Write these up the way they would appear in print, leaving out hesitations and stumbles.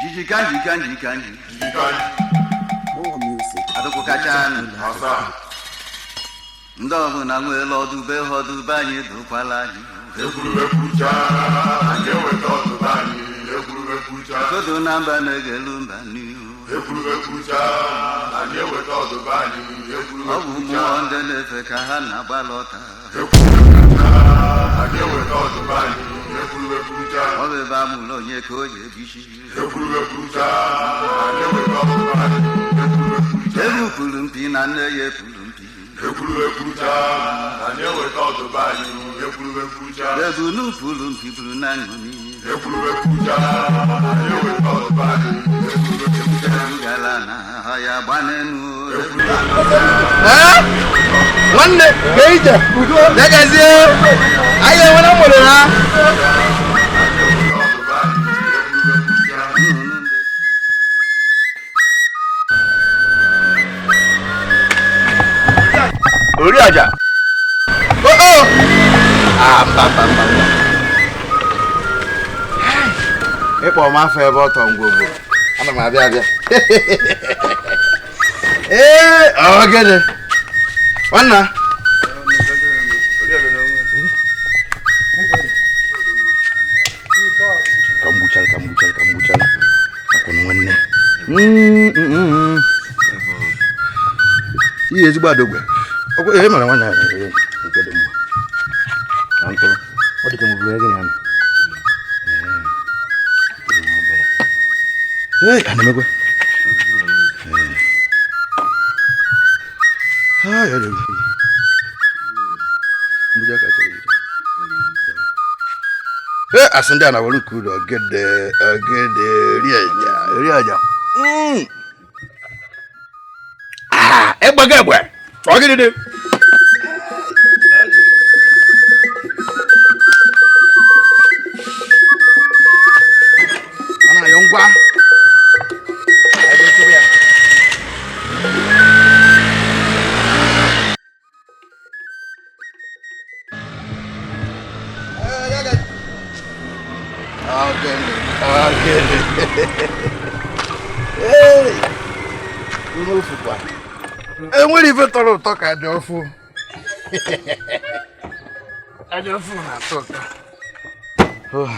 Jijika njika njika nji. More music. Adụkwụ kacha anụ. Ndị ọbụla nwere ọdụbe ha ọdụbe anyị dokwala anyị. Ekwurumekwucha, anyị eweta ọdụbe anyị. Ekwurumekwucha, Kodo na mba na-egelu mba n'ihu. ekwurumekwucha, anyị eweta ọdụbe anyị. Ọ bụ Ekwurumekwucha, mmụọ ndị na-efe ka ha na-agba lọta. ekwurumekwucha, anyị eweta ọdụbe anyị. Ekwurumekwucha, Ọ bụ ebe amụrụ onye ka o ji ebichi. ekwurumekwucha, anyị eweta ọdụbe anyị. Ekwurumekwucha, Ewu pụrụ mpi na nne ya epuru mpi. ekwurumekwucha, anyị eweta ọdụbe anyị. Ekwurumekwucha, Ebunu pụrụ mpi pụrụ na ṅụmi. ekwurumekwucha, anyị eweta ọdụbe anyị. Ekwurumekwucha, Erugala na ha ya gba n'enu. Nwanne gee ije ya gazie, anyị enwere mụrụ ha. anyị eweta ọdụbe anyị. Ekwurumekwucha. Nnụnụ ndị Ori aja oo. Ah, mba mba mba mba, ịkpọ m afọ ebe ọ tọ ngwongwo, ana m abịa abịa. Ee, ọ gịnị, nwanna? Ka m gbuchara, ka m gbuchara, ka m gbuchara akwụna nwanne. Ihe ezigbo adogwe ọkwa ihe mere nwanne ya nke dị mma na ntụrụ ọ dị ka nweburu ego na anụ. Ee, a na-emekwa. Ha ya dị mgbuja ka chọrọ egbuja. Ee, asị ndị a na were nke uru ogede ogede eri aja eri aja. Ah, egbe ga egbe. Ọ gịnị dị? A na-ayọ ngwa. Anyị ga-echebe ya. Ogene, ogene. Ee, unu ofukwa. Enwere ife tọrọ ụtọ ka dị ọfụ. Adị ọfụ na-atọ ụtọ. Oh.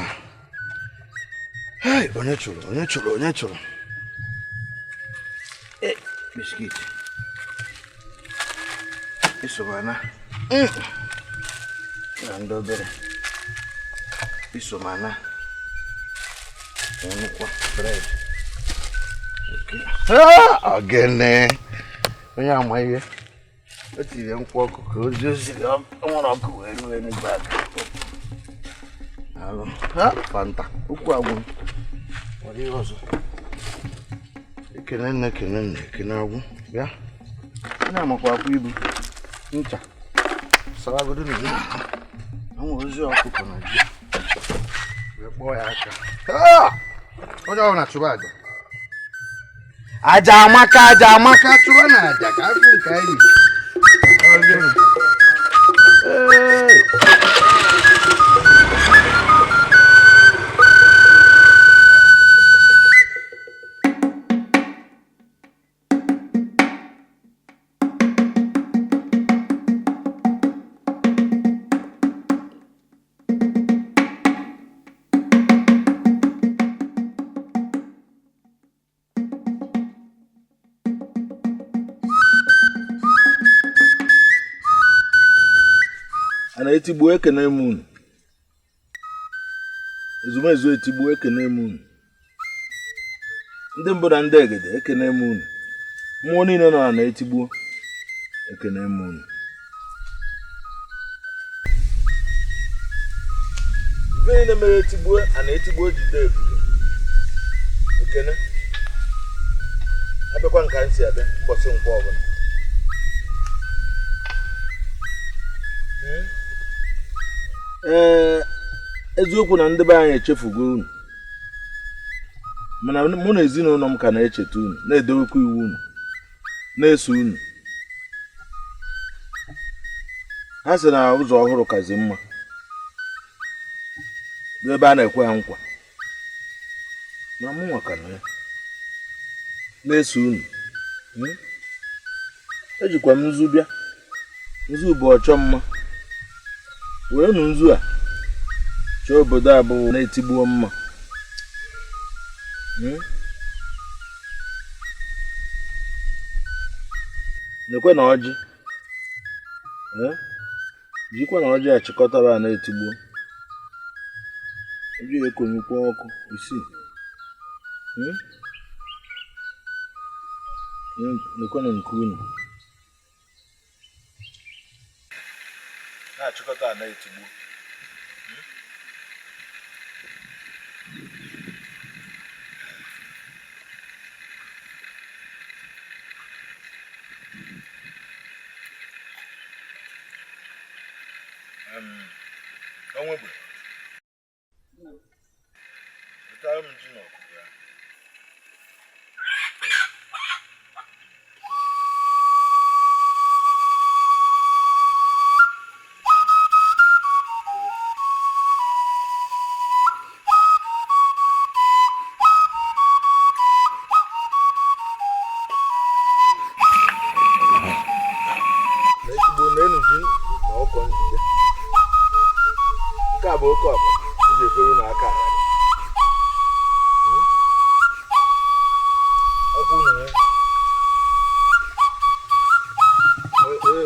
Hey, onye chụrụ, onye chụrụ, onye chụrụ? Eh, biscuit. Isomana. Na ndị obere. Isomana. Nnukwu bread. Okay. Ah, ogene. Onye ama ihe. O tiri nkwụ ọkụ ka ozi osiri nwụrụ ọkụ wee ruo enugwu aka. Alụ. Ha, Fanta. Ukwu agwụ. Nwere ihe ọzọ. Ekene nne, ekene nne, ekene agwụ. Bịa. Onye amakwa akwa ibu. Ncha. Saragodo na ihe. Anwụ ozi ọkụkọ na ji. Wee kpọọ ya aka. Ah! Onye ọbụla chụba aja. Aja amaka, aja amaka, chụba na aja ka afọ nke anyị. Ọ gịnị? Ee. A na-etigbu, ekene m unu. Ezumezu etigbu, ekene m unu. Ndị mbụ na ndị egede, ekene m unu. Mmụọ niile nọ na na-etigbuo, ekene m unu. Ife niile mere etigbuo a na-etigbuo jide ebube. Ekene abịakwa nka nsi abịa ụbọchị nkwọ ọbụla. Ee, eziokwu na ndị be anyị echefugo unu, mana mụ na ezinụlọ m ka na-echeta unu, na-edowekwa iwu unu, na-eso unu. Ha sị na ụzọ ọhụrụ kazi mma n'ebe a na-ekwe ha nkwa. Na mụnwa ka nọ ya na-eso unu. Ejikwa m nzu bịa. Nzu bụ ọchọ mma. Were nụ nzu a chọọ obodo a bụ na-etigbuo mma. Nekwe na ọjị. Jikwa na ọjị achịkọtara a na-etigbuo. Ọjị ekonyekwa ọkụ isii. Nekwe na nke unu. Na-achịkọta a na-etigbuo. Zụtara m ji na ọkụkọ ya. Na-etigbuo na-enu ji na ọkọ njide. Nke a bụ oke ọkpa iji efere na aka ala. Ọkwụ unu nwee. Ee.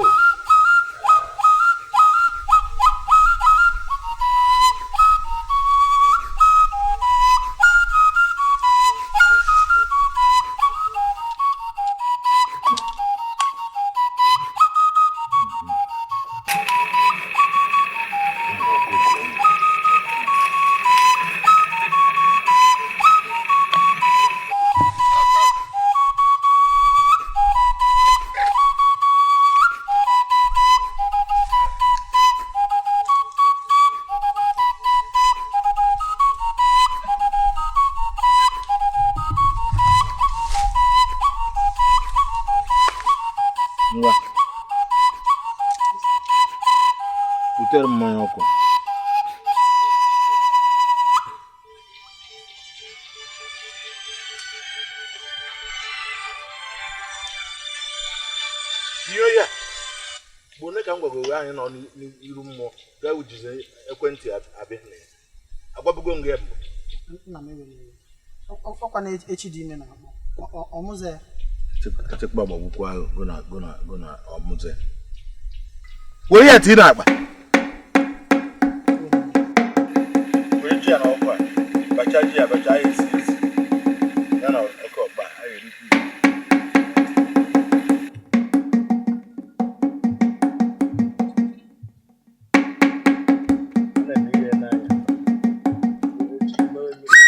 Ngwa, butere m mmanya ọkụ. Ihe ya bụ one ka m gwagoro anyị nọ n'iru mmụọ gaa ujizi ekwentị abịa na ya. Agwabugo m gị mbụ. Nna m ewere iwe. Ọkwa na echi dị ime na-akpọ. Ọmụzọ ya. Kịtịkpa gbagbukwa ahụ gụ na ọmụzọ. Were ya tii n'akpa. Were ji ya n'ọkụ a. Bacha ji ya bacha ya esi esi. Ya na oke ọkpa a ga-erikwu ya. A na-eme ihe n'anya. Were ji mere mmiri.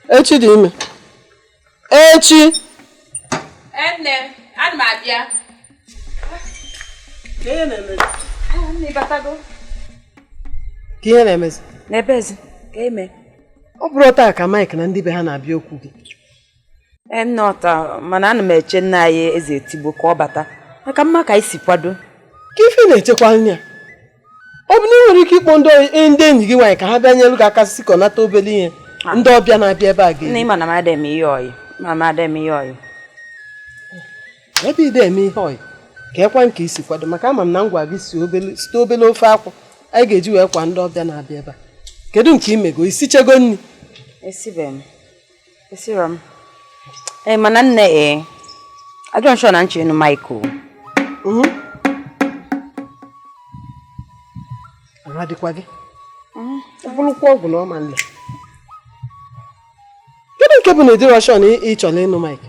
Echi dị ime. Echi. Nne, ana m abịa. Ka ihe na-emezi? Nne, ịbatago? Ka ihe na-emezi? N'ebezi, ka eme. Ọ bụrụ taa ka Mike na ndị be ha na-abịa okwu gị. Nne ọta, mana ana m eche nna anyị eze etigbo ka ọ bata. Maka mma ka anyị si kwado. Ka ife na-echekwa nne ya. Ọ bụ na ị nwere ike ịkpọ ndị enyi gị nwaanyị ka ha bịa nyelu gị aka sikọnata obere ihe. Ndị ọbịa na-abịa ebe a ga-eri. Nne, ịma na m adịghị eme ihe ọyị. Ma m adịghị eme ihe ọyị. Ebe ide eme ihe ọyị ka ekwe nke isi kwado maka ama m na ngwa gị si site obele ofe akwụ anyị ga-eji wee kwa ndị ọbịa na-abịa ebe a. Kedu nke imego isichego nri? Esibe m. Esiro m. Ee, mana nne ee. Ajọ nshọ na nche ịnụ Michael. Ahụ adịkwa gị? Ọ bụrụkwa ọgwụ na ọma nle. Kedu nke bụ na ịdịrọ shọ na ị chọrọ ịnụ Mike?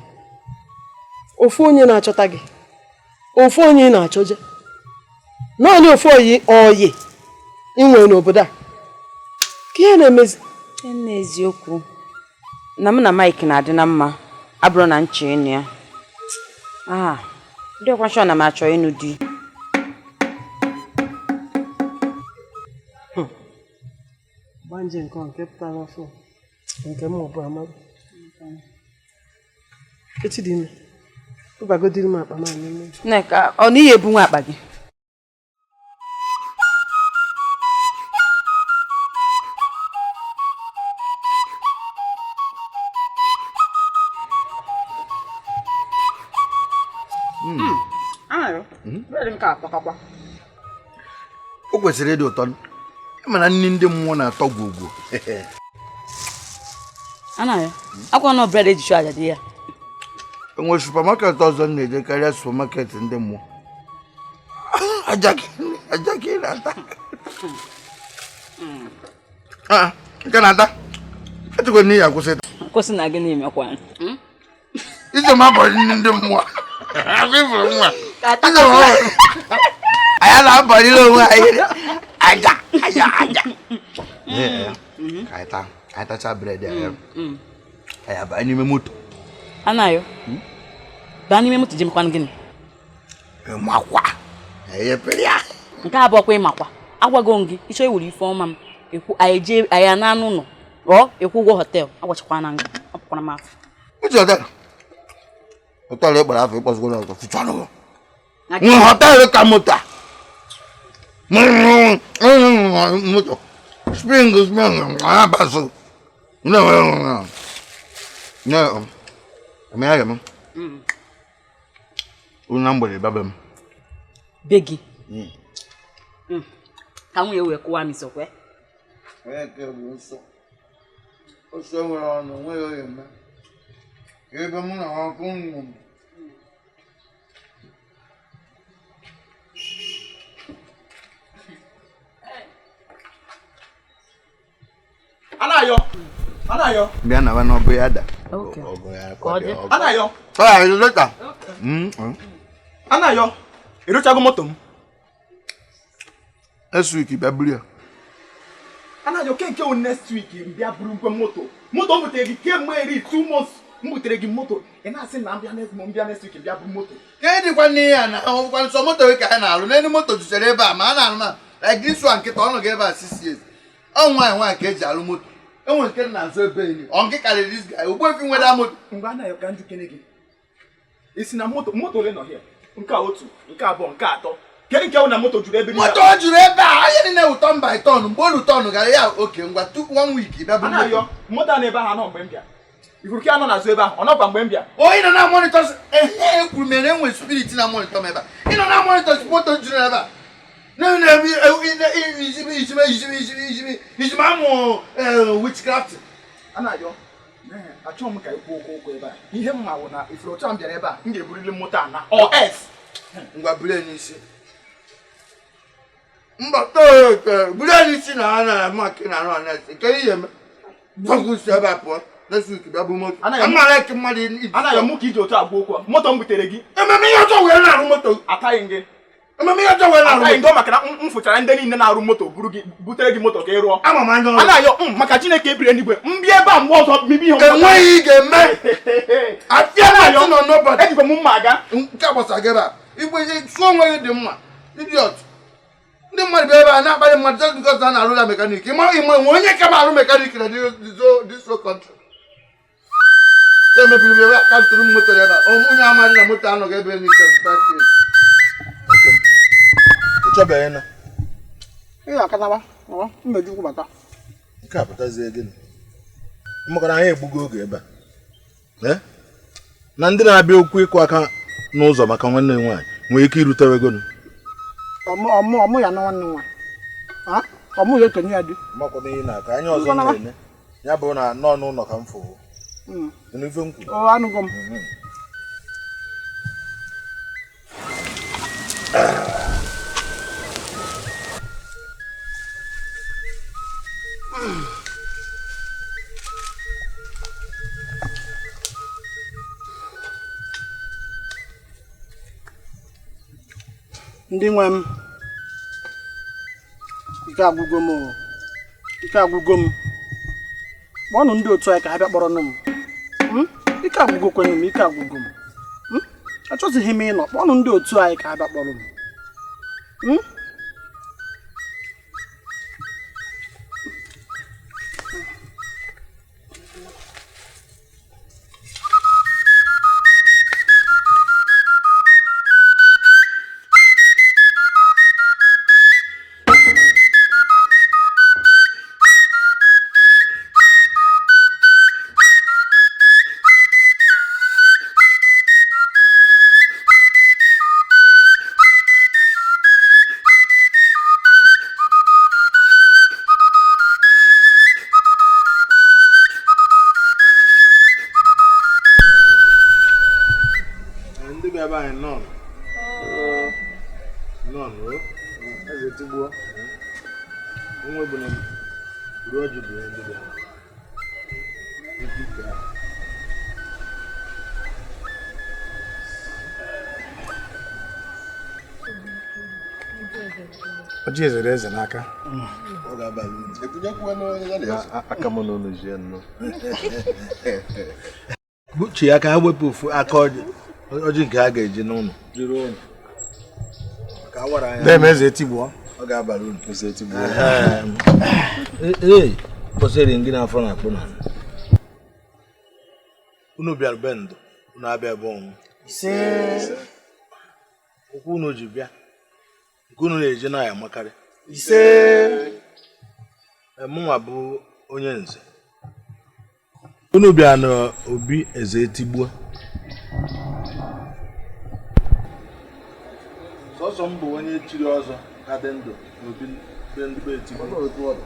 Ofu onye na-achọta gị. Ofu onye ị na-achọje. Naanị ofu oyi ị nwere n'obodo a. Ka ihe na-emezi? Nne, eziokwu. Na mụ na Mike na-adị na mma abụrụ na nche ịnụ ya. Ah, ndị ọkwa nshọ na m achọ ịnụ di. Ọgbanje nke ọ nke pụtara ọfụ nke m ọ bụ amaghị. Echi dị ime. Tụbagodiri m akpa m a n'ime. Nneka, ọ na ihe ebu nwa akpa gị? O kwesịrị ịdị ụtọ mana nri ndị mmụọ na-atọ gwogwo. Anaghị. Akwa nọ bred eji chụọ aja dị ya. Enwere supamaket ọzọ m na-eje karịa supamaket ndị mmụọ. Aja ka ị na-ata. Nke na-ata. Echekwa na ihe akwụsị ịta. Kwụsị na gịnị emekwa? Ije m abọrọ nri ndị mmụọ. Agwa ifuru nwa. Anyị na-abọrịrị onwe anyị. Aja, aja, aja. Ka anyị taa, ka anyị tachaa bred a. Anyị abanye n'ime moto. Anayo. Baa n'ime moto jemekwanụ gịnị? Ịmakwa. Enyepere ya. Nke a bụ ọkwa ịmakwa. Agwago m gị, ịchọ iwere ife ọma m. Ekwu anyị jee anyị ana n'ụlọ. Ọ ekwu ụgwọ họtel. Agwachakwana m gị. Ọ pụkwara m afọ. Uche họtel. Họtel ịkpara afọ ịkpọzikwara ọzọ. Fụchanụ. Nwe họtel ka moto a. Moto. Spring spring abasụ. Ne m. Unu na mgbede bịa be m. Be gị? Ka nwunye wee kụwa m isi okwe? Onye nke bụ nsọ. Nsọ nwere ọnụ, nweghị onye eme. Ebe mụ na ọkụ nwụ m. Anayo. Anayo. Bịa na n'ọbụ ya da. Okay. Anayo. Later. Anayo. Erochago moto m. Next week bịa buru ya. Anayo ke o next week bịa buru ngwe moto. Moto m butere gị kemgbe eri 2 months m butere gị moto. Ị na-asị na mbịa next month mbịa next week bịa buru moto. Ka dịkwa n'ihe a na ọgwụkwa nsọ moto ka anyị na-alụ n'elu moto juchere ebe a ma a na-alụ na like this one nkịta ọnụ gị ebe a 6 years. Ọ nwaanyị nwaanyị ka eji alụ moto. Enwere nke na-azụ ebe enyi. Ọ nke karịrị this guy. Ogbuefi nwere moto. Mgbe Anayo ka njikere gị. Isi na moto moto ole nọ here? Nke a otu, nke abụọ, nke atọ. Kedu nke na moto juru ebe niile? Moto juru ebe a, onye niile wụ tọn by tọn. Mgbe olu tọn gara ya oke ngwa tupu 1 week bịa buru moto. Anayo, moto a na-ebe ahụ anọ mgbe m bịa. Ifuru ka anọ n'azụ ebe ahụ, ọ nọkwa mgbe m bịa. Onye nọ na monitor ehe ekwuru mere enwe spirit na monitor m ebe a. Ị nọ na monitor moto juru ebe a. Amụ witchcraft. Anayo, achọghị m ka ị kwuo okwu ebe a. Ihe m ma wụ na ifuru otu a m bịara ebe a, m ga-eburili moto a na OS. Ngwa buru ya n'isi. Mba too buru ya n'isi na ha na-ama ka ị na-arụ anes. Nke ihe eme. Gbọgụ si ebe a pụọ. Next week bịa bụ moto. Amara ka mmadụ Anayo mụ ka iji otu agwa okwu a. Moto m butere gị. Ememe ihe ọjọọ wee na-arụ moto. Ataghị gị. Ememe ihe ọjọọ wee na-arụ Ataghị moto. gị maka na m fụchara ndị niile na-arụ moto buru gị butere gị moto ka ị rụọ. Ama m anya ọrụ. Anayo maka Chineke ebiri eluigwe m bịa ebe a mgbe ọzọ mibi ihe. Enweghị ị ga-eme. Afịa na nọ nobody. Ejikwa m mma aga. Nke a gbasara gị ebe a. Igwe sụọ onwe gị dị mma. Idiot. Ndị mmadụ bịa ebe a na-akparị mmadụ just because na na-arụ na mekanik. Ịma ịma nwe onye ka ma arụ mekanik na this whole country. Ya mebiri ebe aka ntụrụ m moto ebe a. Onye amadị na moto anọghị ebe n'ike 5 years. Ị chọbeghị na? Ị ga-akanaba, ọ mmejukwu bata. Nke a pụtazie gịnị? Maka na anyị egbugo oge ebe a. Na ndị na-abịa okwu ịkụ aka n'ụzọ maka nwanne m nwaanyị nwere ike irutewe gonu. Ọmụ ya na nwanne m nwaanyị. Ọmụ ya ekenye ya di. Makwa m ihe na-aka anya ọzọ m na-ene. Ya bụ na nọ n'ụlọ ka m fụ. Nụ ife m kwuru. Ọ anụgo m. Ndị nwe m, ike agwụgo m, ike agwụgo m. Kpọọnụ ndị otu anyị ka ha bịa kpọrọ m. Ike agwụgo kwenụ m, ike agwụgo m. Achọzighị m ịnọ, kpọọnụ ndị otu anyị ka ha bịa kpọrọ m. Nwa bụ na ruo ọjị bụ ndị bịara. Ọjị ezere eze n'aka. Aka m n'ụlọ ji nnọọ. Buchi ya ka ha wepụ ofu aka ọjị nke ha ga-eji n'ụlọ. Dem eze etigbuo. Ọ ga-abara unu. Eze etigbuo. Ee, kwụsịrị gị n'afọ na-akpụ n'ala. Unu bịara be ndụ, unu abịa ebe ọnwụ. Ise. Ụkwụ unu ji bịa, nke unu na-eje na ya amakarị. Ise. Mụnwa bụ onye nze. Unu bịara n'obi eze etigbuo. Sọsọ m bụ onye chiri ọzọ ka dị ndụ n'obi be ndị be etigbuo.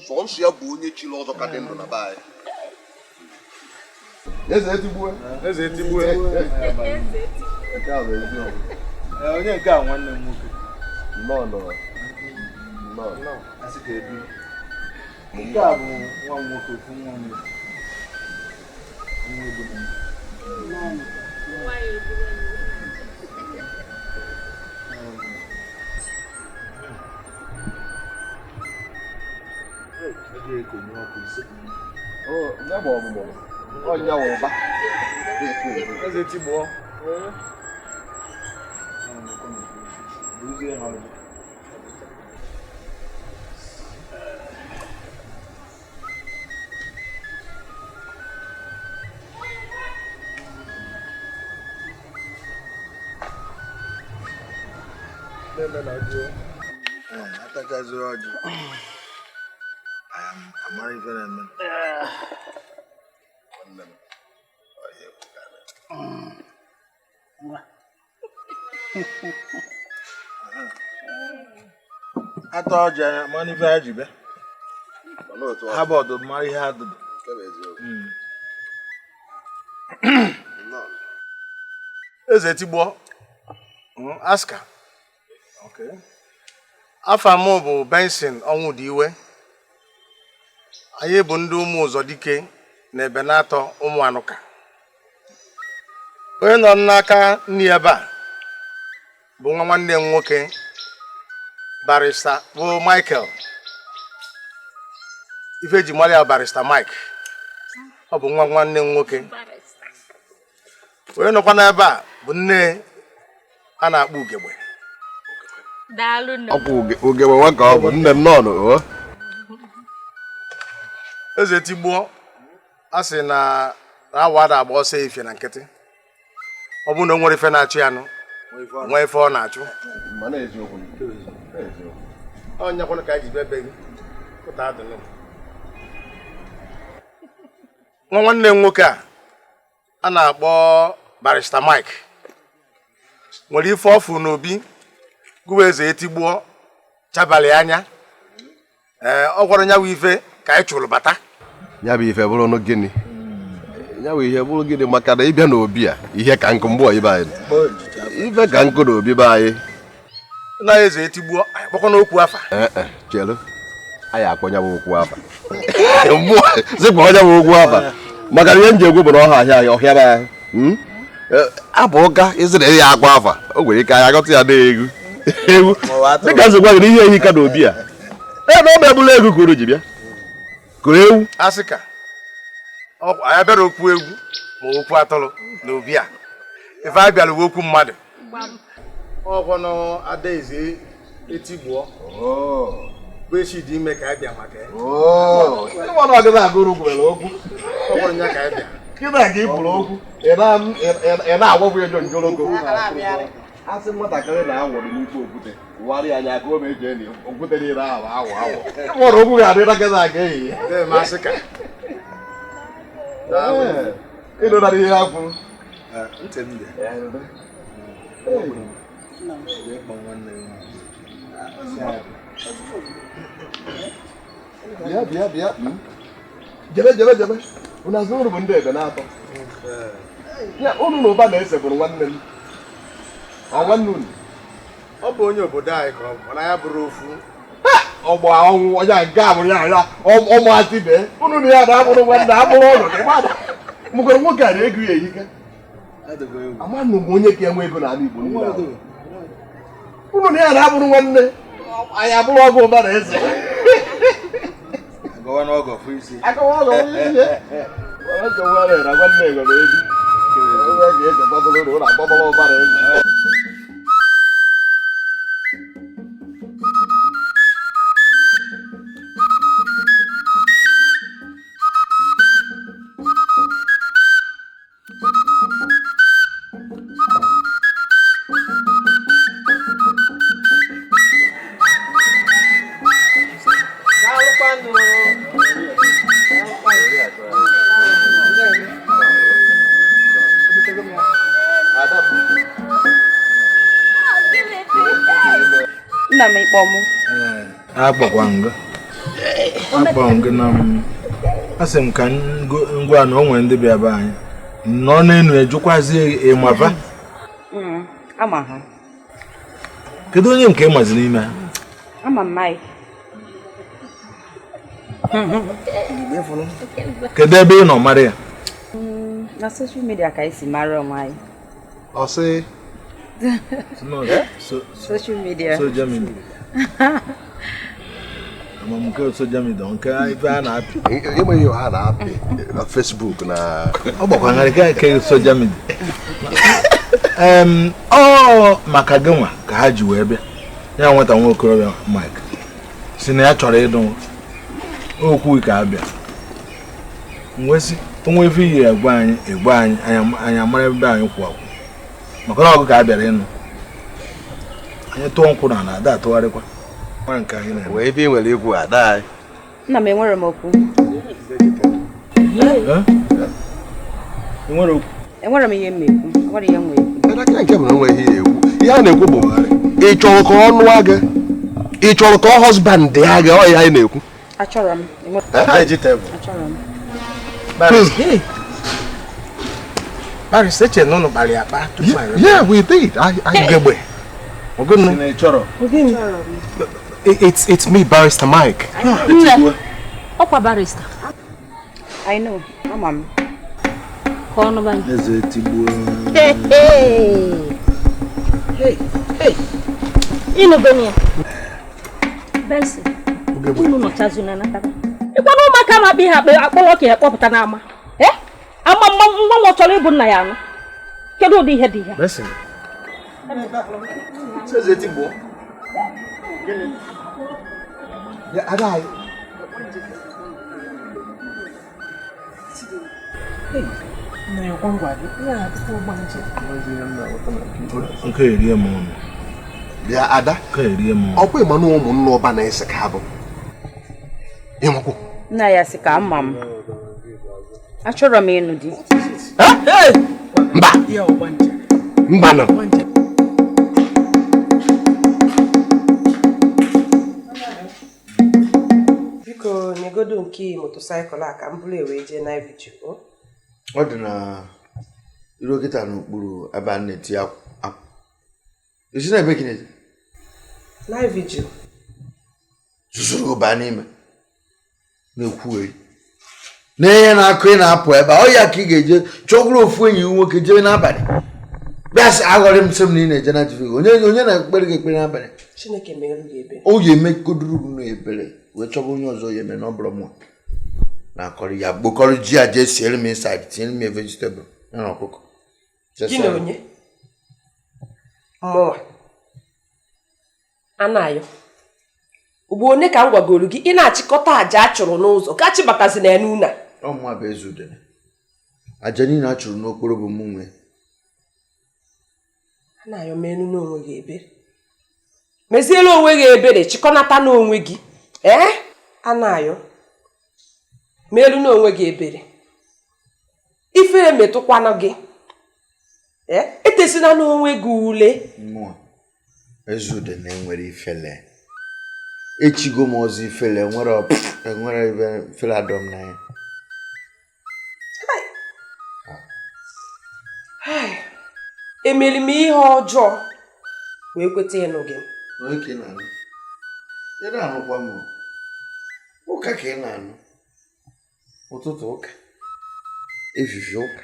Sọnsọ ya bụ onye chiri ọzọ ka dị ndụ na be anyị. Eze etigbuo. Eze etigbuo. Onye nke a nwanne m nwoke. Nnọọ. Asị ka ebi. Nke a bụ nwa m nwoke ofu nwa m nwoke. Eze tigbuo. Atachaziri ọjị. Amara ife na-eme. Ata ọjị anya mara ife ha ji bịa. Ha bụ ọdụ mara ihe ha dụdụ. Eze etigbuo. Aska. Afa m bụ Benson Ọnwụdịiwe. Anyị bụ ndị ụmụ Ụzọdike na Ebenatọ ụmụ Anụka. Onye nọ n'aka nne ebe a bụ nwa nwanne m nwoke barista bụ Michael. Ife eji mara ya barista Mike. Ọ bụ nwa nwanne m nwoke. Onye nọkwa n'ebe a bụ nne a na-akpọ Ugegbe. Ọ bụ Ugegbe nwa ka ọ bụ nne m nọ. Eze tigbuo a sị na awa ada agba ọsọ efie na nkịtị. Ọ bụrụ na o nwere ife na-achụ ya nụ, nwee ife ọ na-achụ. Ọ nyakwanụ ka anyị ji bịa be gị. Nwa nwanne m nwoke a na-akpọ barista Mike nwere ife ọfụ n'obi gụwa eze etigbuo chabalị anya. Ee, ọ gwara nyawa ife ka anyị chụrụ bata. Ya bụ ife bụrụ gịnị? Ya bụ ihe bụrụ gịnị maka na ịbịa n'obi a ihe ka nkụ mgbe ibe anyị. Ife ka nkụ n'obi be anyị. Na eze etigbuo anyị kpọkọ n'okwu afa. Ee, chelu. Anyị akpọ ya bụ okwu afa. Mmụọ zikwa onye bụ okwu afa. Maka na ihe nji egwu bụ na ọha ahịa ọhịa be anyị. Abụ ụka ịzịrị ya akwa afa. O nwere ike anyị agọta ya na-egwu. Egwu. Dịka nzikwa gị na ihe ehi ka n'obi a. Ee, na ọ bụ ebula egwu kuru ji bịa. Kuru ewu. Asị ka anyị bịara okwu egwu ma okwu atụrụ n'obi a. Ife a bịara okwu mmadụ. Ọkwanụ Adaeze etigbuo. Bụ echi dị ime ka anyị bịa maka ya. Ọkwụrụ ya ka anyị bịa. Kịta ka ị kwuru okwu, ị na-agwagwu ego njologo. Asị nwatakịrị na-awọrọ n'ikpe okwute, wụgharị anya ka o mejie na okwute niile ahụ awọ awọ. Ịwọrọ okwu ga-adịra kịta ka ehihie. Ịnụnara ihe ha kwuru. Ntị m dị. Bịa bịa bịa. Jebe jebe jebe. Unu azụ unu bụ ndị Ebenatọ. Ya unu na ụba na-ese bụrụ nwanne m. Ọ nwanne unu. Ọ bụ onye obodo anyị ka ọ bụ, mana ya bụrụ ofu. Ọgba ọnwụ onye nke a bụrụ ya ya ọmụasị bee unu na ya na-abụrụ nwanne abụrụ ụlọ gị mmadụ mụkwara nwoke a na-ego ya ehike amanụ m onye ka enwe ego n'ala Igbo niile unu na ya na-abụrụ nwanne anyị abụrụ ọgụ ụba na eze Nna m ịkpọ mụ. Akpọkwa nga. Akpọ gị na m. Asị m ka ngwa na o nwere ndị bịa be anyị. Nọ n'enu ejukwazie ịmava. Ama ha. Kedu onye nke ịmazi n'ime ha? Ama m Mike. Kedu ebe ị nọ mara ya? Na social media ka anyị si mara onwe anyị. Ọ sị social media. Social media. Ama m nke social media nke ife a na-apị. Enweghị ha na-apị na Facebook na ọ gbakwanyere ka nke social media. Ọ maka gị nwa ka ha ji wee bịa. Ya nweta nwa okorobịa Mike si na ya chọrọ ịdụ okwu ka abịa. Mwesị onwe ife iyi egwe anyị egwe anyị anyị amara ebe anyị kwụ akwụ. Maka na ọgụ ka a bịara ịnụ. Anyị tụọ nkwụ na ada atụgharịkwa. Wee ebe ị nwere ikwu ada anyị. Nna m enwere m okwu. Enwere okwu? Enwere m ihe m ekwu. Enwere ihe m ekwu. Aka nke bụ na enweghị ihe ekwu. Ihe a na-ekwu bụ ị chọrọ ka ọ nụọ gị? Ị chọrọ ka ọ husband ya gị? Ọ ihe anyị na-ekwu. Achọrọ m. Vegetable. Achọrọ m. Barry, eche na ụnụ kpara ya akpa tupu anyị. Yeah, we did. Ugegbe. It's me, Barrister Mike. Ọkwa barrister. I know. Ama m. Ka ọnụ banye. Eze tigbuo. Hey, hey. Ịnụgo ya. Benson. Unu nọchazu na natara. Ịkwana ụmụaka ma akpa ihe akpọrọ ka ya kpọpụta n'ama. Eh? Ama mma nwa m chọrọ ịbụ nna ya anụ. Kedu ụdị ihe dị ya? Benson. Eze tigbuo. Ya ada anyị. Nke erie m ọnụ. Bịa ada. Nke erie m ọnụ. Ọkwa ịma na ụmụnne ọba na-ese ka abụ. Ịmakwu. Nna ya sị ka ama m. Achọrọ m ịnụ di. Mba. Mba nọ. Biko nyegodo nke motosaịkụl a ka m bụrụ wee jee na Ivy. Ọ dị na iru kịta n'okpuru ebe a na-eti akwụ. Esi na ebe gị na-eti? Na Ivy. Zuzuru ụba n'ime na-ekwugheri. N'ihe na-akụ ị na-apụ ebe a, ọ ya ka ị ga-eje chọgwuru ofu enyi nwoke jebe n'abalị. Bịa sị aghọrị m sị m na ị na-eje na TV. Onye na-ekpere gị ekpere n'abalị? Chineke meere gị ebere. O ga-emekoduru gị n'ebere wee chọba onye ọzọ ya eme na ọ bụrụ mụ. Na-akọrọ ya gbokọrọ ji a jee siere m inside tinyere m vegetable ya na ọkụkọ. Gị na onye? Mụnwa. Anayo. Ugbo one ka m gwagoro gị ị na-achịkọta àjà a chụrụ n'ụzọ ka achịbatazi na ya n'ụlọ. Ọ mụnwa bụ eze udene. Àjà niile a chụrụ n'okporo bụ mụ nwe. Anayo menu n'onwe gị ebere. Meziere onwe gị ebere chịkọnata n'onwe gị. Ee? Anayo. Meelu n'onwe gị ebere. Ifere metụkwana gị. Ee? Etesina n'onwe gị ule. Mụnwa. Eze udene nwere ifele. Echigo m ọzọ ifele enwere ifele adọm n'anya. Emere m ihe ọjọọ wee kweta ịnụ gị. Ị na-anụkwa m ụka ka ị na-anụ ụtụtụ ụka efifie ụka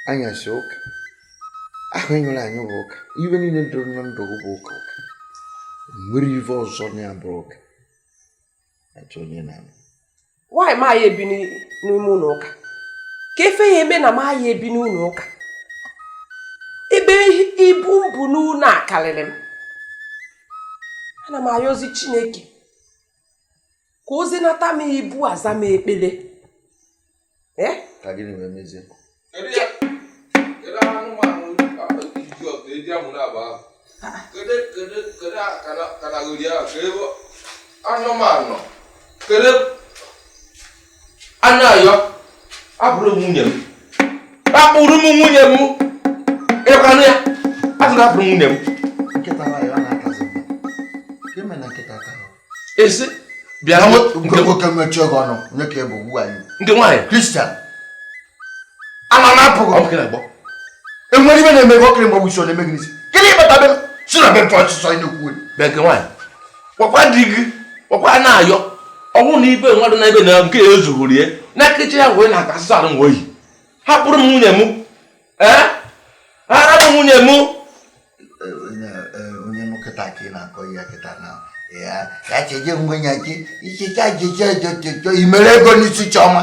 anyasị ụka ahụ enyere anyị bụ ụka ibe niile doro na ndụ bụ ụka ụka nwere ife ọzọ na ya bụrụ ụka achọ onye na-anụ. Nwaanyị ma ya ebi n'ime ụlọ ụka ka efe ya eme na ma ya ebi n'ụlọ ụka ebe ibu mbụ n'ụlọ a karịrị m. Ana m ayọzi Chineke ka o zinata m ibu aza m ekpere. Ka gịnị wee mezie? Anụmanụ kedu Anayo abụrụ nwunye m akpụrụ m nwunye m ịkwanụ ya atụrụ abụrụ nwunye m. Esi bịa nwoke mechie gị ọnụ onye ka bụ ugbu anyị nke nwaanyị Kristian ama m apụghị enwere ibe na-eme gị ọkịrị mgbagbu isi ọ na-eme gị n'isi kedu ịbata be m si na be m ọsịsọ ị na-ekwu bịa nke nwaanyị gwakwa di gị gwakwa Anayo ọnwụ na ibe nwadụ na ebe na nke ya ezughuru ya na kechi ya wee na-aka asụsụ alụ nwe oyi hapụrụ m nwunye m ee hapụ nwunye m. Onye nkịta ka ị na-akọ ya kịta na ya ya cheje ngwenya gị ichecha jeje jeje i mere ego n'isi Chiọma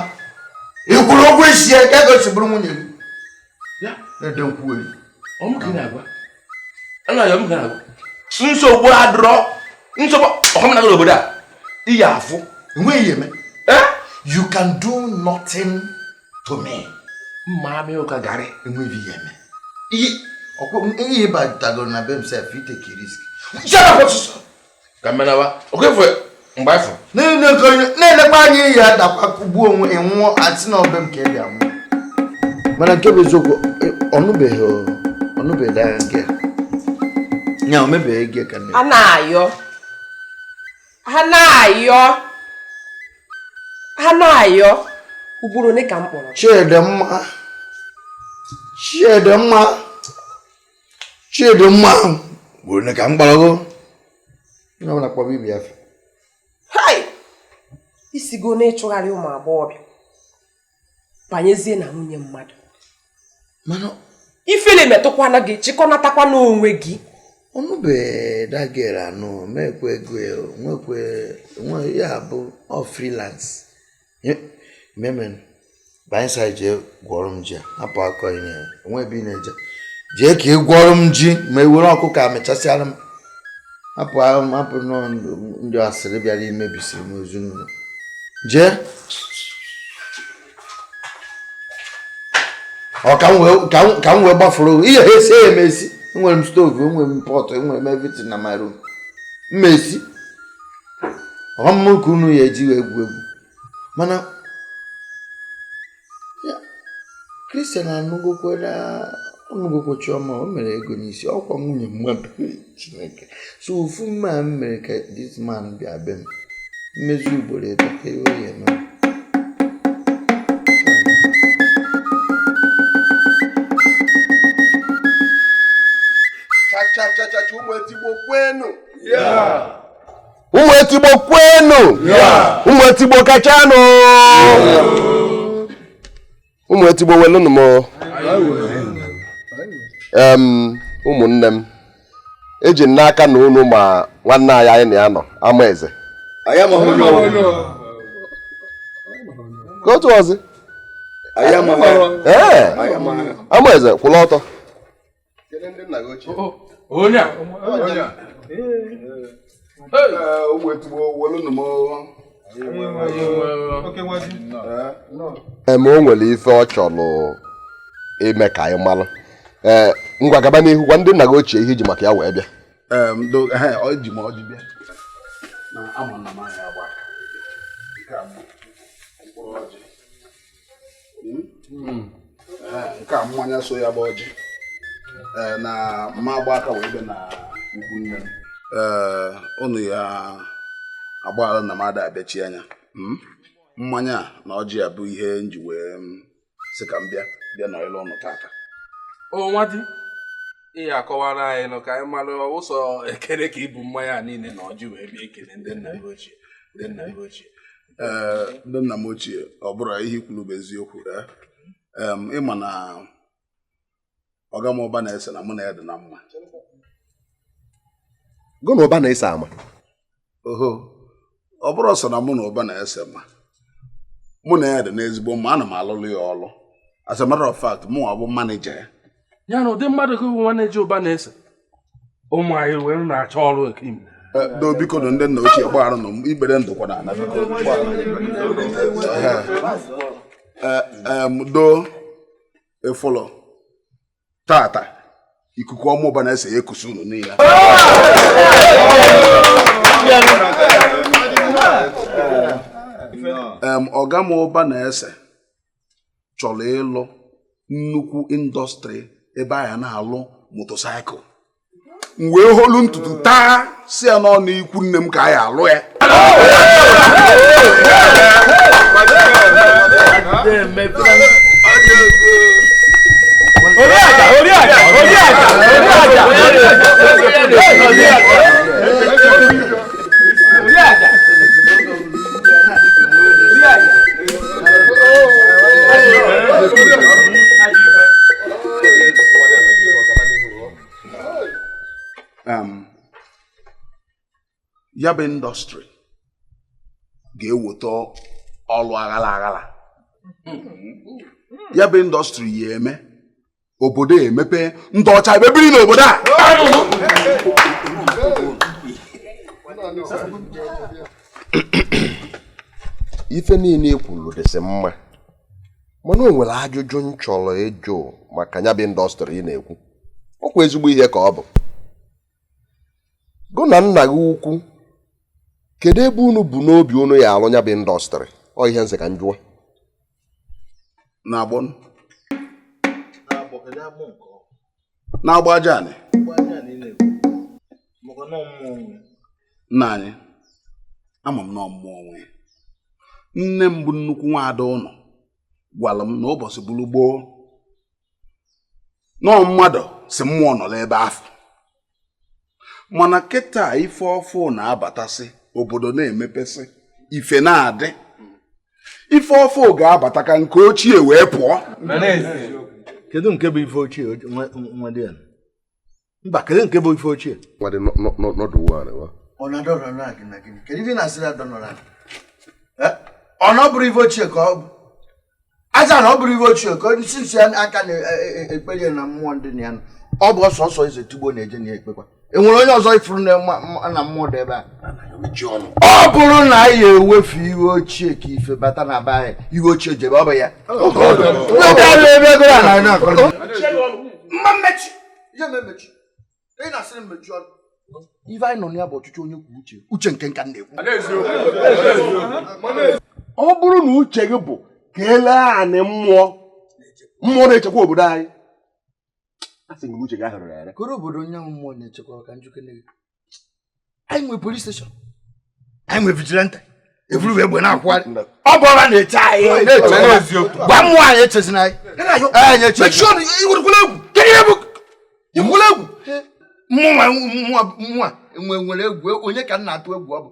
ị kwụrụ ụgwọ isi ya ka ego si bụrụ nwunye gị na-ede nkwuweri. Nsogbu adịrọ nsogbu ọhụrụ obodo a iyi afụ enweghị eme. You can do nothing to me. Mma amị ụka garị enweghị ihe eme. Ihe ịbatagoro na be m sef iteke risk. Shut up ọsịsọ. Ka mmenawa okefe mgbe afọ na-elekwa anya iyi adakwa kugbuo onwe ịnwụọ asị na ọbe m ka ị bịa nwụọ. Mana nke bụ eziokwu ọnụbeghị agha nke ya o mebeghị ego ka nne. Anayo Anayo Anayo ugboro ole ka m kpọrọ Chidimma Chidimma Chidimma ugboro ole ka m kpọrọ gị onye ọbụla kpọrọ ibe ya afa. Hai! Isigo n'ịchụgharị ụmụ agbọghọbịa banyezie na nwunye mmadụ. Mana ifele metụkwana gị chịkọnatakwa n'onwe gị. Ọnụbeghị dagera anụ mekwe ego nwekwe nwe ya bụ ọ freelance memen banyesa jee gwọrọ m ji hapụ akọ ị na-enwe ebe ị na-eje jee ka ị gwọrọ m ji ma e were ọkụkọ amịchasịara m hapụ hapụ ndị asịrị bịara imebisiri m ezinụlọ jee ọ ka m wee gbafuru ihe ha esi ya emesi. Enwere m stovu, enwere m pọtụ, enwere m everything na my room. Mmesi ọmụmụ ka unu ya eji wee egwu egwu. Mana Kristian anụgokwe Chiọma o mere ego n'isi ọkwa nwunye mmadụ Chineke. So ofu mma m mere ka this man bịa be m mmezi ugboro ịtọ ka ihe oyi eme. Ụmụ etigbo kwenu! Ụmụ etigbo kachanụ! Ụmụ etigbo welụnụ m. Ụmụnne m eji m n'aka na unu ma nwanne anyị anyị na ya nọ Amaeze. Ka otu ọzọ ee Amaeze kwụrụ ọtọ. O nwere ife ọ chọrọ ime ka anyị malụ. Ee, ngwa gaba n'ihu gwa ndị nna gị ochie ihe iji maka ya wee bịa. Nke a mmanya so ya bụ ọjị na mma agba aka wee bịa na ikwu nne m. Unu ya agbaghara na m ada abịachi anya. Mmanya na ọjị a bụ ihe m ji wee sị ka m bịa bịa nọrịla ụnụ tata. O nwa di Ihe akọwara anyị nụ ka anyị mara ụsọ ekele ka ibu mmanya niile na ọjị wee bịa ekele ndị nna gị ochie ndị nna gị ochie. Ee, ndị nna m ochie, ọ bụrụ ihe ikwuru bụ eziokwu. Ịma na ọga m ụba na-ese na mụ na ya dị na mma. Gụ na ụba na-ese ama? Oho, ọ bụrụ ọsọ na mụ na ụba na-ese ma mụ na ya dị n'ezigbo mma, ana m alụlụ ya ọlụ. As a matter of fact, mụ ọ bụ maneja ya. Ya na ụdị mmadụ ka bụ maneja ụba na-ese ụmụ anyị wee na-achọ ọrụ ekim. Do biko nụ ndị nna ochie gbagharụ nụ ikpere ndụkwa na ana biko. Do efolo tata ikuku ọma ụba na-ese ya ekusi unu niile. Ọga m ụba na-ese chọrọ ịlụ nnukwu indọstrị ebe anyị na-alụ motosaịkụl. M wee holu ntutu taa si ya n'ọnụ ikwu nne m ka anyị alụ ya. Ya bụ indọstrị ga-eweta ọlụ aghala aghala. Ya bụ indọstrị ya eme obodo emepe, ndị ọcha ebe biri n'obodo a. Ife niile i kwuru dịsị mma, mana o nwere ajụjụ m chọrọ ịjụ maka ya bụ indọstrị ị na-ekwu. Ọ kwa ezigbo ihe ka ọ bụ. Gụ na nna gị ukwu, kedu ebe unu bụ n'obi unu ya alụ ya bụ indọstrị? Ọ ihe nsị ka m jụọ. Na-agba aja anị nna anyị, ama m na ọmụmụ onwe nne m bụ nnukwu nwaada ụnọ gwara m na ụbọchị bụrụ gboo nọọ mmadụ si mmụọ nọ n'ebe afọ, mana kịta ife ọfụ na-abatasị obodo na-emepesị ife na-adị ife ọfụ ga-abata ka nke ochie wee pụọ. Kedu nke bụ ife ochie? Mba, kedu nke bụ ife ochie? Ọ na ọ bụrụ ife ochie ka ọ bụ aja na ọ bụrụ ife ochie ka ọ si aka na-ekpere na mmụọ ndị na ya ọ bụ ọsọsọ eze tugbo na-eje na ya ekpekwa. Enwere onye ọzọ ifuru na mmụọ dị ebe a? Ọ bụrụ na anyị ewefu ihe ochie ka ife bata na be anyị, ihe ochie jebe ọ bụ ya. Ife anyị nọ na ya bụ ọchịchị onye kwuo uche, uche nke nka na-ekwu. Ọ bụrụ na uche gị bụ ka elee anị mmụọ mmụọ na-echekwa obodo anyị, koro obodo onye mmụọ na-echekwa ka njikere gị. Anyị nwe polis steshọn, anyị nwe vigilante, evuru egbe na-akwụgharị. Ọ bụ ọra na-eche anyị, gwa mmụọ anyị echezina anyị. Egwu mmụọ nwere egwu, onye ka m na-atụ egwu ọ bụ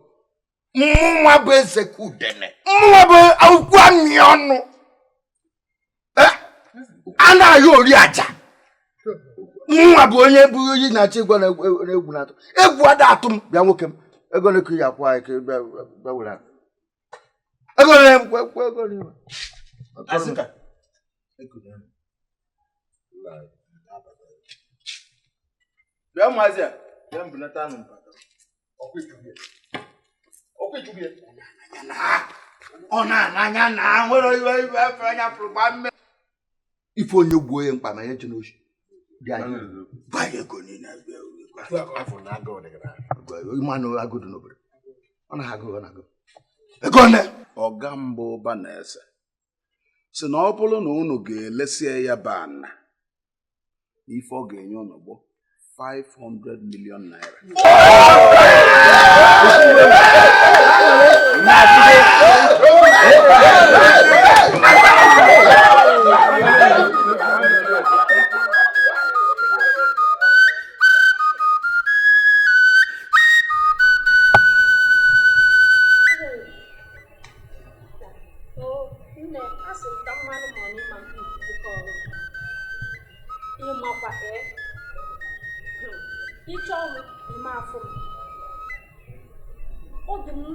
mmụọ bụ eze ka udene, mmụọ bụ akwụkwọ amị ọnụ a na-ayọ ori aja. Nwa bụ onye bụ onye na-achọ ịgwa na egwu na-atụ egwu ada atụ m. Bịa nwoke m, ego ole ka ị akwụ anyị ka bịa were ego ole ego ole. Bịa maazị a, bịa mbelata anụ mpata. Ọ na-ananya na nwere iwe iwe anya pụrụ gba mme. Ife onye gbuo ya mkpa ma ya eche n'ochi. Ọga mbụ ụba na-ese si na ọ bụrụ na unu ga-elesie ya bụ ana, ife ọ ga-enye unu bụ 500 million naira.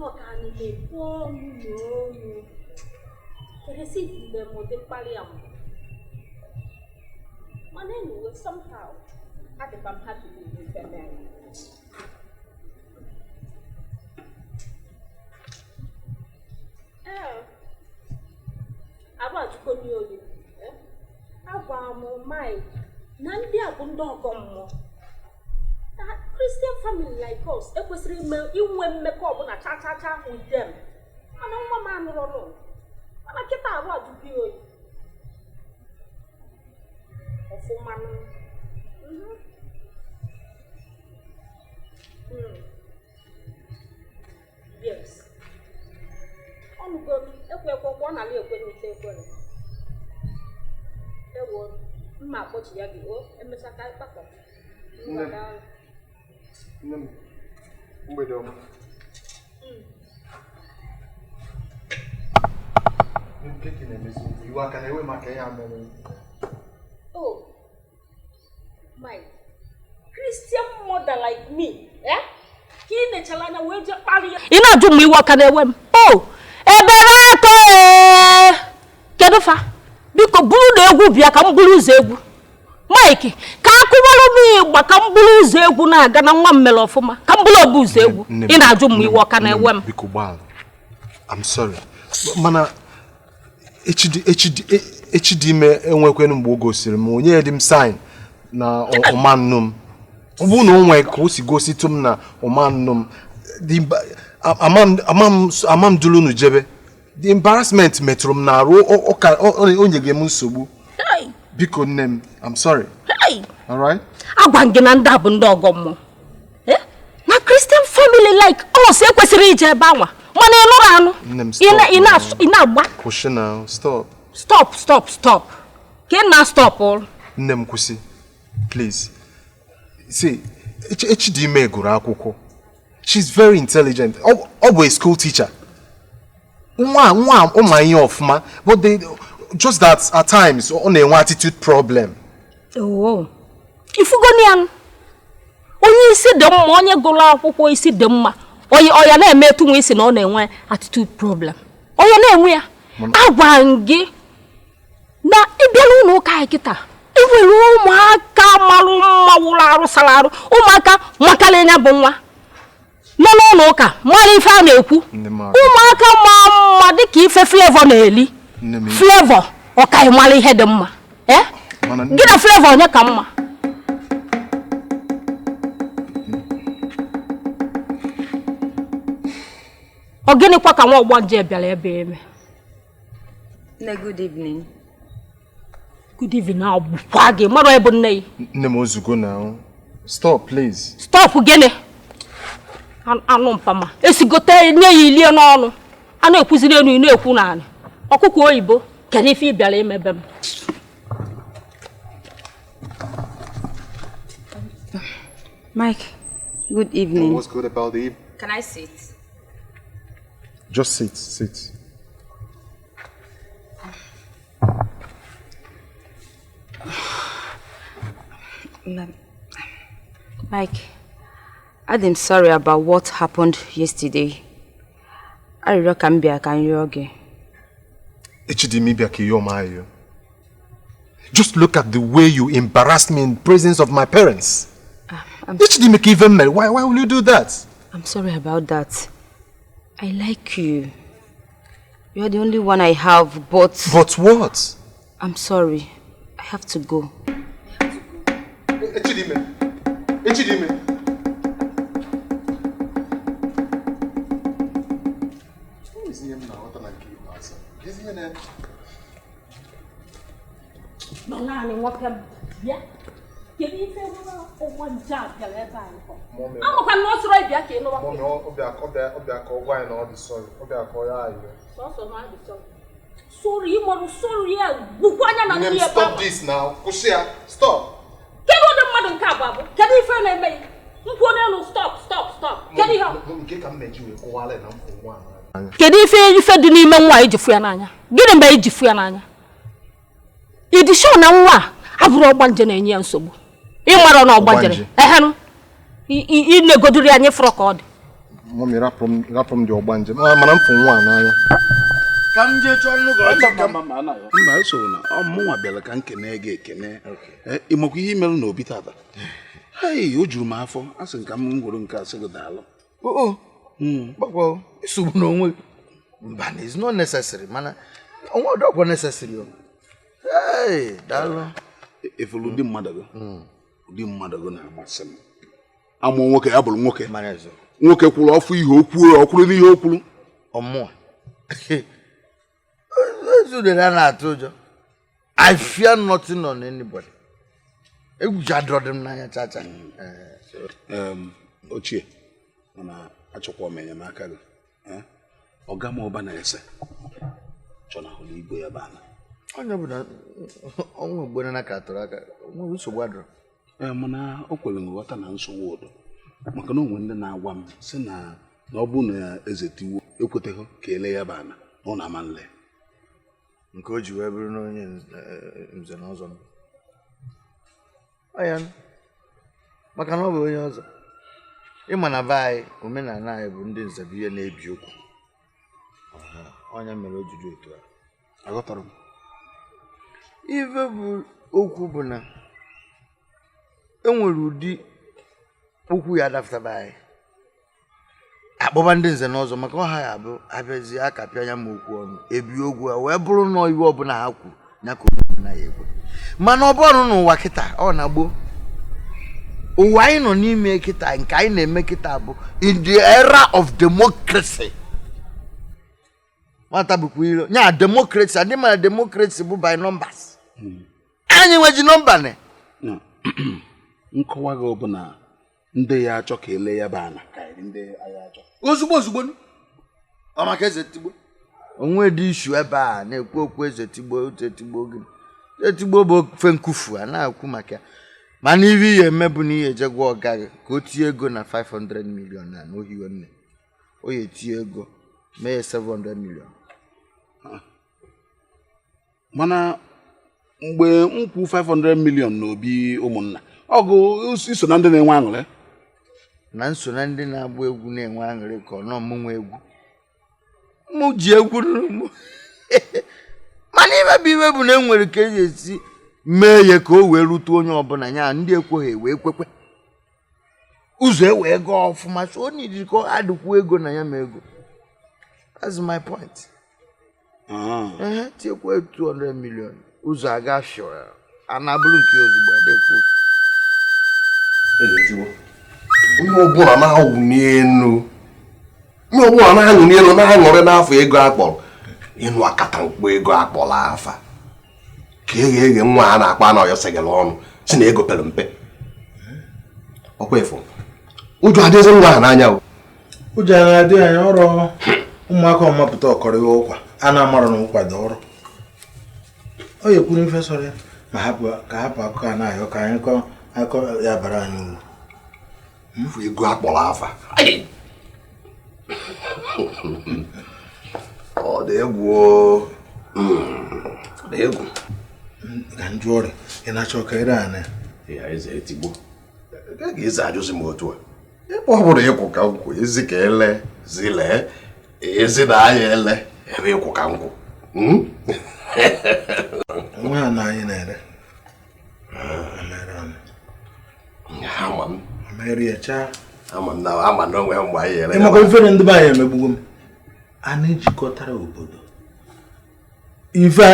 Ọ ka anyị na-ekwu ọnụ n'ọnụ. Keresi mgbe m ụdị mkparị a mbụ. Mana anyway, somehow, adịkwa m happy with ife mere. Ee, arụ ajụkọ m ya oyi. Agwa m Mike na ndị a bụ ndị ọgọ mmụọ. Na Christian family like us ekwesịrị inwe mmekọ ọbụla cha cha cha with them. Mana nwa m anụrụ nụ. Mana kịta arụ ajụkọ ya oyi. Ọfụma nụ. Yes. Ọnụgo m ekwe ekwe ọ na-ala ekwe n'ute ekwere. Ewo, mma akpọchi ya gị o emechaa ka ịkpakọ. Nne m, mgbede ọma. Nke ka na-emezi iwe aka na-ewe maka ihe a mere. Oh, Mike, Christian mother like me, eh? Ka ị nechala anya wee jee kparị ya. Ị na-ajụ m iwe ọka na-ewe m. Oh, ebere atọ ee. Kedu fa? Biko buru na egwu bịa ka m buru ụzọ egwu. Mike, ka akụwalụ m ịgba ka m buru ụzọ egwu na-aga na nwa m mere ọfụma. Ka m buru obu ụzọ egwu. Ị na-ajụ m iwe ọka na-ewe m. Biko gbaala. I'm sorry. Mana echi dị ime enwekwenu mgbe o gosiri m onye dị m sign na ọma nnu m. Ọ bụrụ na o nwee ka o si gositụ m na ọma nnu m, ama m duru unu jebe. The embarrassment metụrụ m n'arụ, o nyere m nsogbu. Biko nne m, I'm sorry. All right? Agwa m gị na ndị a bụ ndị ọgọ mmụọ. Na Christian family like us ekwesịrị ije ebe anwa. Mana ị nụrụ anụ. Ị na-agba. Kwụsị na stop. Stop, stop, stop. Ka ị na-stop ụlụ. Nne m kwụsị. Please. See, Echidime gụrụ akwụkwọ. She's very intelligent. Ọ bụ a school teacher. Nwa ụma ihe ọfụma, but they just that at times ọ na-enwe attitude problem. Oh. Ifugoni ya onye isi dị mma, onye gụrụ akwụkwọ isi dị mma, onye na-eme etu nwa isi na ọ na-enwe attitude problem. Onye na-enwe ya. Agwa m gị na ị bịara ụlọ ụka anyị kịta, enwere ụmụaka marụ mma wụrụ arụ sara arụ, ụmụaka makara ya bụ nwa nọ n'ụlọ ụka mara ife a na-ekwu. Ụmụaka ma mma dịka ife Flavor na-eli. Flavor ọka mara ihe dị mma. Gị na Flavor onye ka mma? Ọ gịnịkwa ka nwa ọgbanje bịara ebe eme? Nne, good evening. Good evening, agbụkwa gị mara ebe nne ya. Nne m ozugbo na. Stop, please. Stop gịnị? Anụ mpama esigote nye ya ilie n'ọnụ. A na-ekwuziri enu ị na-ekwu naanị. Ọkụkọ oyibo, kedu ife ị bịara imebe m? Mike, good evening. What's good about the evening? Can I sit? Just sit, sit. Mike, I'm sorry about what happened yesterday. Arịrịọ ka m bịa ka m rịọ gị. Echidime bịa ka ịyọọ m ayọ. Just look at the way you embarrassed me in presence of my parents. Echidime ka even mere. Why will you do that? I'm sorry about that. I like you. You're the only one I have, but... But what? I'm sorry. I have to go. Echidime. Echidime. Nọ naanị nwoke m bịa. Kedu ife ọgbanje a bịara ebe anyị kọ? Amakwa na ọ sọrọ ịbịa ka ị nụwa. Ọ bịa ka ọ gwa anyị na ọ dị sorry. Ọ bịa ka ọ ya ayọ. Sọsọ na ọ dị sorry. Sorry, ị mụrụ sorry ya gbukwa anya na ndị ebe ahụ. Stop this now. Kwụsị ya. Stop. Kedu ụdị mmadụ nke abụọ bụ? Kedu ife na-eme ya? Nkwuo n'elu stop, stop, stop. Kedu ihe ọ? Nke ka m na-eji wee kọwara ya na m fụ nwa a. Kedu ife dị n'ime nwa iji fụ ya n'anya? Gịnị mgbe iji fụ ya n'anya? Ị dị sure na nwa a abụrụ ọgbanje na-enye ya nsogbu? Ị mara na ọgbanjere? Ehenụ. Ị na-egodiri anyị fụrụ ka ọ dị. Mummy, rapụ m dị ọgbanje mana m fụ nwa n'anya. Ka m jee chọọ nnukwu ọchị ka mba eso na ọ mụnwa bịara ka m kene gị ekene. Ị makwa ihe imerụ n'obi tata? Hei, o juru m afọ. A sị ka m gwere nke asị gị daalụ. Oo, gbakwa nsogbu n'onwe gị. Mba, na it's not necessary, mana onwe ọdọkwa necessary o. Hey, daalụ. Efulu ụdị mmadụ gị. Ụdị mmadụ gị na-amasị m. Amụọ nwoke ya bụrụ nwoke. Nwoke kwuru ọfụ ihe o kwuo, ọ kwuru n'ihe o kwuru. Ọmụa. Ezudere a na-atụ ụjọ. I fear nothing on anybody. Egwu ji adọrọ dị m n'anya chacha. Ochie, mana achọkwa m enyemaka gị. Ọga m ọba na-ese chọnahụrụ igwe ya bana. Onye ọbụla ọnwa ugboro na ka atụrụ aka, nwere nsogbu adọrọ. Ee, mana o kwere nghọta na nsogbu ụdọ maka na onwe ndị na-agwa m sị na ọ bụ na eze tiwo ekweteghị ka ele ya bana na ọ na-ama nle. Nke o ji wee bụrụ na onye nze na ọzọ ọ ya maka na ọ bụ onye ọzọ. Ịma na be anyị omenala anyị bụ ndị nze bụ ihe na-ebi okwu. Onye mere o jiri otu a. Aghọtara m. Ife bụ okwu bụ na enwere ụdị okwu ya adapụtaba anyị akpọba ndị nze na ọzọ maka ọha ya abụ abịazie akapịa anya ma okwu ọnụ ebi ogwu a wee bụrụ na iwe ọbụla ha kwuru ya ka onye ọbụla ya ekwe. Mana ọ bụrụ n'ụwa kịta ọ na-agbo ụwa anyị nọ n'ime kịta nke anyị na-eme kịta bụ in the era of democracy. Nwata bụkwa iro nya democracy adị mana democracy bụ by numbers. Anyị nweji nọmba ne. Nkọwa gị bụ na ndị ya achọ ka ele ya bụ ana karịrị ndị agha achọ. Ozugbo ozugbo ọ maka eze tigbo onwe dị ishu ebe a na-ekwu okwu eze tigbo eze tigbo gị etigbo bụ ofe nkufu a na-ekwu maka ya. Mana ihe ihe eme bụ na ihe eje gwa ọga gị ka o tinye ego na 500 million na ohiwe nne o ya etinye ego mee ya 700 million. Mana mgbe m kwu 500 million n'obi ụmụnna ọgụ iso na ndị na-enwe aṅụrị na nso na ndị na-agba egwu na-enwe aṅụrị ka ọ nọ mụ nwe egwu mụ ji egwu mụ. Mana iwe bụ iwe bụ na enwere ka eji esi mee ya ka o wee rute onye ọbụla ya ndị ekweghị wee kwekwe ụzọ e wee gaa ọfụma so onye iji ka ọ adịkwu ego na ya ma ego. That's my point. Tinyekwa 200 million ụzọ aga fịọrọ a na-abụrụ nke ozugbo adịkwu okwu. Onye ọbụla na-awụ n'elu, onye ọbụla na-aṅụ n'elu na-aṅụrị n'afọ ego akpọrọ ịnụ akata mkpu ego akpọrọ afa ka eghe eghe nwa a na-akpa na ọyọ segara ọnụ si na ego pere mpe. Ọkwa ịfụ ụjọ adịghịzi nwa ahụ n'anya o. Ụjọ na-adị anya ọrụ ụmụaka ọmapụta ọkọrọ ya ụkwa a na-amarụ na ụkwa dị ọrụ. Ọ ya ekwuru ife sọrọ ya ma hapụ ka hapụ akụkọ a na-ayọ ka anyị kọọ akọ ya bara anyị uru. Mfu ego akpọrọ afa ọ dị egwu ọ dị egwu. Ka njụ ọrịa ị na-achọ ka ire ana ya eze etigbo ga eze ajụzi m otu a ebe ọ bụrụ ịkwụ ka nkwụ ezi ka ele zilee ezi na anya ele ebe ịkwụ ka nkwụ. Nwa na anyị na-ere ama na onwe mgbe anyị ere. Ịmaka ifere ndị be anyị emegbugo m. A na-ejikọtara obodo ife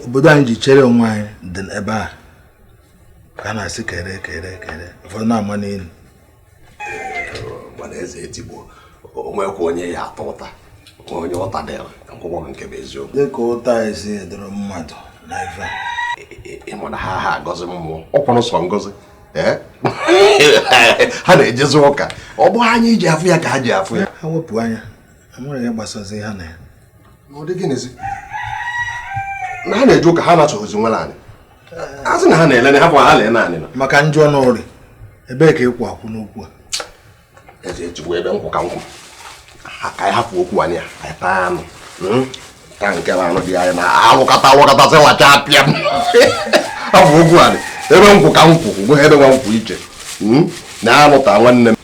obodo anyị ji chere onwe anyị dị ebe a ka a na-asị kere kere kere ụfọdụ na-ama n'elu. Mana eze etigbo onwekwa onye ya atọ ụta onye ụta dịrị ka nkwụkwọ nke bụ eziokwu. Dịka ụta esi edoro mmadụ na ife a. Ịma na ha agọzi mmụọ ọkwanụ sọ ngọzi ha na-ejezi ụka ọ bụ anyị ji afụ ya ka ha ji afụ ya. Ha wepụ anya enwere ihe gbasazi ha na ya. Ọ dị gịnịzi na ha na-eje ụka ha na-achọghịzi nwere anyị a sị na ha na-ele ha bụ ha lee naanị na maka njọ n'ọrịa ebee ka ịkwụ akwụ n'okwu a. Eze ejigbo ebe nkwụ ka nkwụ ha ka anyị hapụ okwu anyị anyị taa anụ taa nke bụ anụ dị anyị na alụkata alụkata sị lacha apịa m hapụ okwu anyị ebe nkwụ ka nkwụ ugbo ebe nwa nkwụ iche na anụ taa nwanne m.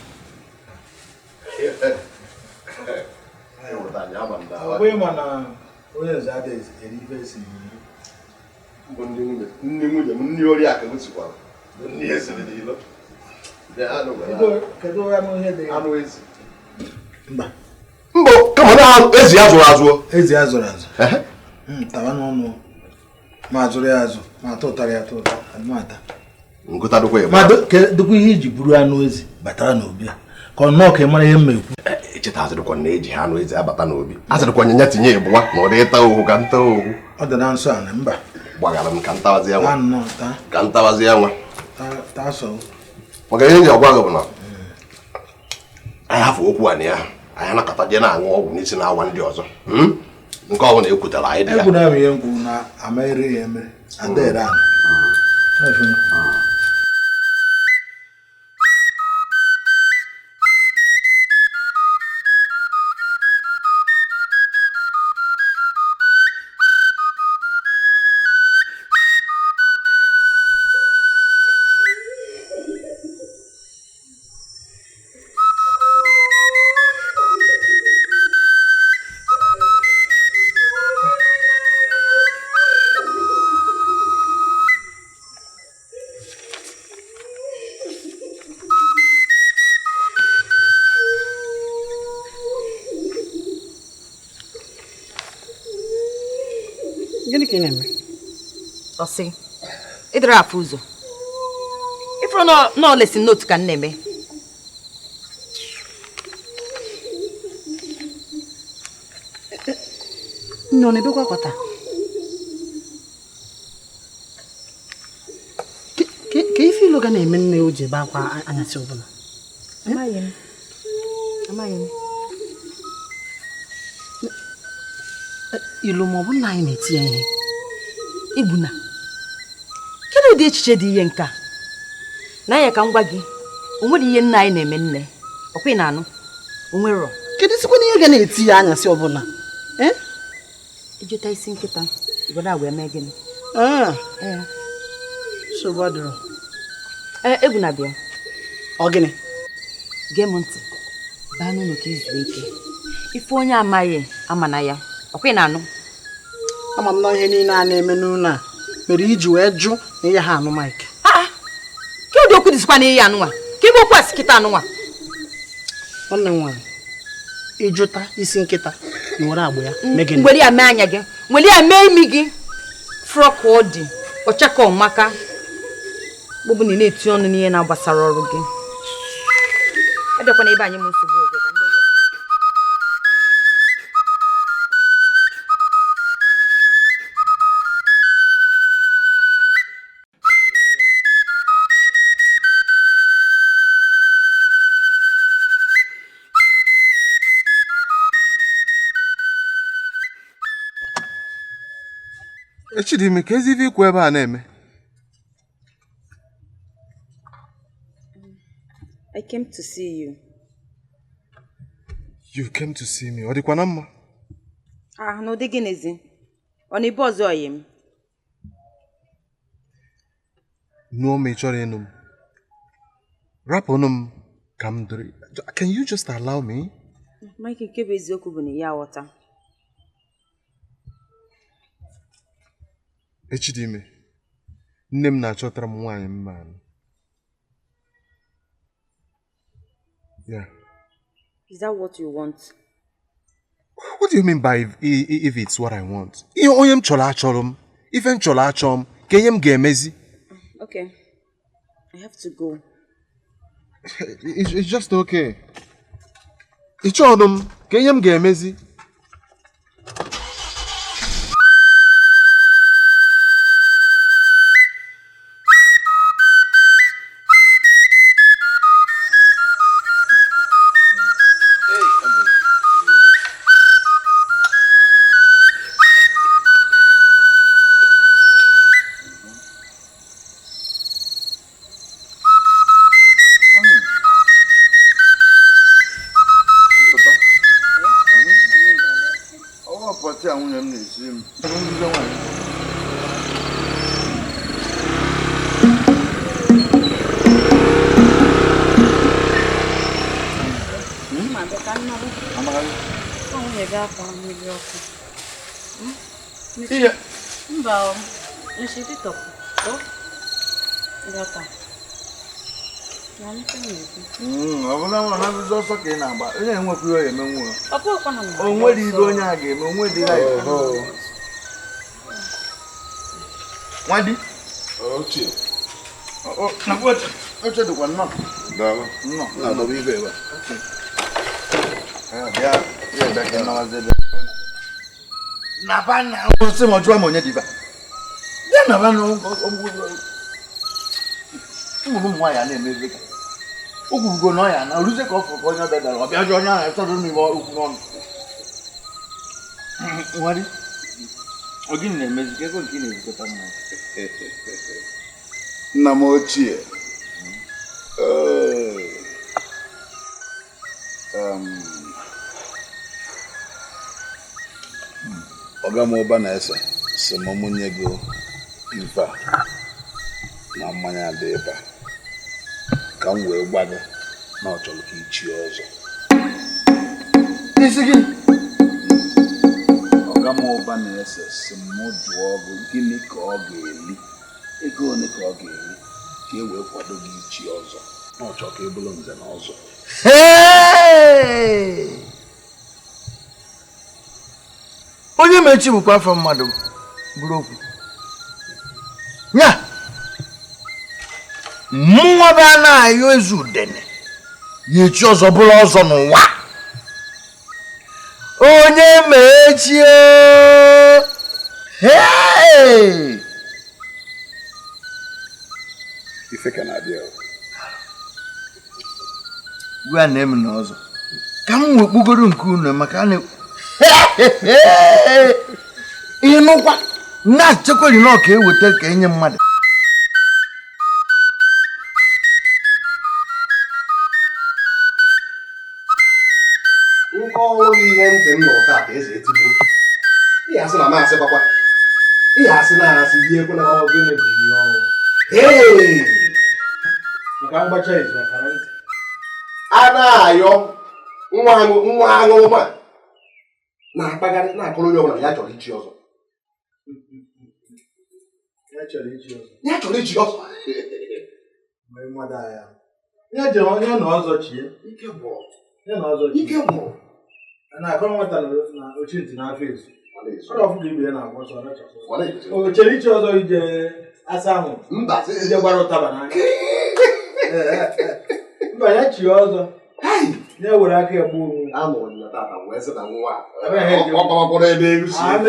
Akwa ịma na onye nze adịghị eri ife esi n'ilo. Mbụ ndị nwunye nne nwunye m nne oriakụ m sikwara nne esiri n'ilo. Kedu anụ ihe dị anụ ezi? Mba. Mbụ kama na ezi ya zụrụ azụ. Ezi ya zụrụ azụ. Tawa n'ọnụ ma azụrụ ya azụ ma atọ ụtara ya atọ ụtọ ma ata. Ngụta dịkwa ya. Ma dịkwa ihe iji buru anụ ezi batara n'obi a ka ọ nnọọ ka ị mara ihe m ekwu. Echeta azụrụkwa na eji ha anụ ezi abata n'obi. Azụrụkwa nyanya tinye ịbụwa na ọ dị ịta ohu ka nta ohu. Ọ dị na nsọ ala mba. Gbagara m ka ntawazi ya nwa. Taa. Ka ntawazi ya nwa. Taa sọ. Maka ihe nji ọgwa gị bụ na anyị hafụ okwu a na ya anyị anakọta je na-aṅụ ọgwụ n'isi na-awa ndị ọzọ. Nke ọbụla ekwutara anyị dị ya. Ekwuna m ihe m kwuru na amaere ya emere adere ala. Gịnị ka ị na-eme? Ọsị, ị dịrị afụ ụzọ. Ifuru na ọ lesin notu ka m na-eme. Nne ọ na-ebekwa akwa taa? Ka ife ilu ga na-eme nne o ji ebe akwa anyasị ọbụla? Amaghị m. Amaghị m. Ilu ma ọ bụ nna anyị na-eti ya ihe. Igbuna, kedu ụdị echiche dị ihe nke a? N'anya ka m gwa gị, o nwere ihe nna anyị na-eme nne. Ọkwa ị na-anụ? O nwero. Kedu sikwa na ihe ga na-eti ya anyasị ọbụla? Ijeta isi nkịta, igodo agwa eme gịnị? Nsogbu adịrọ. Egbuna bịa. Ọ gịnị? Gee m ntị. Baa n'ụlọ ka izuo ike. Ife onye amaghị ama na ya. Ọkwa ị na-anụ? Ama m na ihe niile a na-eme n'ụlọ a mere iji wee jụ na ihe ha anụ Mike. Ke ụdị okwu dịzikwa na ihe anụnwa? Ka ebe okwu a si kịta anụnwa? Nwanne m nwaanyị, ịjụta isi nkịta na were agba ya mee gịnị? Were ya mee anya gị, were ya mee imi gị. Frọk ọ dị, ọchaka ọmaka. Gbọbụ na ị na-eti ọnụ n'ihe na-agbasara ọrụ gị. Abịakwana ebe anyị m nsogbu ọzọ ka ndị Echidime, ka ezi ife ikwu ebe a na-eme? I came to see you. You came to see me. Ọ dịkwa na mma? Ah, n'ụdị gịnịzi? Ọ na-ebu ọzọ ọyị m? Nụọ ma ị chọrọ ịnụ m. Rapụnụ m ka m dịrị. Can you just allow me? Mike, nke bụ eziokwu bụ na ya aghọta. Echidime, nne m na-achọtara m nwaanyị mma anụ. Yeah. Is that what you want? What do you mean by if it's what I want? Ihe onye m chọrọ achọrọ m. Ife m chọrọ achọ m. Ka ihe m ga-emezi. Okay. I have to go. It's just okay. Ị chọrọ m ka ihe m ga-emezi. Akwa mmiri ọkụ. Mba o, nshitọpụ. Ọ bụla nwa ha bizo ọsọ ka ị na-agba onye enwekwa ihe ọ ga-emenwu o nwere ibe onye a ga-eme onwe dị ya nwa di ochie oche dịkwa nnọọ nnọọ na-adọba ibe ebe a na sị ma jụọ m onye dịba bịa naba na ụmụ nwaanyị a na-eme ebe ka o gwurugo na ọya na oruzie ka ọ fụrụ ka onye ọbịa dara ọbịa jụọ onye ahụ chọrọ n'ime okwu n'ọnụ nwari ọ gịnị na-emezi ka ego nke ị na-ebukọta mmanya nna m ochie ọga m ụba na-ese si m mụnye gị ife a na mmanya dị ebe a ka m wee gwa gị na ọ chọrọ ka ichie ọzọ. Isi gị ọga m ụba na-ese si m jụọ gị gịnị ka ọ ga-eli ego ole ka ọ ga-eli ka e wee kwado gị ichie ọzọ na ọ chọrọ ka ị bụrụ nze na ọzọ. Onye mechi bụkwa afọ mmadụ bụrụ okwu nya mụnwa bụ a na-ayọ ezu udene ya echi ọzọ bụrụ ọzọ n'ụwa onye mechi ife ka na-abịa gwa na emi na ọzọ ka m wekpugoro nke unu maka a na ịnụkwa na-achekwari na ọka eweta ka enye mmadụ nke ọrụ ihe ntị m nụrụ taa ka eze etigbuo ihe asị na masị gbakwa ihe asị na asị ihe ekwe na gịnị bụ ihe ọrụ nke mgbacha izu akara ntị a na-ayọ nwa aṅụrụma na-akpagharị na-akọrọ onye ọbụla ya chọrọ ichi ọzọ ya chọrọ ichi ọzọ ya na ọzọ chie ike gwụrụ ike gwụrụ na-akọrọ nwata na ochi ntị n'afọ ezu ọrụ ọfụga ibe ya na-agba ọsọ o chere ichi ọzọ ije asa ahụ mba ije gbara ụtaba n'anya mba ya chie ọzọ ya were aka egbu onwe ama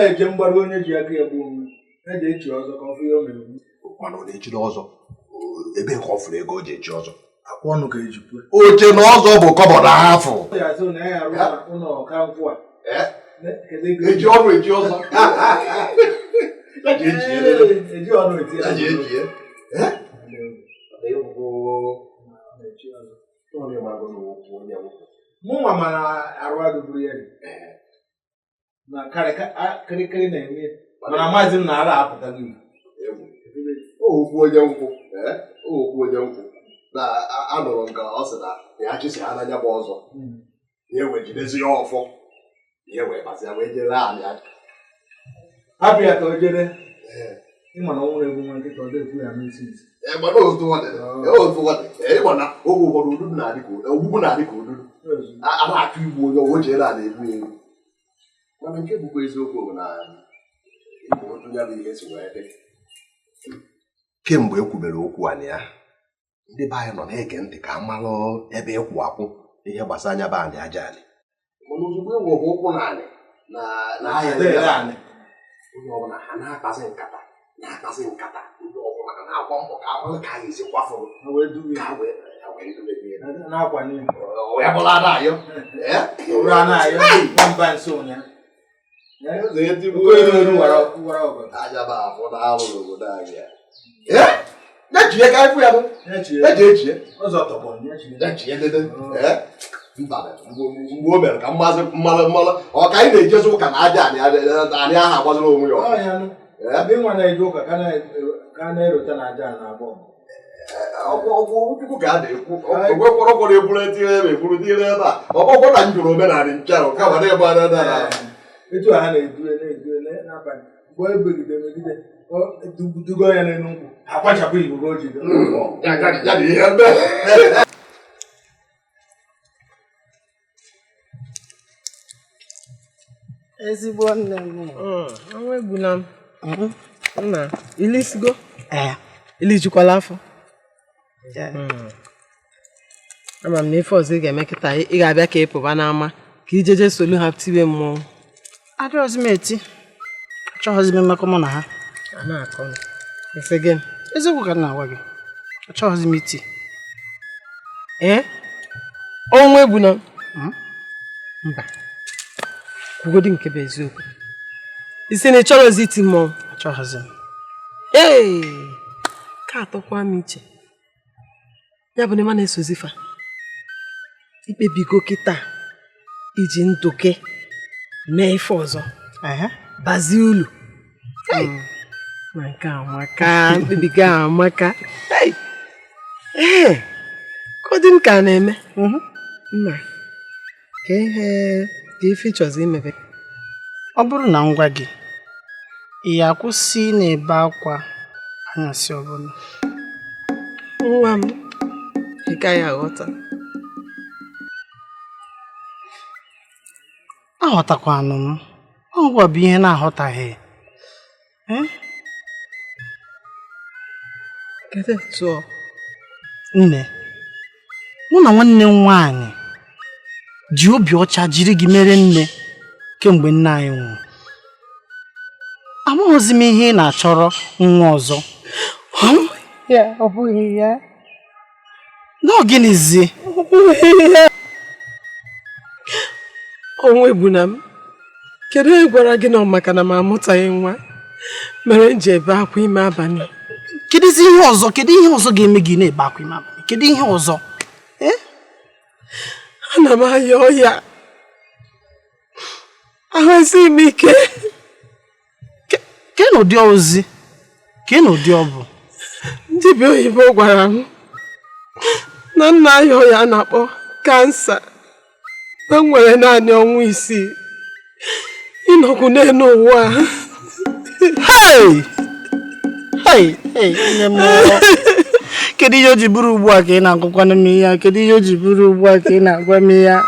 eje mgbaru onye ji aka egbu onwe ya ji echi ọzọ ka ọ fụ ihe o mere mana ọ na-echiri ọzọ ebe ka ọ fụrụ ego o ji echi ọzọ akwa ọnụ ka eji pụọ oche na ọzọ bụ kọbọd afọ eji ọnụ eji ọzọ eji mụnwa mana arụ adụburu ya na kịrịkịrị na-eme mana maazị m na-ara apụta gị okwu onye nkwụ okwu onye nkwụ na anụrụ nke ọ sị na ya chịsị ha n'anya bụ ọzọ ya wee jidezi ya ọfọ ya wee gbazia wee jere anị hapụ ya ka o jere ịma na ọ nwụrụ egbu nwa nkịta ọ dịkwu ya n'isi isi mana otu ọ dị ịma na oge ụfọdụ odudu na-adị ka ogbugbu na-adị ka odudu a na-achọ igbu onye o jere ala egbu egbu mana nke bụkwa eziokwu bụ na ịbụ otu ya bụ ihe si wee dị kemgbe e kwubere okwu anị ya ndị be anyị nọ na-ege ntị ka a malụ ebe ịkwụ akwụ ihe gbasara anya be anị aja anị mana ozugbo e nwere ụkwụ na anị na ahịa onye ọbụla ha na-akpazi nkata ndị ọbụla ha na-agba mbọ ka amalụ ka anyị esi kwafụrụ ka wee ya bụrụ ana-ayọ aja bụ afọ na alụ n'obodo anyị ya chie ka ịfụ ya bụ eji echie ya chie dede mba mgbe o mere ka mmazi mmalụ mmalụ ọ ka anyị na-ejezi ụka na aja anị ahụ agbaziri onwe ya ebe nwa na-eje ụka ka na-erota na aja na abụọ Ọgwụ Chukwu ka a na-ekwu ogwe kwọrọ egburu etinye ebe egburu tinyere ebe a ọgbọgwọ na njụrụ omenala ncharụ kama na ịgba na Etu a ha na-edu na-edu n'abalị mgbe e begide megide dugo ya n'elu nkwụ akwachapụ igbo o ji ya na ihe mee. Ezigbo nne m. Ọnwa egbula m. Nna, ilisigo? Ilijukwala afọ? Ama m na ife ọzọ ị ga-eme kịta ị ga-abịa ka ị pụba n'ama ka ijeje solu ha tiwe mmọnwụ. Adịghịzi m eti. Achọghịzi m mmekọ mụ na ha. A na-akọ m. Ese gịnị? Eziokwu ka m na-agwa gị. Achọghịzi m iti. Ee? Ọnwa egbula m. Mba. Kwugodi nke bụ eziokwu. Isi na ị chọrọzi iti mmọnwụ? Achọghịzi m. Ee! Ka atọkwa m iche. Ya bụ na ịma na-esozi fa. Ikpebigo kịta iji ndụ gị mee ife ọzọ. Bazie ulu. Na nke amaka, mkpebigo amaka. Ee, ka ọ dị m ka a na-eme. Nna, ka ihe ka ife ịchọzi imebe. Ọ bụrụ na m gwa gị, ị ya akwụsị na-ebe akwa anyasị ọbụla? Nwa m, ị gaghị aghọta. Aghọtakwanụ m. Ọgwụ bụ ihe na-aghọtaghị. Kedu etu ọ? Nne, mụ na nwanne m nwaanyị ji obi ọcha jiri gị mere nne kemgbe nne anyị nwụrụ. Amaghịzi m ihe ị na-achọrọ nwa ọzọ. Ya, ọ bụghị ya. Na ọ gịnịzi? Ọ bụghị ya. Ọnwa egbuna m. Kedu onye gwara gị na ọ maka na m amụtaghị nwa mere m ji ebe akwa ime abalị? Kedụzi ihe ọzọ? Kedu ihe ọzọ ga-eme gị na-ebe akwa ime abalị? Kedu ihe ọzọ? Ana m aya ọya. Ahụ esighị m ike. Ke n'ụdị ozi? Ke n'ụdị ọ bụ? Dibịa oyibo gwara m na nna aya ọya a na-akpọ kansa na m nwere naanị ọnwa 6 ịnọkwu n'elu ụwa. Hey! Hey! Hey! Nne m. Kedu ihe o ji bụrụ ugbu a ka ị na-agwakwanụ m ihe a? Kedu ihe o ji bụrụ ugbu a ka ị na-agwa m ihe a?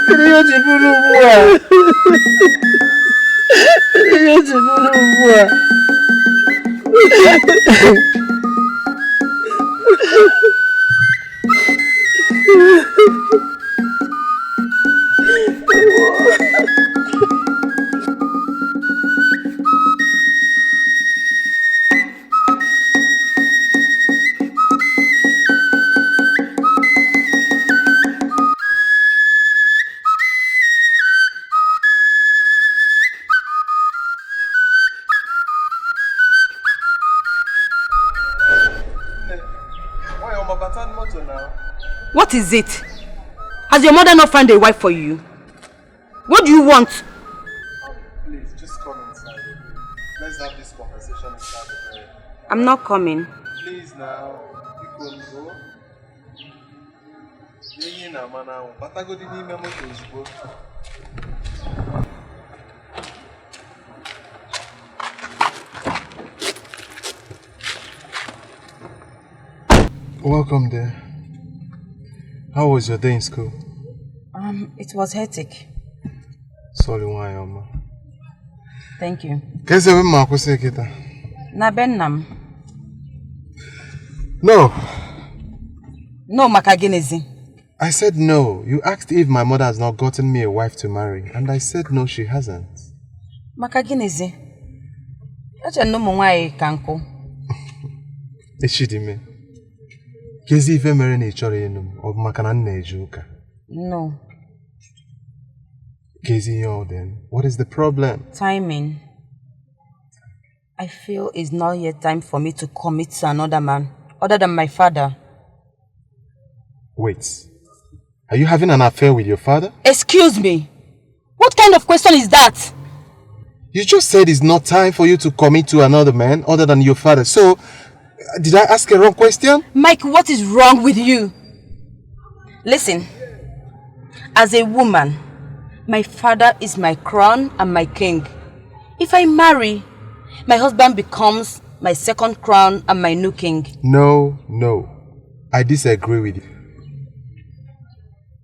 Kedu ihe o ji bụrụ ugbu a? Kedu ihe o ji bụrụ ugbu a? What is it? Has your mother not found a wife for you? What do you want? Please, just come inside. Let's have this conversation inside the bed. I'm not coming. Please now, you can go. Welcome there. How was your day in school? It was hectic. Sorry, Wayoma. Thank you. Na Benam. No. No, maka gịnịzi? I said no. You asked if my mother has not gotten me a wife to marry, and I said no, she hasn't. Maka gịnịzi? Eche na ụmụ nwaanyị ka nkụ. Echidime. Kezi ife mere na ị chọrọ ịnụ m, ọ bụ maka na m na-eje ụka? No. Kezi ihe ọ then? What is the problem? Timing. I feel it's not yet time for me to commit to another man other than my father. Wait. Are you having an affair with your father? Excuse me. What kind of question is that? You just said it's not time for you to commit to another man other than your father. So, Did I ask a wrong question? Mike, what is wrong with you? Listen, as a woman, my father is my crown and my king. If I marry, my husband becomes my second crown and my new king. No, no. I disagree with you.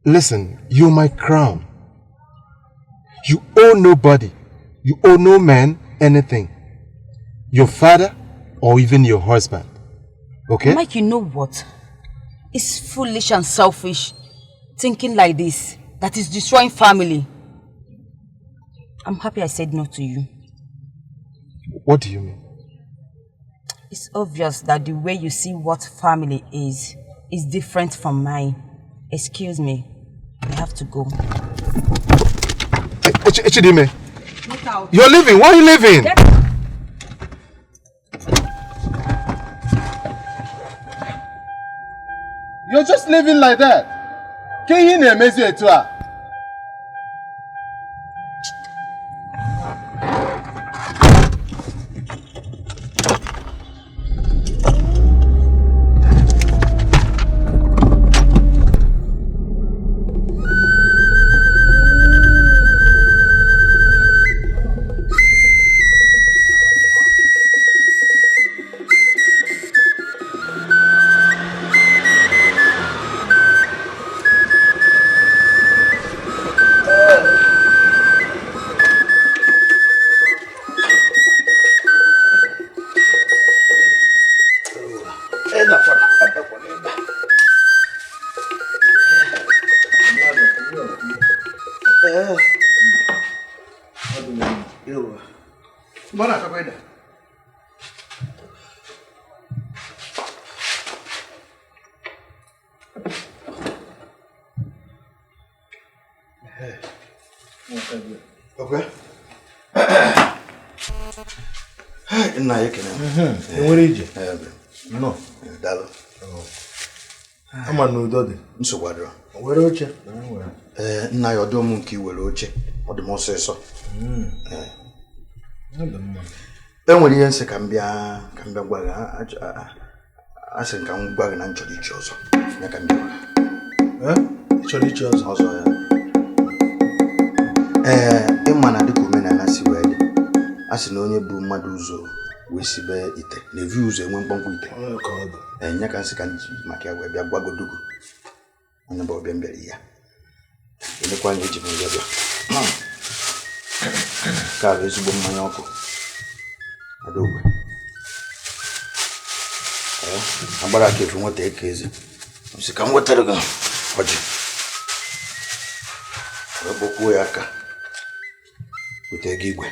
Listen, you're my crown. You owe nobody, you owe no man anything. Your father or even your husband. Okay? Mike, you know what? It's foolish and selfish thinking like this. That is destroying family. I'm happy I said no to you. What do you mean? It's obvious that the way you see what family is different from mine. Excuse me. I have to go. Echidime. You're leaving. Why are you leaving? You're just living like that. Can you name it? Nsogbu adịrọ. Were oche. Ee, nna ya ọdụ m nke iwere oche, ọ dị m ọsịsọ. E nwere ihe nsị ka m bịa gwa gị, asị ka m gwa gị na m chọrọ ichi ọzọ. Ya ka m bịa. Chọrọ ichi ọzọ? Ọzọ ya. Ee, ịma na dịka omenala si wee dị, a sị na onye bụ mmadụ ụzọ wee sibe ite, na-evi ụzọ enwe mkpọmkpọ ite. Ee, ya ka nsị ka m ji maka ya wee bịa gwagodogo. Onye bụ ọbịa mbịara ya elekwa anya eji m bịa bịa ka bụ ezigbo mmanya ọkụ adaogbe agbara aka efu nweta eke eze sị ka m wetara gị ọjị wee kpọkwuo ya aka weta ego igwe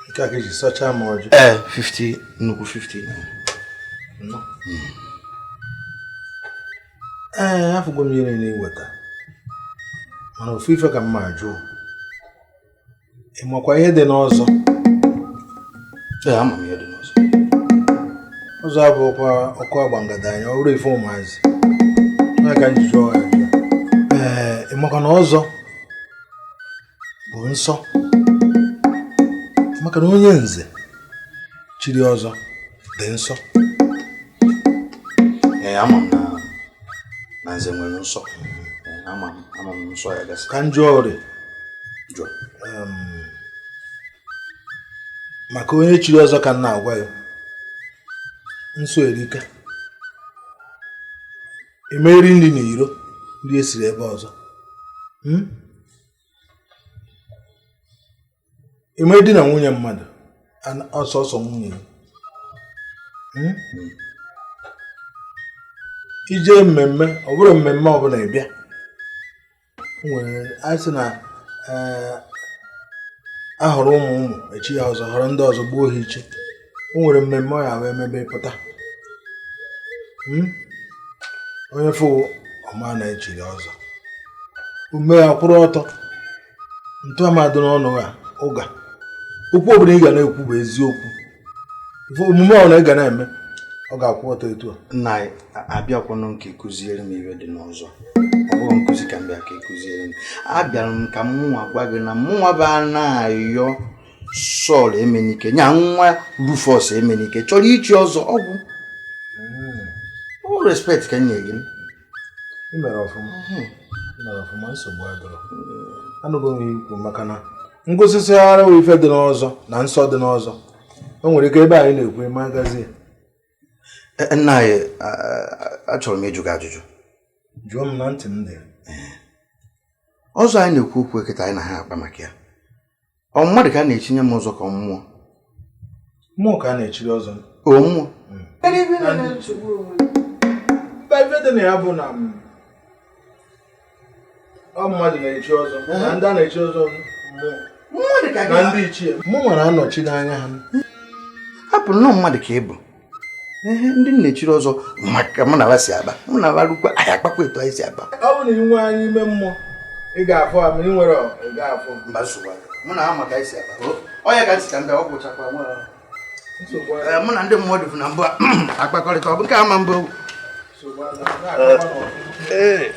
nke a ka eji sachaa m ọjị. Ee, 50 nnukwu 50. Ee, afụgo m ihe niile iweta, mana ofu ife ka m ma jụọ, ị makwa ihe dị n'ọzọ? Ee, ama m ihe dị n'ọzọ. Ọzọ abụghịkwa ọkụ agba ngada anya, ọ bụrụ ife ụmụazị onye ka m ji jụọ ya jụọ. Ee, ị makwa na ọzọ bụ nsọ, maka na onye nze chiri ọzọ dị nsọ. Ee, ama m na nze nwere nsọ. Ama m nsọ ya gasị. Ka m jụọ ọrịa jụọ. Maka onye chiri ọzọ ka m na-agwa ya, nsọ erika. Emeri nri na iro nri esiri ebe ọzọ. Eme di na nwunye mmadụ ọsọsọ nwunye ya. Ije mmemme, ọ bụrụ mmemme ọbụla ị bịa, nwere a sị na ahọrọ ụmụ ụmụ echi ya ọzọ, họrọ ndị ọzọ gbuo ha iche. O nwere mmemme ọ ya wee mebe pụta. Onye fụ ọma na-echiri ọzọ, ume ya kwụrụ ọtọ, ntụamadụ n'ọnụ ya ụga, okwu ọbụla ị ga na-ekwu bụ eziokwu, omume ọbụla ị ga na-eme ọ ga-akwụ ọtọ etu a. Nna abịakwanụ nke kụziere m ihe dị n'ọzọ, ọ bụghị nkụzi ka m bịa ka ị kụziere m. Abịara m ka mụnwa gwa gị na mụnwa bụ Anayo Sọl Emenike, nya nwa Rufus Emenike chọrọ ichi ọzọ ọgwụ. All respect ka nye gị. Ị mere ọfụma. Ị mere ọfụma, nsogbu adịrọ. Anụgo m ikwu maka na ngosisi ara ife dị n'ọzọ na nsọ dị n'ọzọ. O nwere ike ebe anyị na-ekwu eme agazi ya. Nna anyị, achọrọ m ịjụ gị ajụjụ. Jụọ m na ntị m dị. Ọzọ anyị na-ekwu okwu kịta anyị na ha akpa maka ya. Ọ mmadụ ka a na-echinye m ụzọ ka ọ mmụọ? Mmụọ ka a na-echiri ọzọ. O mmụọ? Mba, ife dị na ya bụ na ọ mmadụ na-echi ọzọ na ndị a na-echi ọzọ mmụọ na ndị ichie. Mụ nwere anọchi n'anya ha. Hapụ nnọọ mmadụ ka ị bụ. Ihe ndị na-echiri ọzọ maka mụ na ha si aba. Mụ na ha rukwa anyị akpakwa etu anyị si aba. Ọ bụ na ị nwee anya ime mmụọ, ị ga-afụ ma ị nwere ị ga-afụ. Mba, nsogbu adịghị. Mụ na ha maka anyị si aba. Ọ ya ka ntị ka m bịa, ọ gwụchakwa nwa. Mụ na ndị mmadụ bụ na mbụ akpakọrịta ọ bụ nke ama mbụ. Ee.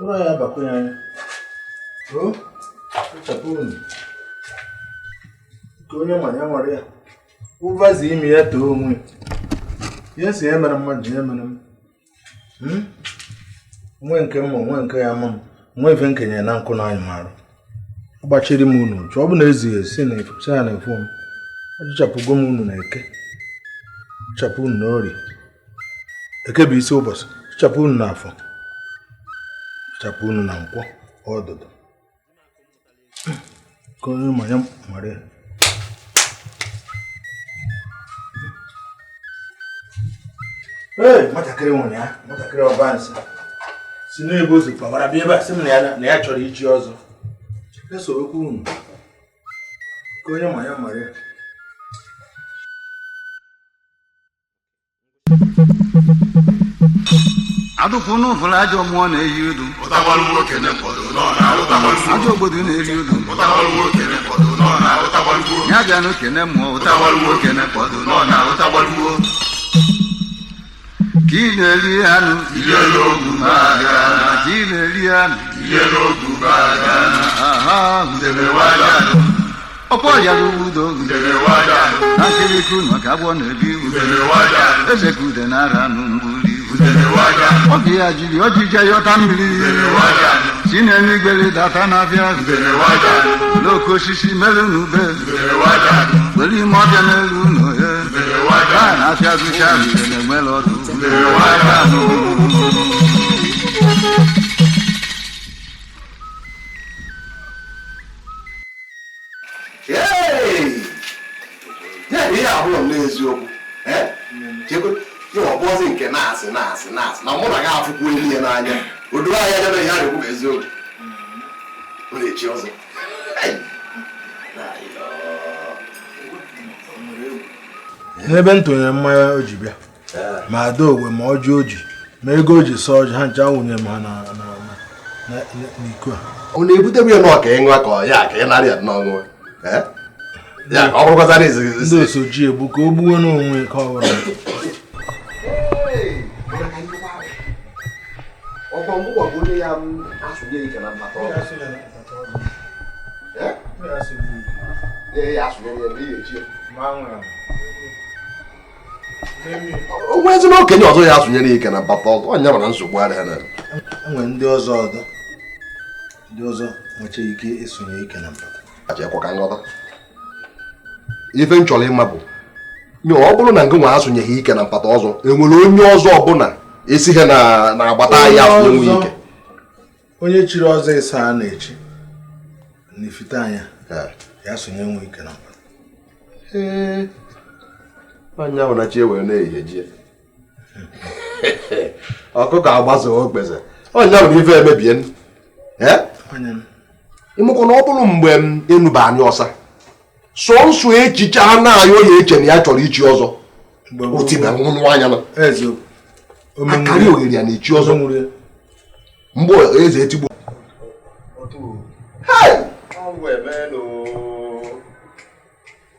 Ụra ya abakwa ya anya. O, kpochapụ unu. Ka onye ma ya nwere ya. Ụvazi imi ya too onwe. Ya si ya mere mmadụ ya mere m. Nwe nke m nwe nke ya ma m. Nwe ife nkenye na nkụ na anyị marụ. Agbachiri m unu. Chọọ bụ na ezighị esi na efu ya na efu m. Ọchịchapụgo m unu na eke. Chapụ unu na orie. Eke bụ isi ụbọchị. Chapụ unu na afọ. Chapụ unu na nkwọ ọdụdụ. Ka onye ma ya mara ya. Ee, nwatakịrị nwụrụ ya, nwatakịrị ọbansi. Si n'ebe o si kpawara bịa ebe a sị m na ya chọrọ ichi ọzọ. Esorokwa unu. Ka onye ma ya mara ya. Adụkwụ n'ụfụrụ ajọ mmụọ na-eyi udu. Ajọ obodo na-eri udu. Ya bịa n'okene mmụọ ka ị na-eri anụ ka ị na-eri anụ ọkwa ọrịara udo na nkirikwu nọ ka agwọ na-ebi eze ka ude na-ara anụ mgbuli oge ya jiri ojije yọta mmiri si n'eluigwe data n'abịa n'oke osisi merụ n'ube were ime ọbịa n'elu ụlọ ya a na-afịa gụcha rire na-enwere ọdụ. Ihe ahụrụ m n'eziokwu ọ bụzi nke na-asị na-asị na-asị na mụ na gị afụkwu elu ya n'anya o doo anya anya na ihe a na-ekwu bụ eziokwu. Ọ na-echi ọzọ. N'ebe m tụnyere mmanya o ji bịa ma ada ogwe ma ọjị o ji ma ego o ji sọọ ọjị ha ncha nwunye m ha n'iko a. Ọ na-ebutebu ya n'ọka ịṅụ ka ọ ya ka ị narị ya n'ọṅụ ya ka ọ bụrụkwazara ndị osoji egbu ka o gbuo n'onwe ka ọ bụrụ. Onwe ezi na okenye ọzọ ya asụnyere ike na mpata ọzọ onye mara nsogbu adịghị na enwere ndị ọzọ ọdọ ndị ọzọ nwechara ike ịsụnye ike na mpata. Achekwa ka nghọta ife m chọrọ ịma bụ nye ọ bụrụ na ngị nwa asụnyeghị ike na mpata ọzọ enwere onye ọzọ ọbụla esi ha na agbata anyị asụnyenwe ike. Onye chiri ọzọ ịsa a na-echi n'ifite anya ya sonye nwe ike na mpata. Ee, anya bụ na chi ewere na-ehihie ji ọkụkọ agbaso okpeze onye bụ na ife emebie. Ịmụkọ na ọ bụrụ mgbe m enuba anya ọsa sọ nsọ echiche a na-ayọ ya eche na ya chọrọ ichi ọzọ otibe nwụnụ anya na akarị oghere ya na-echi ọzọ mgbe eze etigbo. Hey!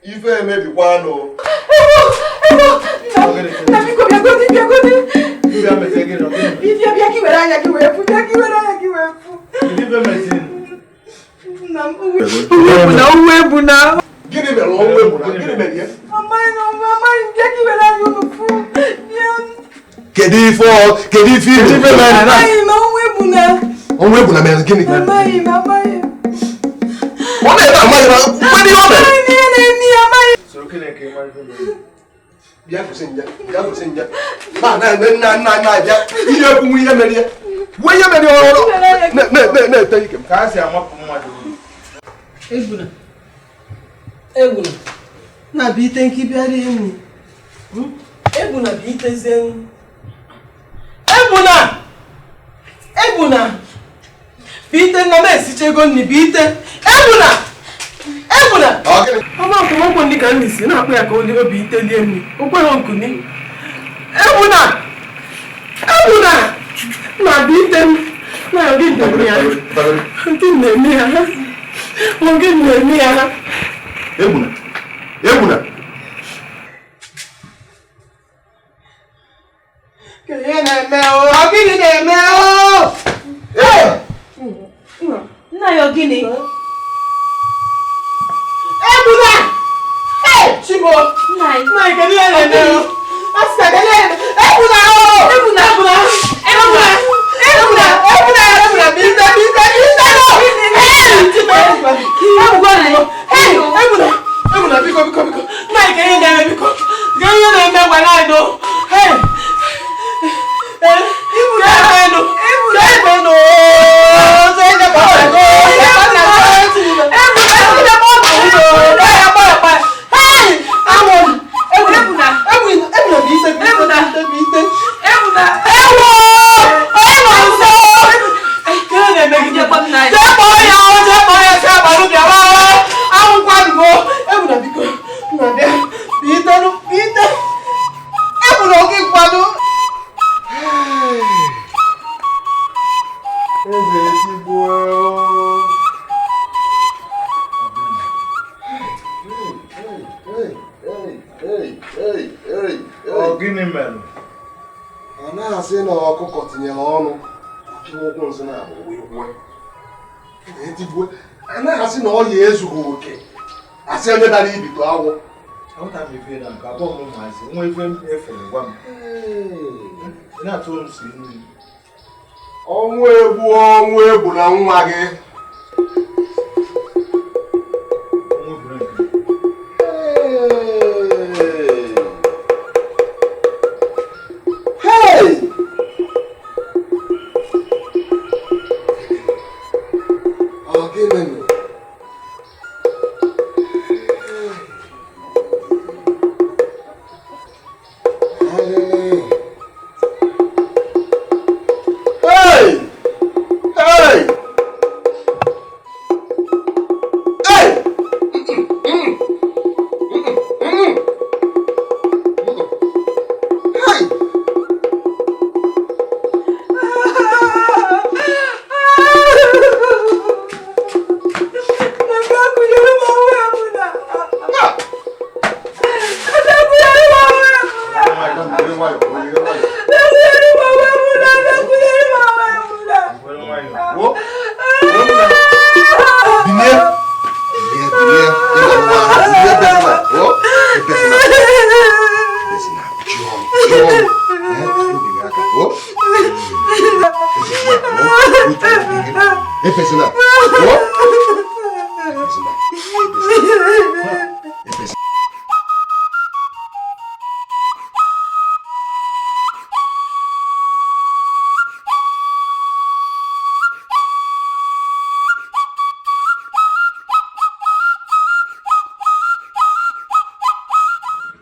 Ife emebikwanụ. Na biko bịagodi bịagodi. Bịa bịa ka i were anya gị wee fụ, bịa ka i were anya gị wee fụ. Nna m, uwe egbu na. Gịnị mere ọnwụ egbu na? Gịnị mere ya? Amaghị m, amaghị m, bịa ka i were anya unu fụ. Bịa. Kedu ife ọ kedu ife iji mere? Amaghị m, ọnwụ egbu na. Ọnwụ egbu na mere gịnị? Amaghị m, amaghị m. Ọ na-ebe amaghị na mmadụ ihe ọ mere. Amaghị m ihe na-eme ya, amaghị m. Bịa kwụsị nje, bịa kwụsị nje. Na na na na na bịa. Ihe ekwunwu ihe mere ya. Gbuo ihe mere ya ọrụ. Na na na na-ete ike m. Ka a si amapụ mmadụ uru. Egbuna. Egbuna. Na bụ ite nke bịara enyi. Egbuna bụ itezie. Egbuna! Egbuna! Bụ ite nna m esichego nni bụ ite. Egbuna! Egbuna! Ọma nkwụmọkwụ ndị ka nni si na-akpụ ya ka obi ite lie nni. O kweghị nkuni. Egbuna! Egbuna! Na bụ ite m. Na gị na-eme ya. Gị na-eme ya. Gị na-eme ya. Egbuna! Egbuna! Kedu ihe na-eme o? Gịnị na-eme o? Nna ya, gịnị? Egbuna! Hey! Chibo! Nna ya, kedu ihe na-eme o? Asị ka kedu ihe na-eme? Egbuna o! Egbuna! Egbuna! Egbuna! Egbuna! Egbuna! Egbuna! Bite! Bite! Bite! Hey! Chibo! Egbuna! Hey! Egbuna! Egbuna! Biko! Biko! Biko! Nna ya, kedu ihe na-eme? Biko! Kedu ihe na-eme gwa na-adụ? Hey! Ọ gịnị mere? A na-asị na ọkụkọ tinyere ọnụ ụkwụ nsị na-abụ wee kwue. Etigbuo. A na-asị na ọya ezughị oke. Asị onye dara ibito awọ. Aghọta m ife na nke abụọ m ụmụazị, nwa ife m efere gwa m. Ị na-atụ m si nri. Ọnwụ egbu ọnwụ egbu na nwa gị. Hey! Ọ gịnị nụ? Hey! Hey! Hey! Hey!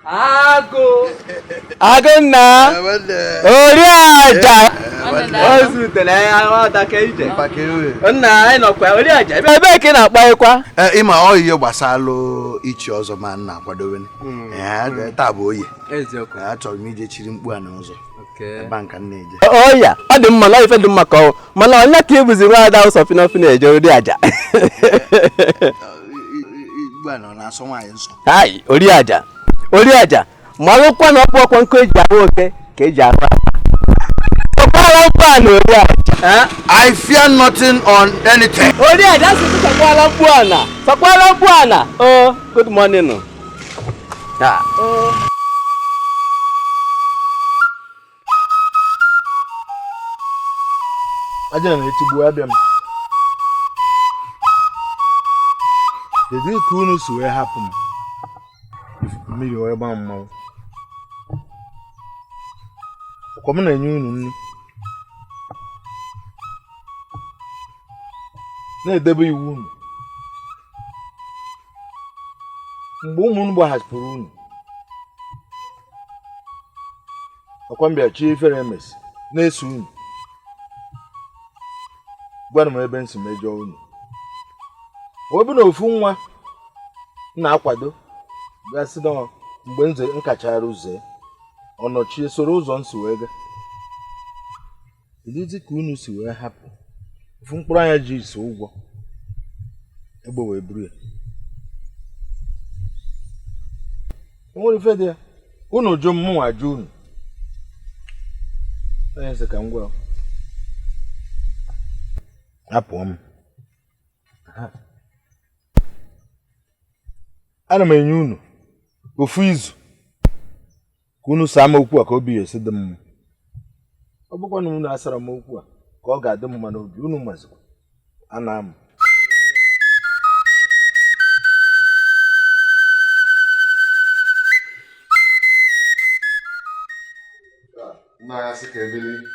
Agụ. Agụnna. Oriaja. Ozu tere nwata ka ije. Nna anyị nọkwa Oriaja. Ebe ka ị na-akpa ịma ọ ihe gbasara ichi ọzọ ma nna akwadobe. Taa bụ oye. Achọrọ m ije chiri mkpu a n'ụzọ. Ebe nka m na-eje. Oya, ọ dị mma na ife dị mma ka ọ mana onye ka ebuzi nwaada ụsọ finofino eje Oriaja. Ugbu a nọ na-asọ nwaanyị nsọ. Ai, Oriaja. Oriaja, malụkwa na ọkpụ ọkwa nkụ eji ahụ oke ka eji ahụ akpa. I fear nothing on anything. Oriaja, sakwala mkpu ana. Sakwala mkpu ana. Oh, good morning. Ah. Oh. Aja na-etigbu abịa m. Kedu ka unu si wee hapụ m? Mmiri wee gbaa mmanwụ. Ọkwa m na-enye unu nri. Na-edebe iwu unu. Mgbe ụmụ unu gbahapụrụ unu, ọkwa m bịa chi ifere emesi na-eso unu. Gwanụ m ebe m si mejọọ unu. Ọ bụ na ofu nwa m na-akwado gasị na mgbe nze nkachara ụzọ ọ nọchie soro ụzọ m si wee gaa. Kedụzi ka unu si wee hapụ ofu mkpụrụ anya ji ise ụgwọ egbe wee buru ya? O nwere ife dị ya. Unu jụ m, mụnwa jụ unu. Onye sị ka m gwa apụọ m. Ana m enye unu ofu izu ka unu saa m okwu a ka obi ya esi dị mma. Ọ bụkwa na unu asara m okwu a ka ọ ga-adị m mma n'obi unu mazikwa ana m. Na-asị ka ebili.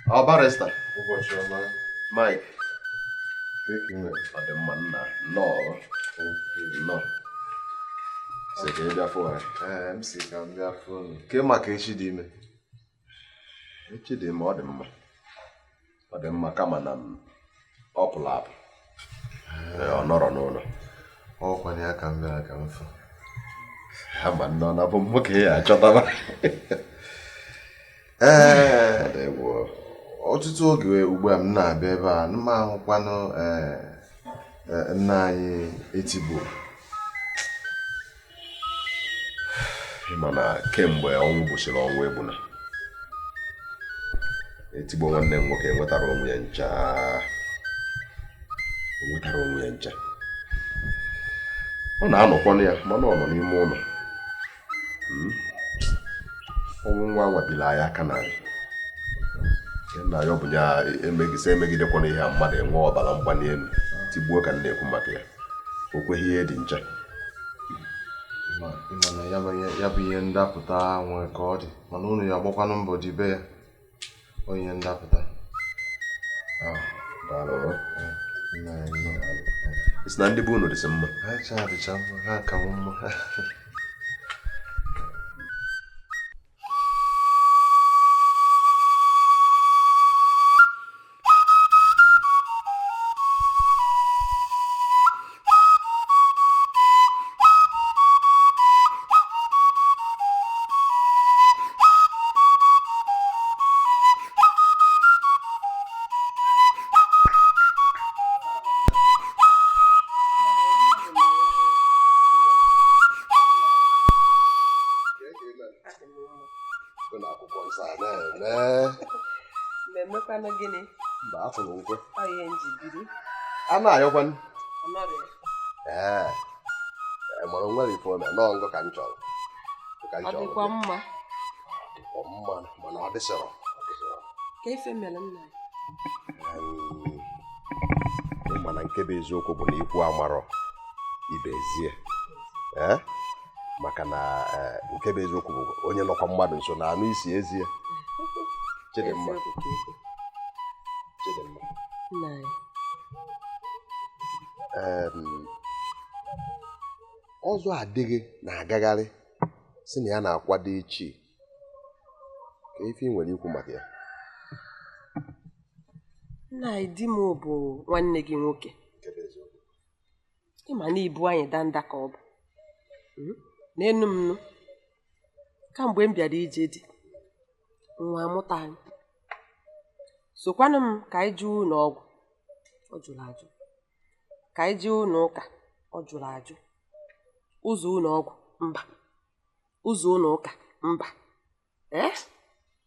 Ọ barista. Ụbọchị ọma. Mike. Ọ dị mma nna. Nnọọ. Nnọọ. Sị ka ị bịa fụ anyị. Ee, m sị ka m bịa fụ unu. Ke maka echi dị ime? Echi dị ime, ọ dị mma. Ọ dị mma kama na ọ pụrụ apụ. Ọ nọrọ n'ụlọ. Ọ kwanye ya ka m bịara ka m fụ. Ha ma nnọọ na bụ nwoke ya achọtaba. Ee, ọtụtụ oge ugbu a m na-abịa ebe a, m ahụkwanụ nna anyị Etigbo. Ịma na kemgbe ọnwụ gbụsịrị ọnwụ egbuna. Etigbo nwanne m nwoke enwetara onwe ya ncha. Enwetara onwe ya ncha. Ọ na-anọkwanụ ya mana ọ nọ n'ime ụlọ. Ọnwụ nwa nwabila anyị aka narị. Nna ya ọ bụ ya emegidekwana ihe a mmadụ enwe ọbara mgbali elu tigbuo ka m na-ekwu maka ya. O kweghị ihe dị ncha. Mana ya bụ ihe ndapụta nwere ka ọ dị, mana unu ya agbakwanụ mbọ dibe ya. Onye ndapụta. Isi na ndị bụ unu dịsị mma. Ha dịcha mma, ha ka m mma. A na-ayọkwanụ. Ee, mara nwere ife ome nọọ ngọ ka m chọrọ. Ọ dịkwa mma. Dịkwa mma mana ọ dịsịrọ. Ka ife mere nna ya. Mana nke bụ eziokwu bụ na ikwu amarọ ibe ezie. Ee, maka na nke bụ eziokwu bụ onye nọkwa mmadụ nso na anụ isi ezie. Chidimma. Chidimma. Nna ya. Ọzọ adịghị na-agagharị si na ya na-akwado echi. Ka ife ị nwere ikwu maka ya? Nna anyị, di m bụ nwanne gị nwoke. Ị ma na ibu anyị danda ka ọ bụ. N'enu m nụ, kamgbe m bịara ije di, nwa amụta anyị. Sokwanụ m ka anyị jee ụlọ ọgwụ, ọ jụrụ ajụ. Ka anyị jee ụlọ ụka, ọ jụrụ ajụ. Ụzọ ụlọ ọgwụ, mba. Ụzọ ụlọ ụka, mba. Ee,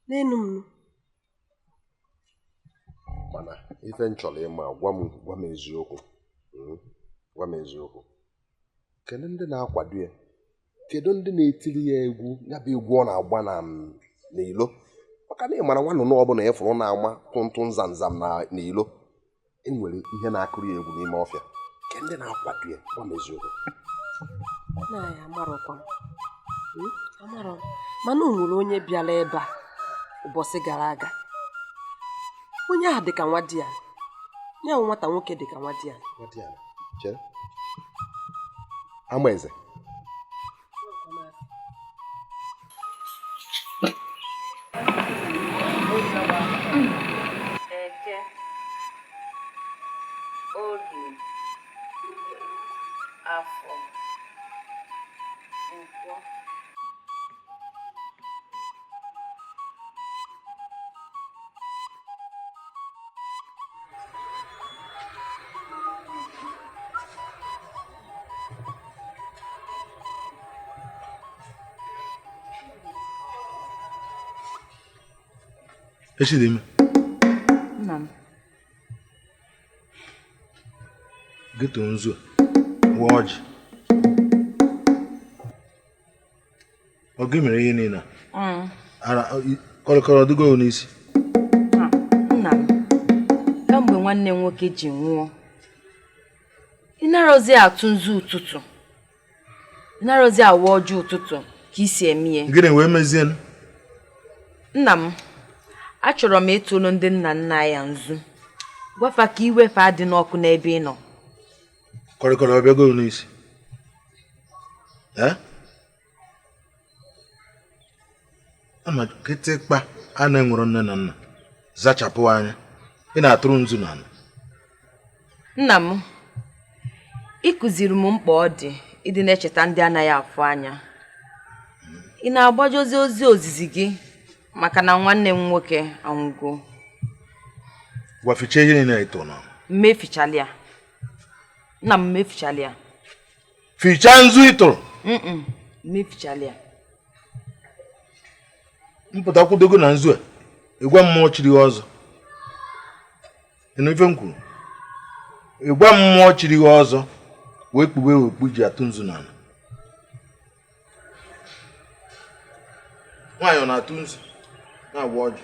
n'enu m nụ. Mana ife m chọrọ ịma, gwa m eziokwu. Gwa m eziokwu. Kedu ndị na-akwado ya? Kedu ndị na-etiri ya egwu? Ya bụ egwu ọ na-agba na n'ilo. Maka na ị mara nwa nnụnụ ọbụla ịfụrụ na-ama tụntụn zamzam n'ilo, e nwere ihe na-akụrụ ya egwu n'ime ọfịa. Kedu ndị na-akwado ya? Gwa m eziokwu. Nna ya amarọkwa m. Amarọ m. Mana o nwere onye bịara ebe a ụbọchị gara aga. Onye ahụ dịka nwa di ya. Ya bụ nwata nwoke dịka nwa di ya. Chere. Amaeze. Eke, Orie, Afọ, Nkwọ. Echidime. Nna m. Geto nzu a, wa ọjị. Ọ gị mere ihe niile a? Ara kọrọkọrọ dịgo n'isi. Nna m, kamgbe nwanne m nwoke ji nwụọ, ị narọzi atụ nzu ụtụtụ, ị narọzi awa ọjị ụtụtụ ka i si eme ihe. Gịnị wee mezie? Nna m, achọrọ m ịtụrụ ndị nna nna ya nzu, gwafa ka iwefe adị n'ọkụ n'ebe ị nọ. Kọrịkọrọ ọbịago n'isi. Ama kịtịkpa a na-enwere nne na nna zachapụ anya, ị na-atụrụ nzu n'ala. Nna m, ị kụziri m mkpa ọ dị ịdị na-echeta ndị anaghị afụ anya. Ị na-agbajozi ozi ozizi gị maka na nwanne m nwoke anwụgo. Gwa fichie ihe niile ị tụrụ n'ala. Mmefichala ya. Nna m, mmefichala ya. Fichaa nzu ị tụrụ. Mmefichala ya. Mpụta kwudogo na nzu a, ịgwa mmụọ chiri ọzọ. Ịnụ ife m kwuru? Ịgwa mmụọ chiri ọzọ wee kpube okpu ji atụ nzu n'ala. Nwaanyị ọ na-atụ nzu na-agwa ọjị.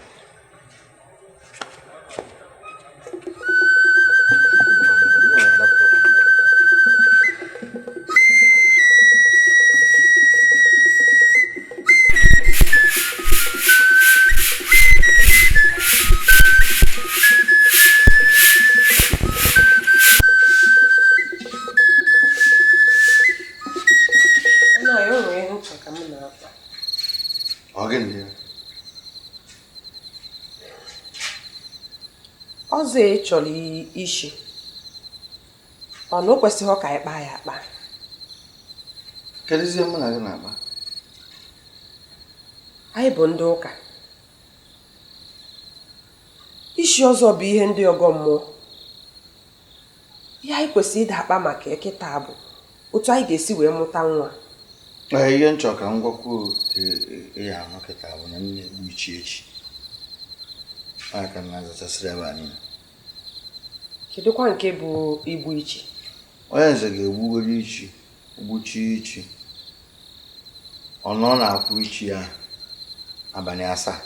Ọzọ ị chọrọ ishi, ọ na o kwesịghị ka anyị kpaa ya akpa. Kedụzie mụ na gị na-akpa? Anyị bụ ndị ụka. Ishi ọzọ bụ ihe ndị ọgọ mmụọ. Ihe anyị kwesịrị ịda akpa maka kịta bụ otu anyị ga-esi wee mụta nwa. Ihe nchọ ka m gwakwuo ya anụ kịta bụ na m na-egbu ichi echi. Aka m na-azachasịrị ebe a niile. Kedụkwa nke bụ igbu ichi? Onye nze ga-egbugoro ichi, gbuchie ichi. Ọ nọ na-akwụ ichi ya abalị asaa.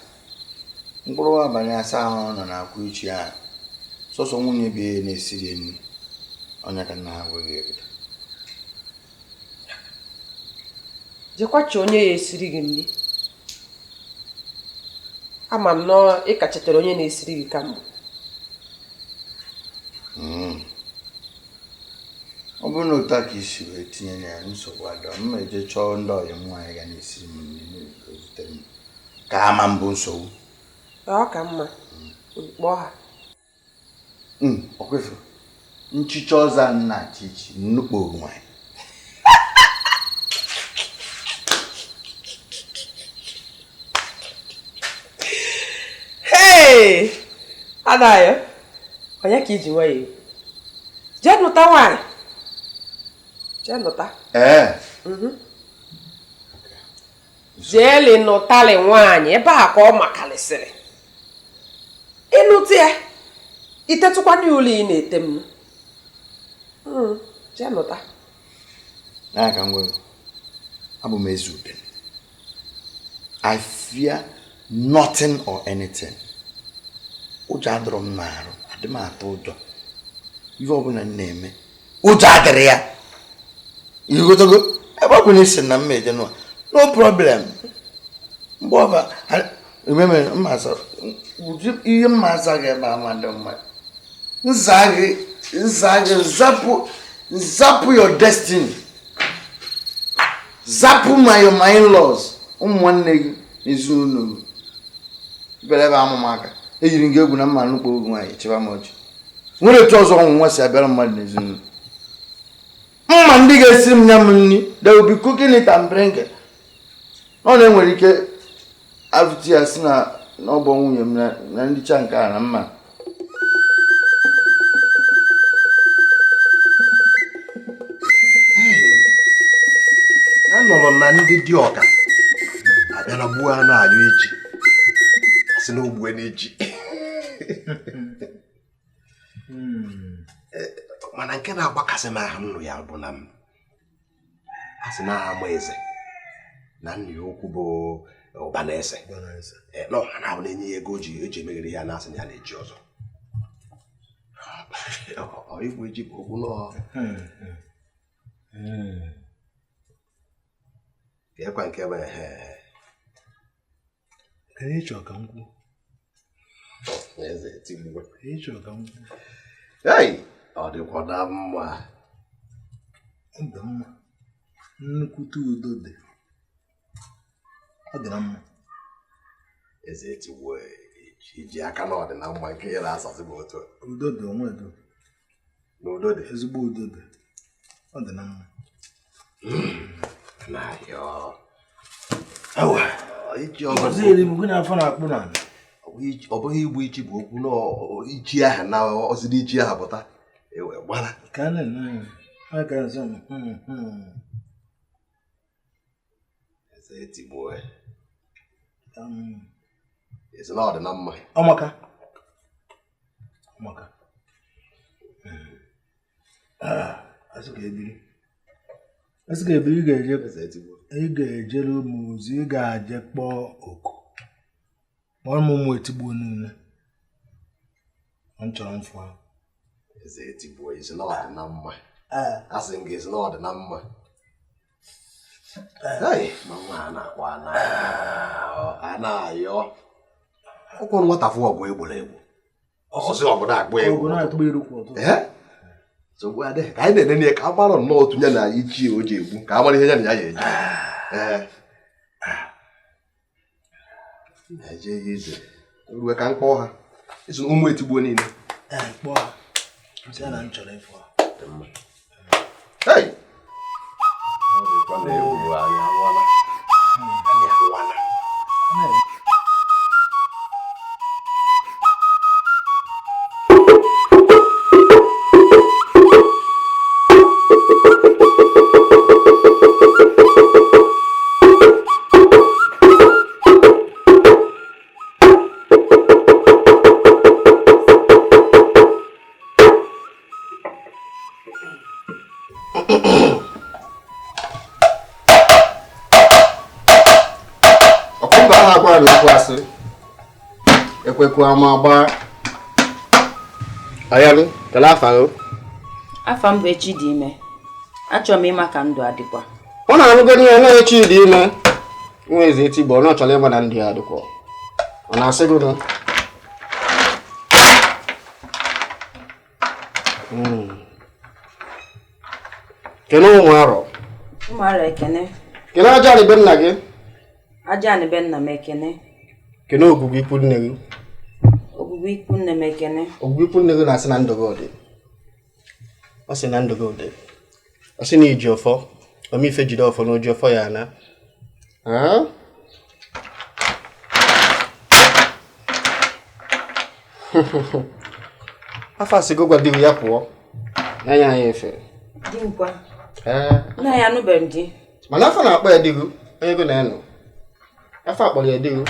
Mkpụrụ abalị asaa ahụ ọ nọ na-akwụ ichi ya, sọsọ nwunye bi ya na-esiri nri. Onye ka nna ha nweghị ebido. Jekwa chọọ onye ya esiri gị nri. Ama m na ị ka chetara onye na-esiri gị kamgbe. Ọ bụrụ na otu a ka isi wee tinye ya nsogbu adọ, m eje chọọ ndị ọyị m nwaanyị ga na-esiri m nri na-ezutere m ka ama mbụ nsogbu. Ọ ka mma kpọọ ha. Ọkwefụ nchicha ọzọ a na-achị ichi nnukwu nwanyị. Hey! Adayo, onye ka iji nwayọ? Jee nụta nwaanyị. Jee nụta. Ee. Jeeli nụtali nwaanyị ebe a ka ọ makalịsịrị. Ịnụta ya, itetụkwana ya ụlọ ị na-ete m. Jee nụta. N'aka m gwara, abụ m eze ube. I fear nothing or anything. Ụjọ adịrọ m n'arụ, adị m atụ ụjọ. Ihe ọbụla m na-eme, ụjọ adịrị ya. Igotogo, ebe ọ bụ na isi na mma eje n'ụwa, no problem. Mgbe ọba, ememe mma asa, ihe mma asa gị ebe ama dị mma. Nza gị, zapụ, zapụ your destiny. Zapụ my in-laws, ụmụ nwanne gị, ezinụlọ gị. Bịara ebe amụ m aka, eyiri gị egwu na mma nnukwu oge nwaanyị chịba m ọchị. Nwere otu ọzọ ọnwụnwa si abịara mmadụ n'ezinụlọ. Mma ndị ga-esi m nya m nri, they will be cooking it and bringing. Ọ na-enwere ike avụti ya si na n'ọbọ nwunye m na ndịcha nke a na mma. Anọrọ na ndị dị ọka abịara gbuo a na-anyụ echi asị na ogbue n'echi. Mana nke na-agbakasị m ahụ nụ ya bụ na m asị na ama eze na nna ya okwu bụ Ụbanese na ọha na ahụ na-enye ya ego eji emeghere ya na asị na ya na-eji ọzọ. Igbu eji bụ okwu nọọ. Ekwa nke bụ ehe. Kedu ịchọ ka m kwuo? Eze tigbuo. Ịchọ ka m kwuo. Hey, ọ dịkwa na mma. Ọ dị mma. Nnukwute udo dị. Ọ dị na mma. Eze tigbuo iji aka na ọ dị na mma nke ya na-asasị bụ otu. Udo dị onwe dị. Na udo dị. Ezigbo udo dị. Ọ dị na mma. Ọ bụghị igbu ichi bụ okwu na ichi aha na osiri ichi aha pụta ewe gbara. Eze na ọ dị na mma. Ọmaka. Ọmaka. Asị ka ebiri. Asị ka ebiri ị ga-ejere ụmụ ozi, ị ga-aje kpọọ oku. Kpọrọ m ụmụ etigbuo niile. M chọrọ mfụ ahụ. Eze etigbuo, ezi na ọ dị na mma. Asị m gị ezi na ọ dị na mma. Mama a na-akpọ a na-ayọ. Ọkwụrụ nwata fụ ọgụ egboro egbu. Ọsị ọgụ na-akpọ egwu. Nsogbu adịghị ka anyị na-enene ya ka a mara nnọọ otu ya na ichi o ji egbu ka a mara ihe ya na ya ya eji. Eje ize ruwe ka m kpọọ ha iso ụmụ etigbuo niile. Kpọọ ha. Sị na m chọrọ ịfụ ha. Hey! Ọ dịkwa na ewu anyị anwụọla. Anyị anwụọla. Ekwekwe ama gba ayarụ kele afa o. Afa m bụ Echidime. Achọrọ m ịma ka ndụ adịkwa. Ọ na-arụgo ihe na Echidime nwa eze etigbo ọ chọrọ ịma na ndụ ya adịkwa. Ọ na-asị gị nụ. Kene ụmụ arọ. Ụmụ arọ ekene. Kene aja anị be nna gị. Aja anị be nna m ekene. Kene ogugu ikwu nne gị. Ogwu ikwu nne m ekene. Ogwu ikwu nne gị na-asị na ndụ gị dị. Ọ sị na ndụ gị dị. Ọ sị na iji ọfọ, omeife jide ọfọ na oji ọfọ ya ana. Afọ asị gị gwa di gị ya pụọ. Ya nye anyị efe. Di m kwa. Nna ya anụbeghị m di. Mana afọ na-akpọ ya di gị, onye gị na-enọ. Afọ akpọrọ ya di gị.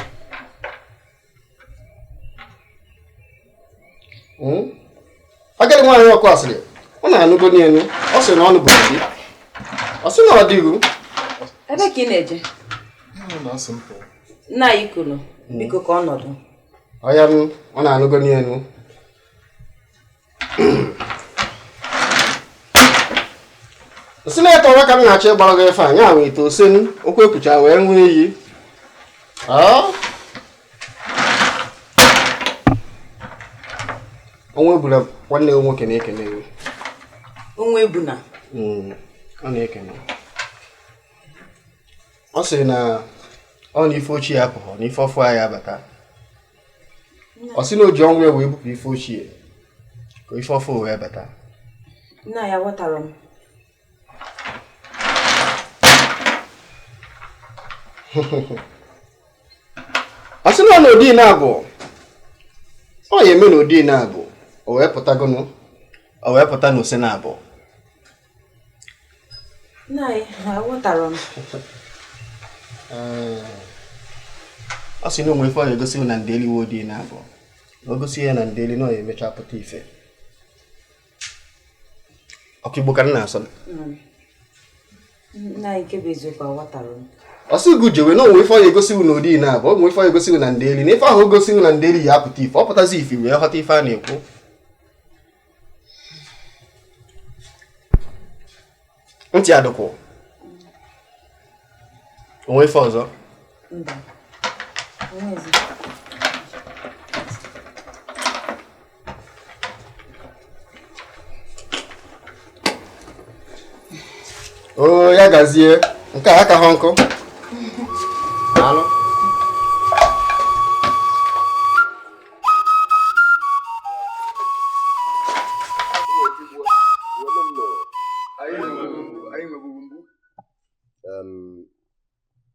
Agadi nwaanyị ọkụ asịrị, ọ na-anụgo n'elu, ọ sị na ọ nụbụrụ di. Ọ sị na ọ dịghị. Ebe ka ị na-eje? Nna anyị kwuru, biko ka ọ nọdụ. Ọ ya ọ na-anụgo n'elu. Sị na ịtọrọ ka m na-achọ ịgbara gị efe a, nya wee ite osenu, okwu ekwucha wee ṅụọ iyi. Ọnwa ebula nwanne gị nwoke na-ekene gị. Ọnwa ebuna? Ọ na-ekene. Ọ sịrị na ọ na ife ochie apụghọ na ife ọfụ ya abata. Ọ sị na o ji ọnwụ ya wee bupụ ife ochie ka ife ọfụ wee bata. Nna ya ghọtara m. Ọ sị na ọ na odi na-abụ ọ ya eme na odi na-abụ o wee pụta gụnụ o wee pụta na ose na-abụ. Nna ya aghọtara m. Ọ sị na onwe ife ọ ga-egosi na ndeli iwe odi na-abụ na o gosi ya na ndeli na ọ ya emecha pụta ife. Ọkụ Igbo ka m na-asọ. Nna ya nke bụ eziokwu aghọtara m. Ọ sị gị jewe na onwe ife ọ ga-egosi na odi na-abụ onwe ife ọ ga-egosi na ndeli na ife ahụ o gosi na ndeli ya apụta ife ọ pụtazi ife wee ghọta ife a na-ekwu. Ntị adịkwụ onwe ife ọzọ. O ya gazie nke a aka ha nkụ. Daalụ.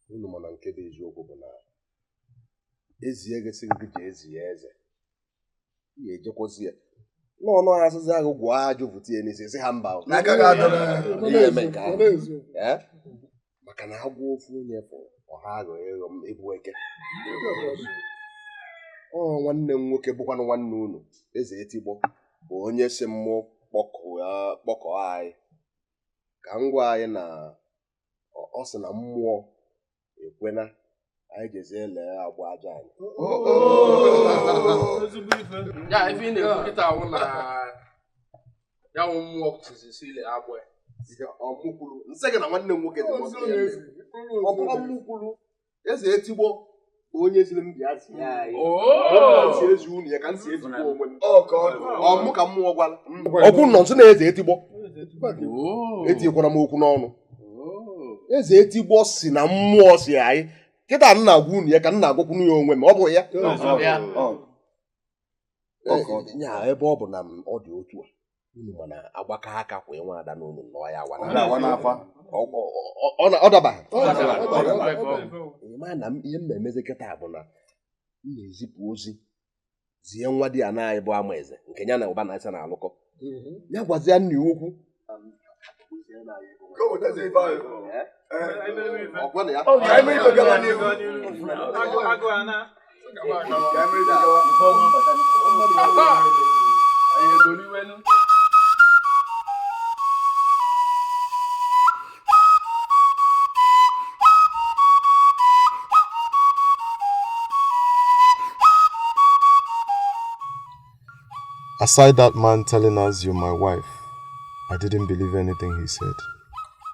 Unu mana nke bụ eziokwu bụ na ezie gị sị gị ji ezi ya eze ya ejekwazi ya n'ọnụ ha asịzi ahụ gwụọ ajụ vụta ya n'isi sị ha mba maka na agwọ ofu onye fụrụ ọha aghọ ịghọ m ịbụ eke. Ọ nwanne m nwoke bụkwanụ nwanne unu eze etigbo bụ onye si mmụọ kpọkọọ anyị ka m gwa anyị na ọ sị na mmụọ ekwena anyị jezie lee agba aja anyị. Ya ife ị na-ekwu kịta awụ na ya wụ mmụọ tụzisi ile agbụ ya. Ọmụkwuru nsị gị na nwanne m nwoke dị ọ bụrụ ọmụkwuru eze etigbo bụ onye ziri m bịa zi anyị si ezi unu ya ka m si ezikwa onwe m ọmụ ka mmụọ gwara ọkwụ nọ nso na eze etigbo etinyekwara m okwu n'ọnụ. Eze etigbo si na mmụọ si anyị kịta m na-agwa unu ya ka m na-agwakwunu ya onwe m ọ bụ ya ya ebe ọ bụ na ọ dị otu a unu mana agbakọ aka kwa nwa ada n'unu nọ ya ọ dabaghị. Ịma na ihe m na-emezi kịta bụ na m na-ezipụ ozi zie nwa di ya na anyị bụ ama eze nke ya na ụba na asa na-alụkọ ya gwazie nna ya okwu. Aside that man telling us you're my wife, I didn't believe anything he said.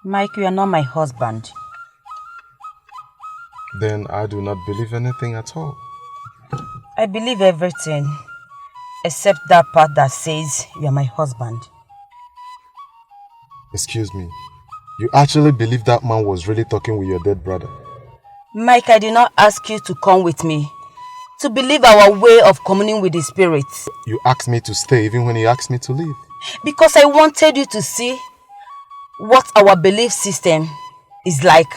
Mike, you are not my husband. Then I do not believe anything at all. I believe everything, except that part that says you are my husband. Excuse me, you actually believe that man was really talking with your dead brother? Mike, I did not ask you to come with me to believe our way of communing with the spirits. You asked me to stay even when you asked me to leave. Because I wanted you to see what our belief system is like.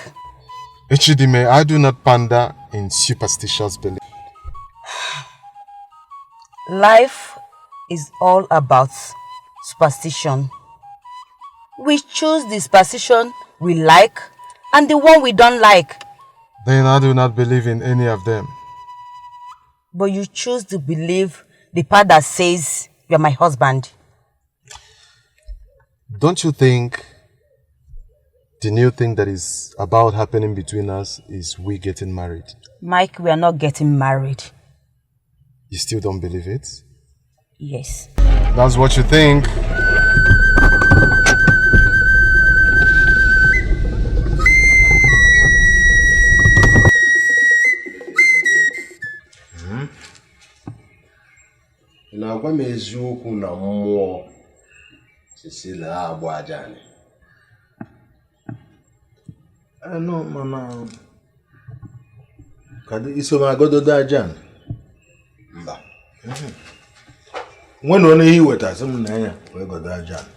Echidime, I do not pander in superstitious belief. Life is all about superstition. We choose the superstition we like and the one we don't like. Then I do not believe in any of them. But you choose to believe the part that says you're my husband. Don't you think the new thing that is about happening between us is we getting married? Mike, we are not getting married. You still don't believe it? Yes. That's what you think. Ị na-agwa m eziokwu na mmụọ sisi lee agbụ aja anyị? Anụ mana kedu iso m agododo aja anyị? Mba. Nwere onye ihe iweta sị m na ya wee godo aja anyị.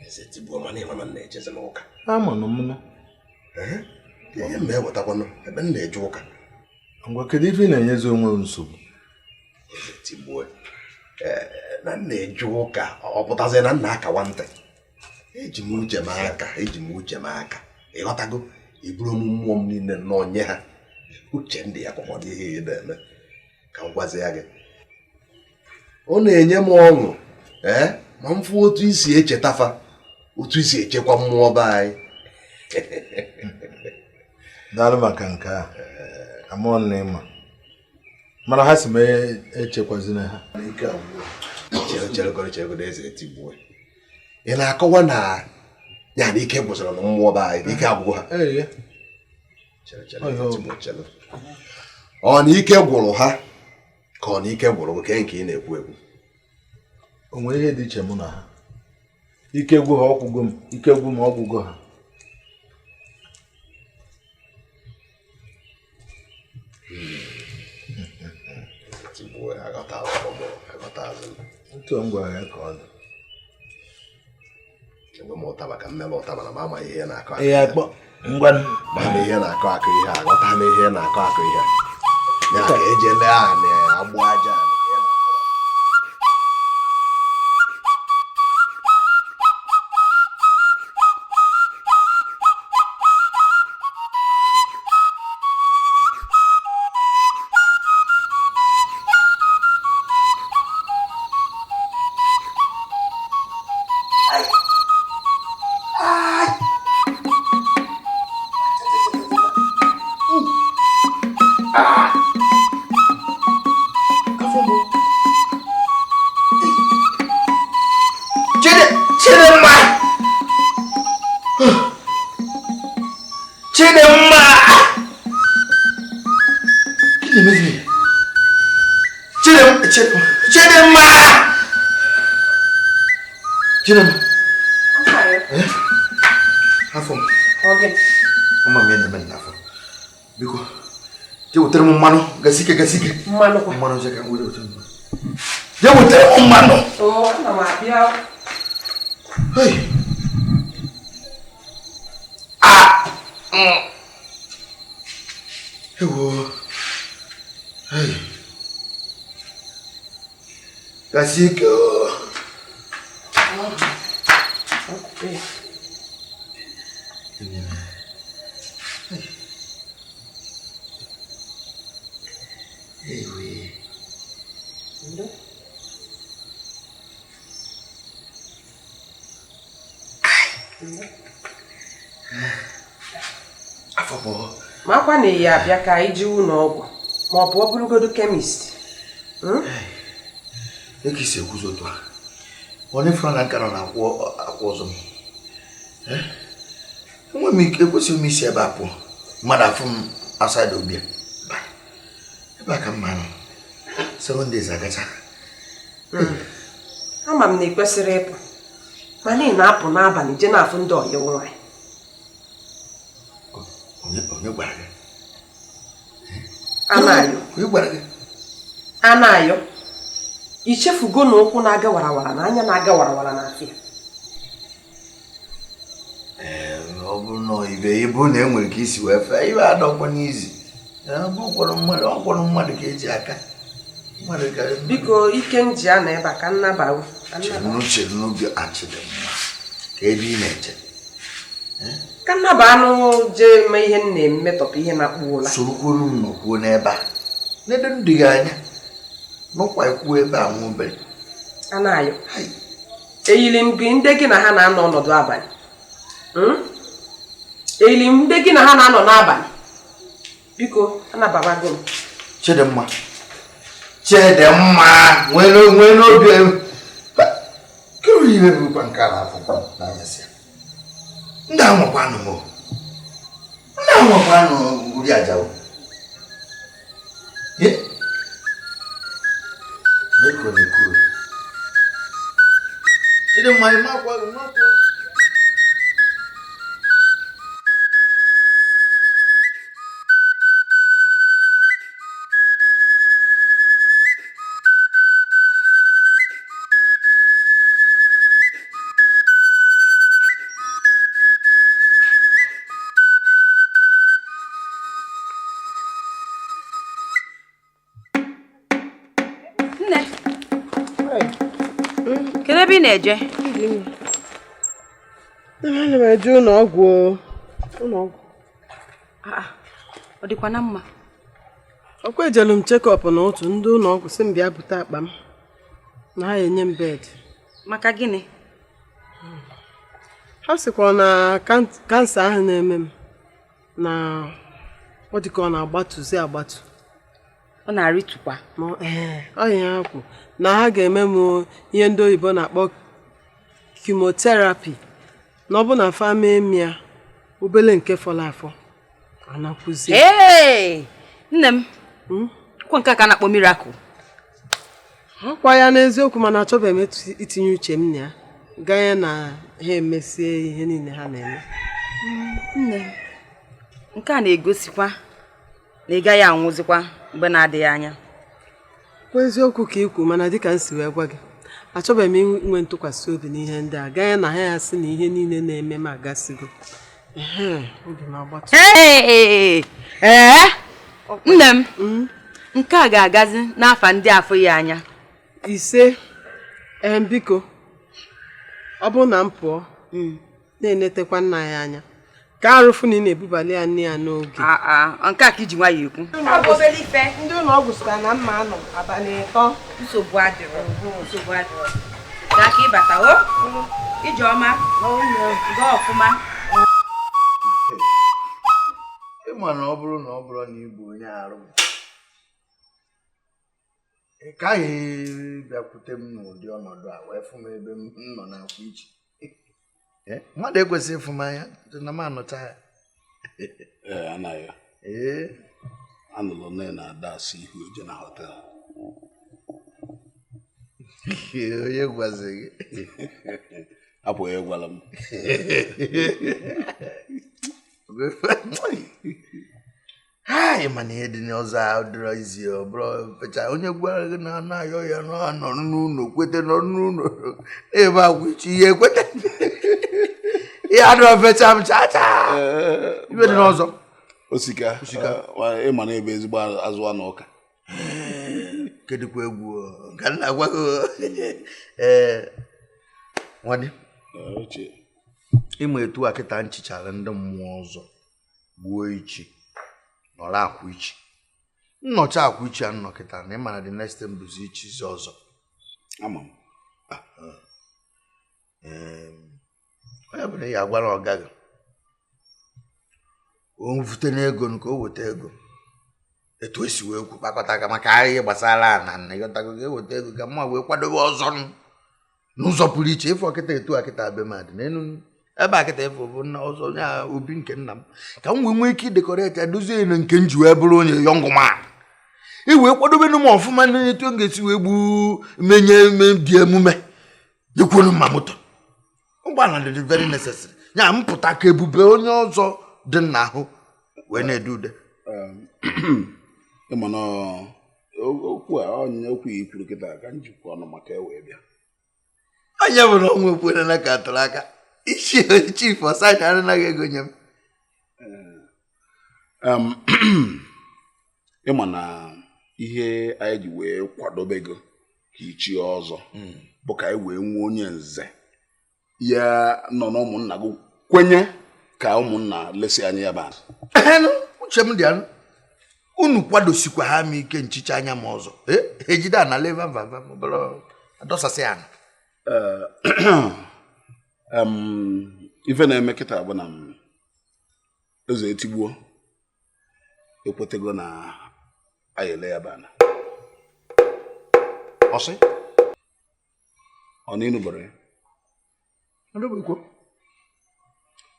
Eze tigbuo mana ịma na m na-ejezi n'ụka. Ama nụ m nụ. Ihe m ewetakwanụ ebe m na-eje ụka. Ngwa kedu ife ị na-enyezi onwe m nsogbu? Eze tigbuo na m na-eje ụka ọ pụtazie na m na-akawa ntị. Eji m uche m aka, eji m uche m aka. Ịghọtago, eburu m mmụọ m niile nnọọ nye ha. Uche ndị ya kwakwa ihe ị na-eme. Ka m gwazie gị. Ọ na-enye m ọṅụ ma m fụ otu isi echetafa, otu isi echekwa mmụọ be anyị. Daalụ maka nke a. Amụọ na ịma. Mana ha si m echekwazina ha. Ike agwụ. Chere chere eze tigbuo. Ị na-akọwa na ya na ike gwụsịrị na mmụọ be anyị, ike agwụgo ha. Chere chere. Ọ na ike gwụrụ ha ka ọ na ike gwụrụ gị nke ị na-ekwu ekwu. O nwere ihe dị iche mụ na ha. Ike gwụ ha ọgwụgo m, ike gwụ m ọgwụgo ha. Otu m gwara ya ka ọ dị. Enwe m ụtaba ka m mere ụtaba na m ama ihe na-akọ akụ. Ihe akpọ ngwa ma m ihe na-akọ akụ ihe a, aghọta m ihe na-akọ akụ ihe a. Ya ka eje lee anị agbụ aja anị. Chidimma! Chidimma! I'm tired. Eh? Afọ m. Okay. Ama m ya na-eme n'afọ. Biko, jee wetere m mmanụ gasike gasike. Mmanụ kwa? Mmanụ jee ka m were wetere m. Jee wetere m mmanụ! Oo, ana m abịa. Hey! Ah! Ewo. Hey. Gasike o. Okay. Ewe. Ndo. Afọ bụ. Makwa na ya abịa ka anyị jee ụlọ ọgwụ ma ọ bụ ọ bụrụgodu kemist. Eke isi ekwuzi otu a. Onye fụrụ na nka nọ na-akwụ akwụ ụzọ m. Enwe m ike ekwesịghị m isi ebe a pụọ. Mmadụ afụ m outside obi a. Ebe a ka mma nọ. 7 days agacha. Ama m na ị kwesịrị ịpụ. Mana ị na-apụ n'abalị jee na-afụ ndị ọyị nwaanyị. Onye gwara gị? Anayo. Ka ị gwara gị. Anayo, ichefugo na ụkwụ na-aga warawara na anya na-aga warawara na afịa. Ee, ọ bụrụ na ibe ịbụ na e nwere ka isi wee fee ibe adọkwa n'izi. Ọ bụ kwọrọ mmadụ, ọ kwọrọ mmadụ ka eji aka. Mmadụ ka Biko ike m ji anọ ebe a ka nnaba. Chere n'obi achịdị mma ka ebe ị na-eche. Ka nnaba anụ jee mee ihe m na-eme tọpụ ihe na-akpụ ụla. Sorokwuru m nọkwuo n'ebe a. Nedo ndị gị anya. Nọkwa ekwuo ebe a nwa obere. Anayo, eyili m gị ndị gị na ha na-anọ ọnọdụ abalị. Eyili m ndị gị na ha na-anọ n'abalị. Biko, anababago m. Chidimma. Chidimma nwee n'obi kedu ihe bụkwa nke a na-afụkwa n'anyasị ya. Ndị anwakwanụ m o. Ndị anwakwanụ uri aja o. Ye? Meko na-ekwu. Chidimma ị makwa gị makwa. Nne, kedu ebe ị na-eje? Ana m eje ụlọ ọgwụ. Ụlọ ọgwụ. Ọ dịkwa na mma? Ọkwa ejelu m chekọp na otu ndị ụlọ ọgwụ sị m bịa bute akpa m na ha enye m bed. Maka gịnị? Ha sịkwa na kansa ahụ na-eme m na ọ dị ka ọ na-agbatuzi agbatu. Ọ na-arịtukwa. Ọ ihe ha kwu na ha ga-eme m ihe ndị oyibo na-akpọ chemotherapy na ọ bụ na fa mee m ya obele nke fọrọ afọ anakwụzie. Ee, nne m, kwa nke a ka a na-akpọ miracle. Ọkwa ya n'eziokwu, mana achọbeghị m itinye uche m na ya ganye na ha emesie ihe niile ha na-eme. Nne, nke a na-egosikwa na ị gaghị anwụzikwa mgbe na-adịghị anya. Kwa eziokwu ka ikwu, mana dịka m si wee gwa gị, achọbeghị m inwe ntụkwasị obi n'ihe ndị a ganye na ha ya sị na ihe niile na-eme m agasigo. Obi m agbatu. Ee, nne m, nke a ga-agazi n'afa ndị afọ ya anya. Ise. Biko, ọ bụrụ na m pụọ na-enetekwa nna ya anya ka arụfụ na ị na-ebubali ya nne ya n'oge. Nke a ka iji nwayọọ ekwu. Ndị ụlọ ọgwụ sịkwa na mma anọ abalị 3. Nsogbu adịrọ. Nsogbu adịrọ. Gaa ka ịbata o. Ijeọma, gaa ọfụma. Ịma na ọ bụrụ na ọ bụrụ na ị bụ onye arụ m, ị kaghị bịakwute m n'ụdị ọnọdụ a wee fụ m ebe m nọ na-akwa iche. Mmadụ ekwesịghị ịfụ m anya na m anụcha ya. Ee, anaghị. Ee. Anụrụ nne na ada asị ihu eje na họtel. Onye gwazi gị? Apụghị ịgwala m. Hai, mana ihe dị n'ọzọ a dịrọ izi ọ bụrụ fecha onye gwara gị na anụ ayọ ya na nọ n'ụlọ kwete nọ n'ụlọ ebe agwa iche ihe ekwete ihe adịrọ fecha m cha cha ibe dị n'ọzọ. Osika, ịma na ebe ezigbo azụ anụ ụka. Kedụkwa egwu ka nna gwa gị. Ee, nwanne, ịma etu a kịta nchichara ndị mmụọ ọzọ gbuo ichi nọrọ akwa ichi nnọcha akwa ichi a nnọ kịta na ịmara the next time bụzi ichizi ọzọ. Ama m. Onye bụla ya agwara ọga gị o vute n'ego nke o weta ego etu esi wee kwu kpakọta aka maka ihe gbasara ana na ịghọtago ga-eweta ego ka mma wee kwadobe ọzọ n'ụzọ pụrụ iche. Ịfụ ọkịta etu akịta be mmadụ n'elu ebe akịta ịfụ bụ nna ọzọ onye obi nke nna m ka m wee nwee ike idekọreti edozie enu nke m ji wee bụrụ onye yọng man i wee kwadobenu m ọfụma na etu m ga-esi wee gbuo menye dị emume nyekwuru mma moto ụgbọala dị very necessary ya mpụta ka ebube onye ọzọ dị nna ahụ wee na-ede ude. Ịma na okwu a onye okwu ya ikwuru kịta ka m jikwa ọnụ maka e wee bịa. Onye bụ na ọnwa ekwerela ka atụrụ aka isi chief ọsanya anaghị ego nye m. Ịma na ihe anyị ji wee kwadobe gị ka ichie ọzọ bụ ka anyị wee nwee onye nze ya nọ n'ụmụnna gị kwenye ka ụmụnna lesi anya ya bụ uche m dị anụ unu kwadosikwa ha m ike nchicha anya m ọzọ ejide ana leva vava adọsasị ana. Ife na-eme kịta bụ na eze etigbuo ekwetego na anyị ele ya bụ ana. Ọsị? Ọ na ịnụbara ya?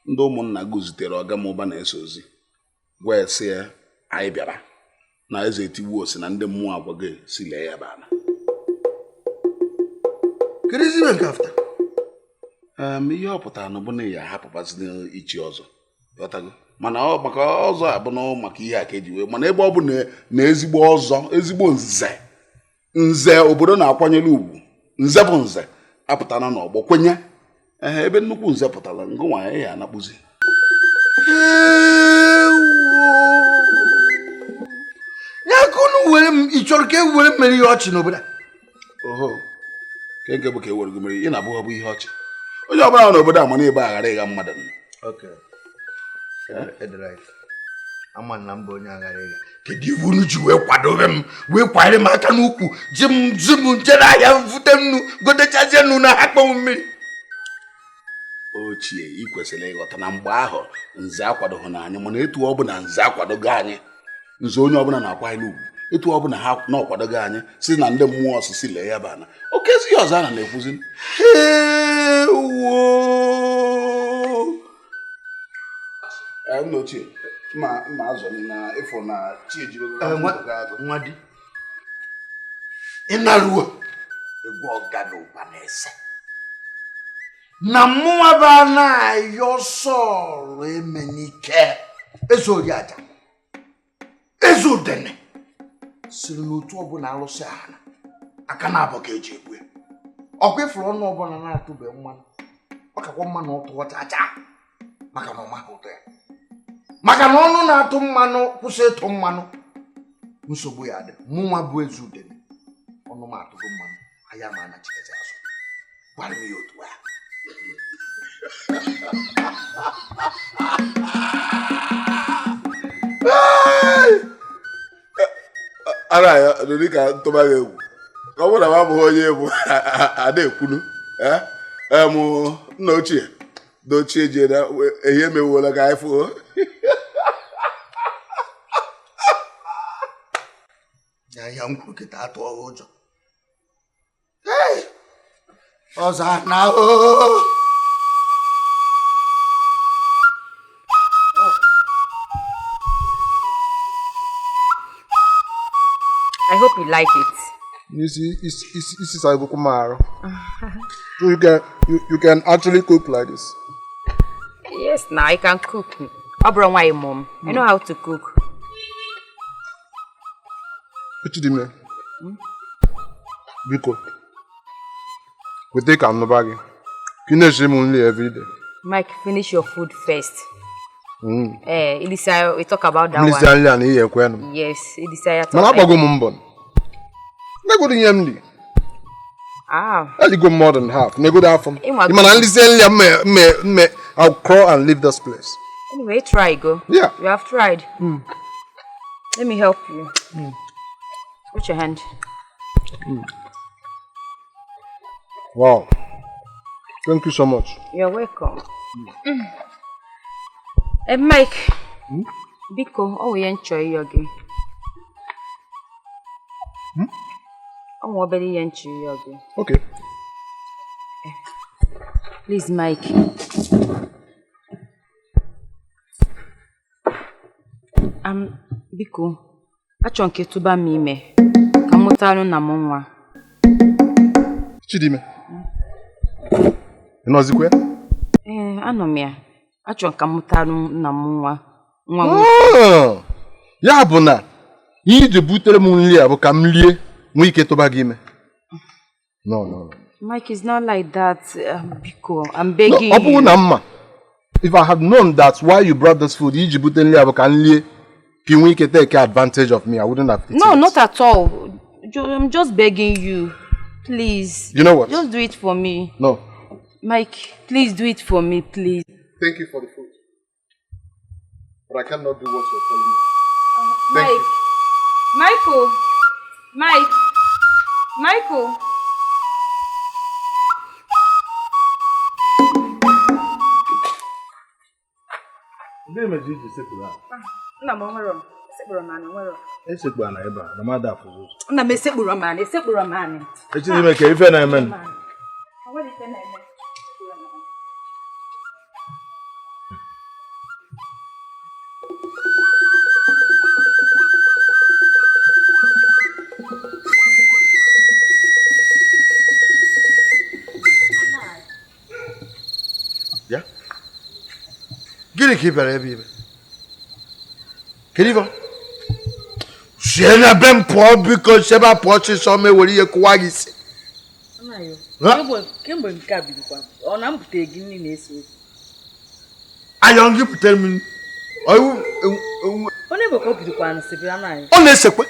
Ndị ụmụnna gụzitere ọga m ụba na-eso ozi gwa ya sị ya anyị bịara na eze etigbuo si na ndị mmụọ agwago si lee ya bụ ana. Ihe ọ pụtara na bụ na ya ahapụbazi ichi ọzọ ghọtago mana ọ maka ọzọ abụ na maka ihe a ka eji wee mana ebe ọ bụ na ezigbo ọzọ ezigbo nze nze obodo na-akwanyere ugwu nze bụ nze apụtara n'ọgbọ kwenye ebe nnukwu nze pụtara ngụnwa ya anakpụzi. Ya ka unu were m ị chọrọ ka e were mmeri ihe ọchị n'obodo a? Oho ke nke bụ ka e were gị mere ị na-abụ bụ ihe ọchị onye ọbụla n'obodo a mana ebe aghara ịgha mmadụ. Ama na mba onye aghara ịgha kedu iwu unu ji wee kwadobe m wee kwanyere m aka n'ukwu ji m zi m nje n'ahịa vute nnu gotechazie nnu na ha kpọnwụ mmiri. Ochie ị kwesịrị ịghọta na mgbe ahụ nze akwadoghị na anyị mana etu ọ bụ na nze akwadogo anyị nze onye ọbụla na-akwanyere ugwu etu ọ bụ na ha na-akwadogo anyị si na ndị mmụọ osisi lee ya bụ ana oke ezi ihe ọzọ a na-ekwuzi. Nna ochie mma azụ na ịfụ na chi nwa di ịnaruo egwu ọga na ụba na-ese na mmụọ bụ na-ayọ sọrọ emenike eze ori aja eze udene siri n'otu ọbụla alụsị ahana aka na-abọ ka eji egbu ya ọkwa ịfụrụ ọnụ ọbụla na-atụbe mmanụ ọ kakwa mmanụ ọtụọcha aja maka na ọ maghị ụtọ ya maka na ọnụ na-atụ mmanụ kwụsị ịtụ mmanụ nsogbu ya dị mụnwa bụ eze udene ọnụ m atụgo mmanụ anya ma anachikezi azụ gwara m ya otu a. Ara ya dị ka ntụba gị egwu ka ọ bụrụ na m abụghị onye egwu a na-ekwunu nna ochie dochie ji na ehi emewuola ka anyị fụọ ya m kwuru kịta atụọ ụjọ ọzọ na I hope you like it. You see, it's so you can actually cook like this. Yes, now I can cook. Why, mom? I know how to cook. Chidime, Biko, we take another. Finish him only every day. Mike, finish your food first. Elisa, we talk about that one. Yes, Elisa. Ah. I'll go more than half. I'll crawl and leave this place. Anyway, try go. Yeah. You have tried. Let me help you. Put your hand. Wow. Thank you so much. You're welcome. Hey, Mike. Biko, oh, we enjoy your game. Oh, okay. Okay. Please, Mike. Biko, achọ nke tụba m ime ka m mụtarụ na m nwa. Chidime. Ị nọzikwa? Ee, anọ m ya. Achọ ka m mụtarụ na m nwa. Nwa m. Ya bụ na Ihe iji butere m nri a bụ ka m lie nwee ike tụba gị ime. No, no, no. Mike, it's not like that. Biko, I'm begging No, ọ bụrụ you. na mma, if I had known that why you brought this food, iji bute nri a bụ ka m lie ka ị nwee ike take advantage of me, I wouldn't have eaten No, it. not at all. I'm just begging you. Please. You know what? Just do it for me. No. Mike, please do it for me, please. Thank you for the food. But I cannot do what you're telling me. Thank Mike. Michael. Mike. Michael. Ndị meji iji sekpuru ala. Nna m onwere m. Esekpuru m anị, onwere m. Esekpu ala ebe a, na mmadụ afụzụ ụzọ. Nna m esekpuru m anị, esekpuru m anị. Echidime ka ife na-eme nụ. Onwere ife na-eme. Esekpuru m anị. Bịa. Gịnị ka ị bịara ebe ime? Kedu ife? Sie na be m pụọ biko, si ebe a pụọ ọsịsọ ma ewere ihe kụwa gị isi. Kemgbe nke a bidokwa, ọ na m butere gị nri na-ese okwu. Ayọ gị butere m nri. Onye bụ ka o bidokwa nsị anaghị. Ọ na-esekwe.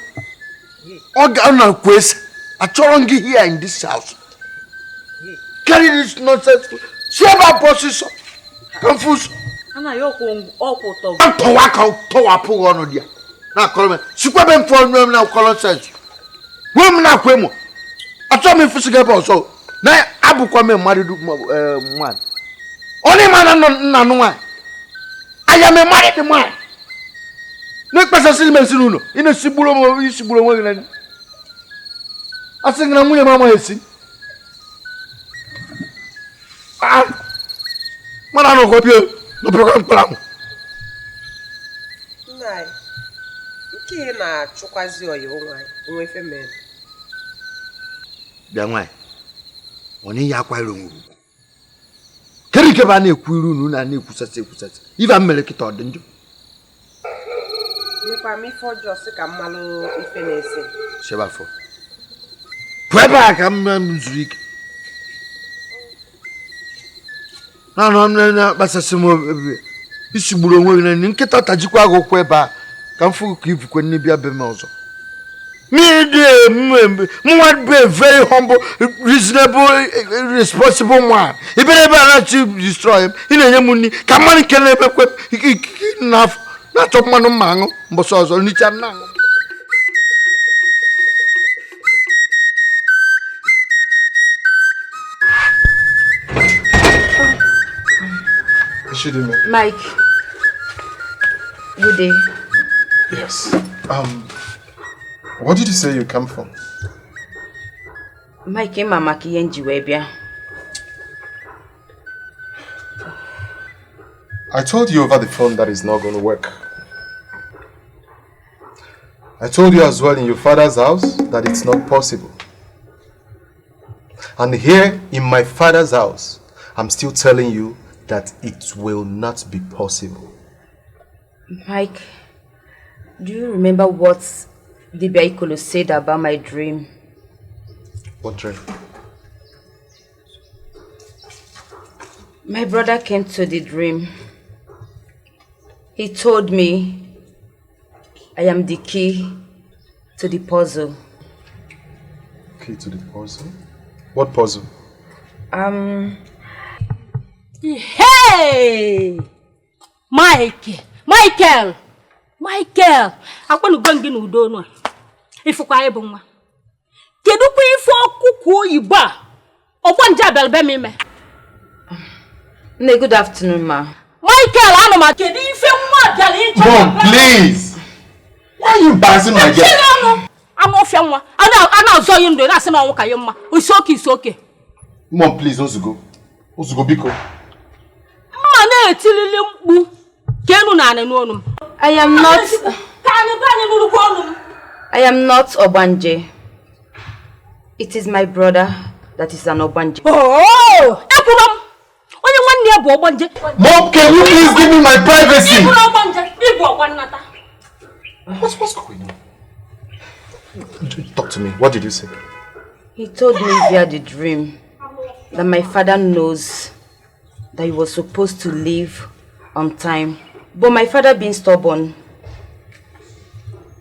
Ọ ga na-ekwu ese. Achọrọ m gị here in this house. Carry this nonsense. Si ebe a pụọ ọsịsọ. Ka m fụ ụzọ. Anaghị ọkwụ ụtọ. Tọwa ka tọwapụ gị ọnụ dị ya. Na-akọrọ m. Sikwa ebe m fọrọ m na-akọrọ sens. Nwee m na-akwa emo. Achọrọ m ịfụsị gị ebe ọzọ. Na abụkwa m mmadụ nwaanyị. Onye ma na nna nụ nwaanyị. I am a married man. Na-ekpesasịrị m ezinụlọ. Ị na-esigburu onwe isigburu onwe gị na nri. Asị gị na nwunye m amaghị esi. Mmadụ anọkọ bịa n'obere mkpụrụ amụ. Nna anyị, nke ị na-achụkwazi ọyị nwaanyị, onwe ife mere. Bịa nwaanyị, ọ na-eyi akwa iro onwe ugwu. Kedu nke bụ a na-ekwu iru unu na na-ekwusasị ekwusasị? Ife a mere kịta ọ dị njọ? Nyekwa m ife ọjọọ sị ka m malụ ife na-ese. Sebe afọ. Pụọ ebe a ka m zuru ike. Na-anọ m na-akpasasị m obi. Isigburu onwe gị na nri. Nkịta tajikwa gị ụkwụ ebe a ka m fụ ka ibukwe nne bịa be m ọzọ. Mụnwa bụ a very humble, reasonable, responsible man. Ị bịara ebe a na-achọ destroy m, ị na-enye m nri ka mmanụ nke na-emekwe n'afọ na-achọ mmanụ mma aṅụ mbọsị ọzọ nricha m na-aṅụ. Mike, good day. Yes. What did you say you come from? Mike, ịma maka ihe nji wee bịa. I told you over the phone that it's not going to work. I told you as well in your father's house that it's not possible. And here in my father's house, I'm still telling you that it will not be possible. Mike, do you remember what Dibia Ikolo said about my dream? What dream? My brother came to the dream. He told me I am the key to the puzzle. Key to the puzzle? What puzzle? Hey! Mike! Michael! Michael! Akwanugo gị n'udo nu a. Ifụkwa ịbụ nwa. Kedu kwa ife ọkụkọ oyibo a? Ọgbọ nje abịara be m ime. Nne, good afternoon, ma. Michael, anụ ma kedu ife nwa bịara ịchọ? Mom, please! Why are you embarrassing my girl? Anụ ọfịa nwa. A na-azọ ya ndụ na-asị na ọnwụ ka ya mma. Isi oke isi oke. Mom, please, ozugo. Ozugo, biko. Mma na-etilili mkpu ka enu na anị n'onu m. I am not. Ka anyị be anyị nụrụkwa ọnụ m. I am not Ogbanje. It is my brother that is an Ogbanje. Oh! Ekwuru m! Onye nwanne ya bụ Ogbanje. Mom, can you please give me my privacy? Ị bụrụ Ogbanje, ị bụ Ọgbannata. What's going on? Talk to me. What did you say? He told me via the dream that my father knows that he was supposed to leave on time. But my father being stubborn,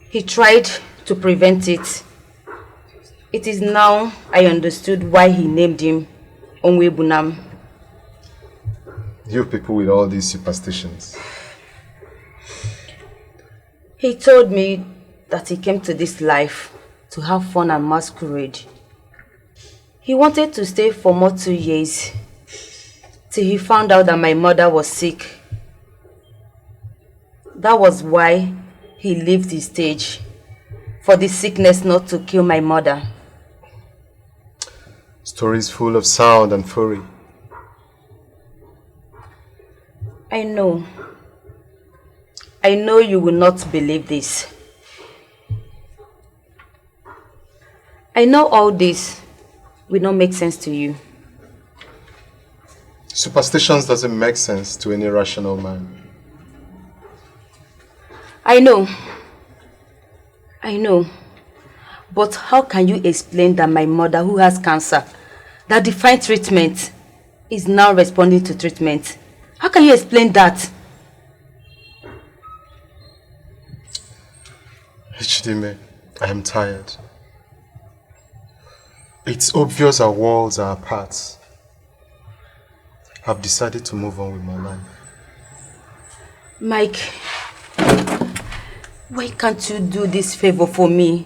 he tried to prevent it. It is now I understood why he named him Onwebunam. You people with all these superstitions. He told me that he came to this life to have fun and masquerade. He wanted to stay for more 2 years till he found out that my mother was sick. That was why he left the stage, for the sickness not to kill my mother. Stories full of sound and fury. I know. I know you will not believe this. I know all this will not make sense to you. Superstitions doesn't make sense to any rational man. I know. I know. But how can you explain that my mother, who has cancer, that defied treatment, is now responding to treatment? How can you explain that? Chidime, I am tired. It's obvious our worlds are apart. I've decided to move on with my life. Mike, why can't you do this favor for me?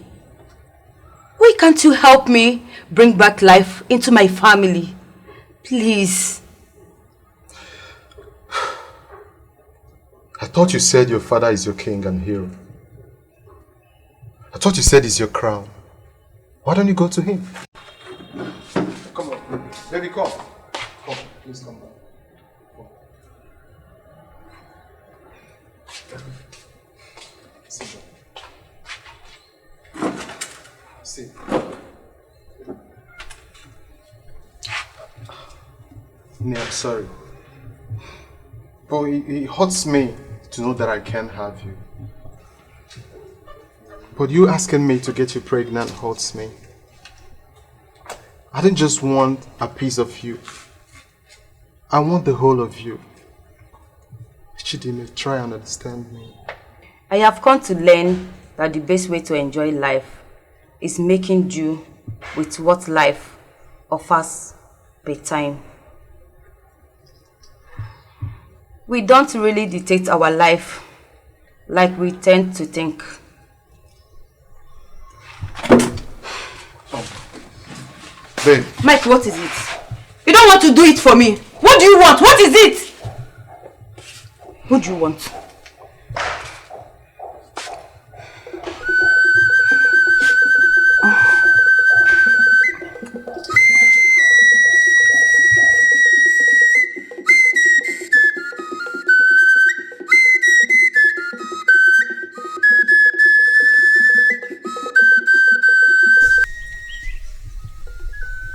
Why can't you help me bring back life into my family? Please. I thought you said your father is your king and hero. I thought you said he's your crown. Why don't you go to him? Come on, baby, come. Come, please come back. Come. Sit down. Sit. Nee, I'm sorry. But it hurts me to know that I can't have you. But you asking me to get you pregnant hurts me. I didn't just want a piece of you. I want the whole of you. Chidime, try and understand me. I have come to learn that the best way to enjoy life is making do with what life offers per time. We don't really dictate our life like we tend to think. Babe. Mike, what is it? You don't want to do it for me. What do you want? What is it? What do you want?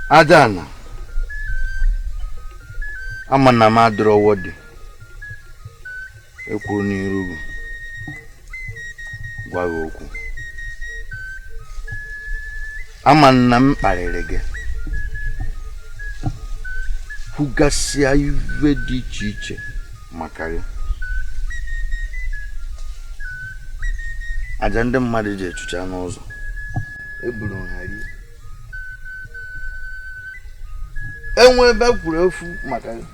Adana, ama na m adịrọ wọdị ekwuru n'iru gị gwa gị okwu. Ama na m kparịrị gị kwugasịa ife dị iche iche maka gị. Aja ndị mmadụ ji echucha n'ụzọ eburu ha rie. Enwe ebe kwuru efu maka gị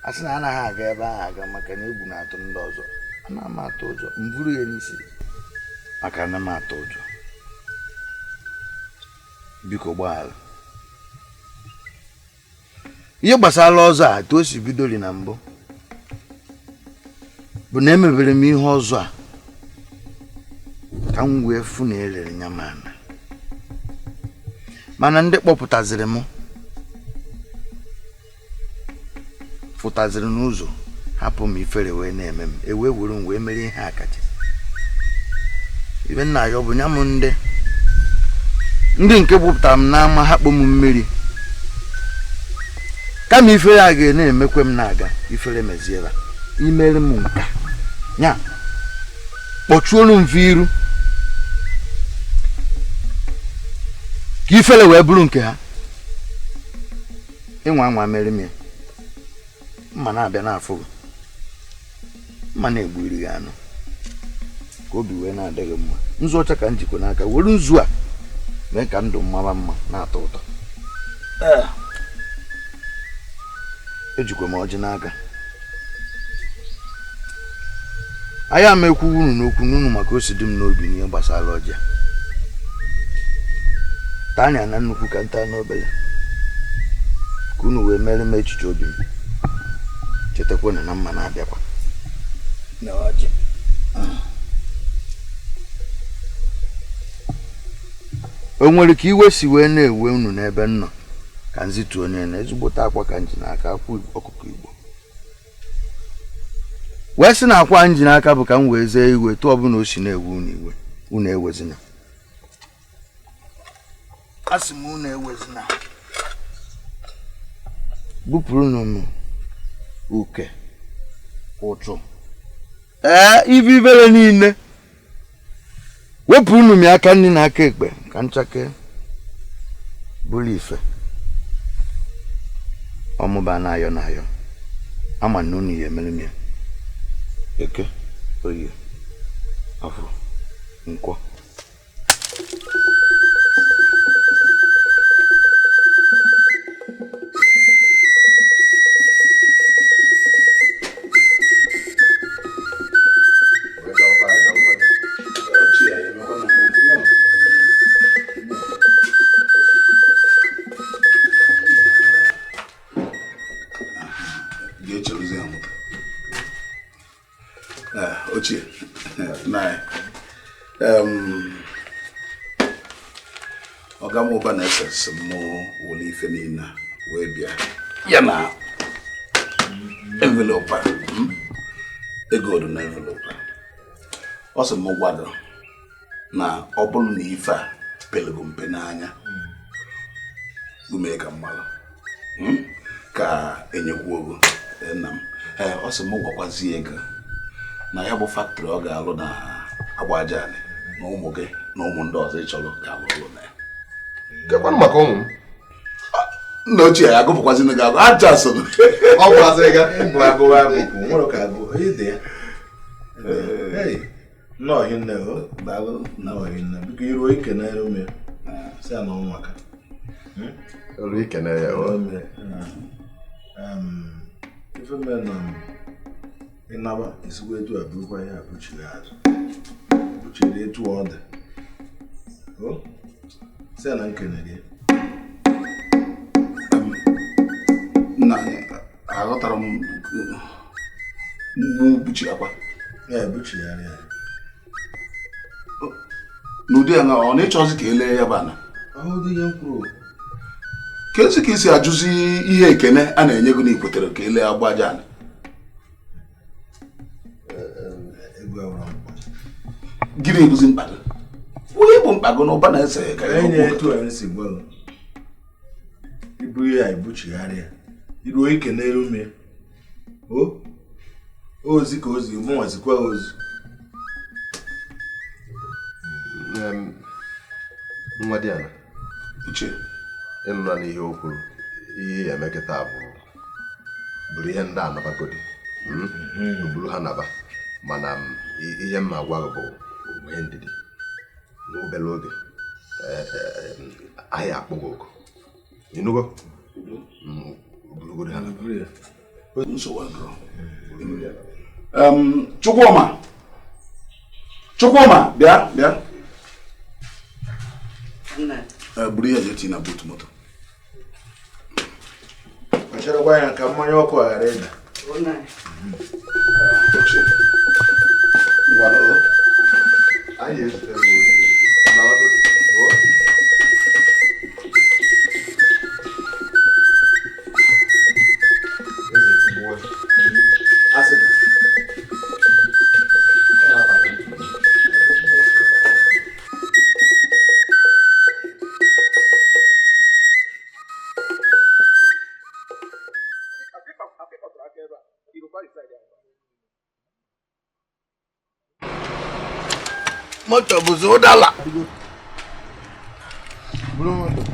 a sị na anaghị aga ebe ahụ aga maka na egwu na-atụ ndị ọzọ. Ana m atụ ụjọ, m buru ya n'isi maka na m atụ ụjọ. Biko gbaghara. Ihe gbasara ọzọ a etu o si bidori na mbụ bụ na emebere m ihe ọzọ a ka m wee fụ na elere nya m ana. Mana ndị kpọpụtaziri m fụtaziri n'ụzọ hapụ m ifere wee na-eme m ewee were m wee mere ihe akacha. Ibe nna ya ọ bụ nya m ndị nke gbupụtara m n'ama ha kpọ m mmiri kama ifere a ga na-emekwe m na-aga ifere meziela imere m nka nya kpọchuolu m iru Ka ifele wee bụrụ nke ha. Ịnwa anwa mere m ya. Mma na-abịa n'afọ gị. Mma na-egbu iri gị anụ. Ka obi wee na-adịghị mma. Nzu ọcha ka m jikwa n'aka were nzu a mee ka ndụ mara mma na-atọ ụtọ. Ejikwa m ọjị n'aka. Anyị ama ekwu unu n'okwu n'unu maka o si dị m n'obi n'ihe gbasara ọjị a. Taa anya na nnukwu ka nta n'obele. Ka unu wee mere m echiche obi m. Chetakwanụ na mma na-abịakwa. Na ọjị. O nwere ka iwe si wee na-ewe unu n'ebe m nọ ka nzituo onye na ezigbote akwa ka nji n'aka akwa ọkụkọ Igbo. Wee sị na akwa nji n'aka bụ ka m wee zee iwe tụọ ọbụla o si na-ewe unu iwe unu ewezina. Asị m unu ewezina. Bupụrụnụ m uke ụtụ ibe ibere niile. Wepụrụnụ m aka nri na aka ekpe ka nchake bụrụ ife. Ọmụba na-ayọ na-ayọ ama na unu ya emere m ya. Eke, oye, afọ, nkwọ. Ọga m ụba na-ese mụ wụlụ ife niile wee bịa ya na envelope a ego dị na envelope a. Ọ sị m gwa gị na ọ bụrụ na ife a pelego mpe n'anya ume ka mmalụ ka enyekwu ogo nna m. Ọ sị m gwakwazie ego na ya bụ factory ọ ga-alụ na agba aja anị na ụmụ gị na ụmụ ndị ọzọ ị chọrọ ga-alụ ọrụ na ya. Kekwanụ maka ụmụ m? Nna ochie ya agụpụkwazị gị agụ aja so ọ gwụkwazị gị bụ agụwa agụpụ nwere ka agụ ịdị ya. Nnọọ hinne o daalụ nnọọ hinne biko iruo ikenere m ya si ya na ọnwa ka iruo ikene ya o ife mere na ịnaba ezigbo etu a bụrụkwa ihe a buchiri azụ buchiri etu ọ dị o si ya na nkene gị. Nna aghọtara m mgbu buchiri akwa ya buchigharị ya n'ụdị ya na ọ na-ịchọzi ka elee ya bụ ana ka ezi ka isi ajụzi ihe ekene a na-enye gị na ikwetere ka elee agba aja ana. Gịnị ebuzi mkpa gị? Onye bụ mkpa gị na ụba na-ese ka ya etu a si gwa gị ibu ya ebuchigharị ya iruo ike n'elu ume o ozi ka ozi mụnwa zikwa ozi. Nwa dị ana uche ịnụla n'ihe o kwuru ihe ya emekịta bụ bụrụ ihe ndị anabagodi buru ha naba mana ihe m na-agwa gị bụ nwee ndidi n'obere oge anyị akpọ gị oku ịnụgo burugodo ha naba. Chukwuma Chukwuma bịa bịa buru ihe jee tinye na buutu moto. Kpacharakwa anya ka mmanya ọkụ a ghara ịda. Anyị ezute m ozi. Moto bụzi ụdala. Buru moto.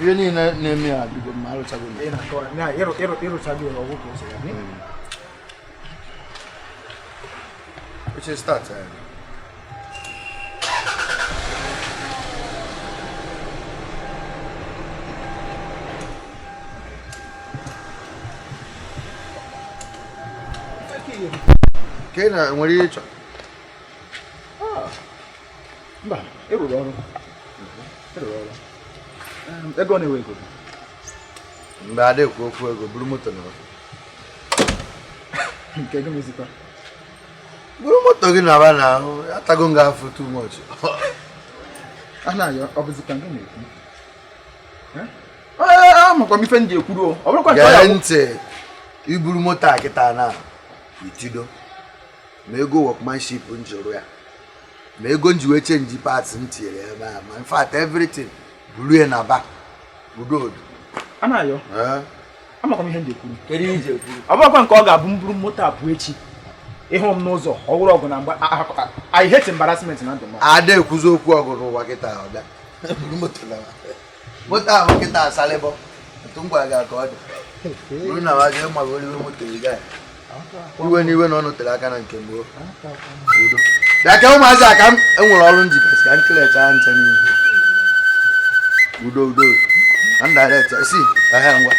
Ihe niile na-eme ya adịgo mma, arụchago m. Ị na-akọwa na ịrụchago ya ọgwụ ka o si ya. Uche start. Ka ị na nwere ihe ị chọrọ? Mba, ịrụrụ ọrụ. Ịrụrụ ọrụ. Ego na-ewe ego. Mgbe ada ekwu okwu ego, buru moto na nke gị mezikwa. Buru moto gị na-aba na atago m gị afọ too much. Anayo, ọ bụzikwa nke na-ekwu. Amakwa m ife m ji ekwuru o. Ọ bụrụkwa nke ọ ya Gee ntị, iburu moto a kịta na itido. Ma ego workmanship m jụrụ ya. Ma ego m ji wee chenji parts m tinyere ebe a. Ma in fact everything buru ya na ba. Udo odo. Anayo. Amakwa m ihe m ji ekwuru. Kedu ihe i ji ekwuru? Ọ bụrụkwa nke ọ ga-abụ m buru moto a pụọ echi. Ịhụ m n'ụzọ, ọ wụrụ ọgụ na mgba. I hate embarrassment na ndụ m. Ada ekwuzi okwu ọgụ n'ụwa kịta ọbịa. Buru moto na ba. Moto ahụ kịta asalịbọ. Otu m gwara gị ka ọ dị. Buru na ba jee ma buru moto ị gaa. Iwe n'iwe na ọ nọtere aka na nke mbụ. Udo. Bịa ka ụmụazị a ka m enwere ọrụ njikọsị ka m kelechaa ncha niile. Udo udo. Na m direct si ehe ngwa.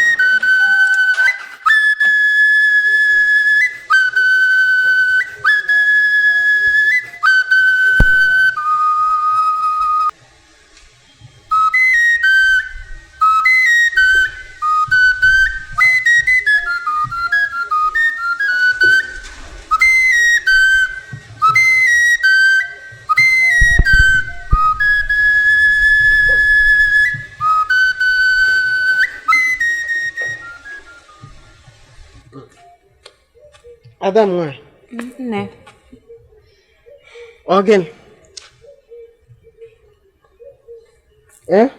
Ada m nwanyị. Nne. Ọ gịnị? Eh?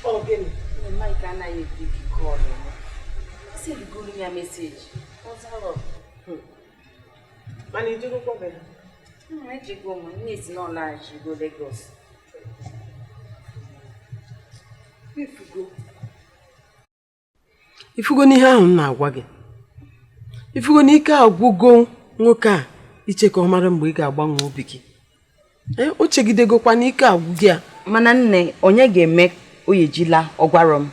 Ọ gịnị? Mike anaghị epick call m. Sendgoro ya message. Ọ zara. Mana ijegokwa be ha? Ejego m. Nne si na ọ laghachigo Lagos. Ifugo. Ifugo n'ihe ahụ m na-agwa gị. Ifugo na ike agwụgo nwoke a iche ka ọ mara mgbe ị ga-agbanwe obi gị. O chegidegokwa na ike agwụ gị a. Mana nne, onye ga-eme oyejila ọgwarọ m?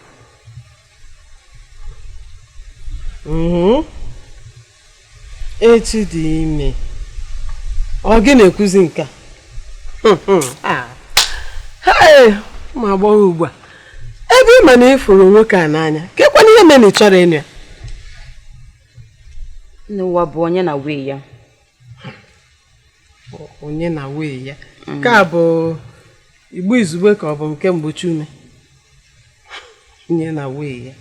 Echi dị ime. Ọ gị na-ekwuzi nke a? Hey, ụmụ agbọghọ ugbu a. Ebe ị ma na ịfụrụ nwoke a n'anya, kekwana ihe mere na ị chọrọ ịnụ ya? N'ụwa bụ onye na wee ya. Onye na wee ya. Nke a bụ igbo izugbe ka ọ bụ nke mgbochi ume. Onye na wee ya.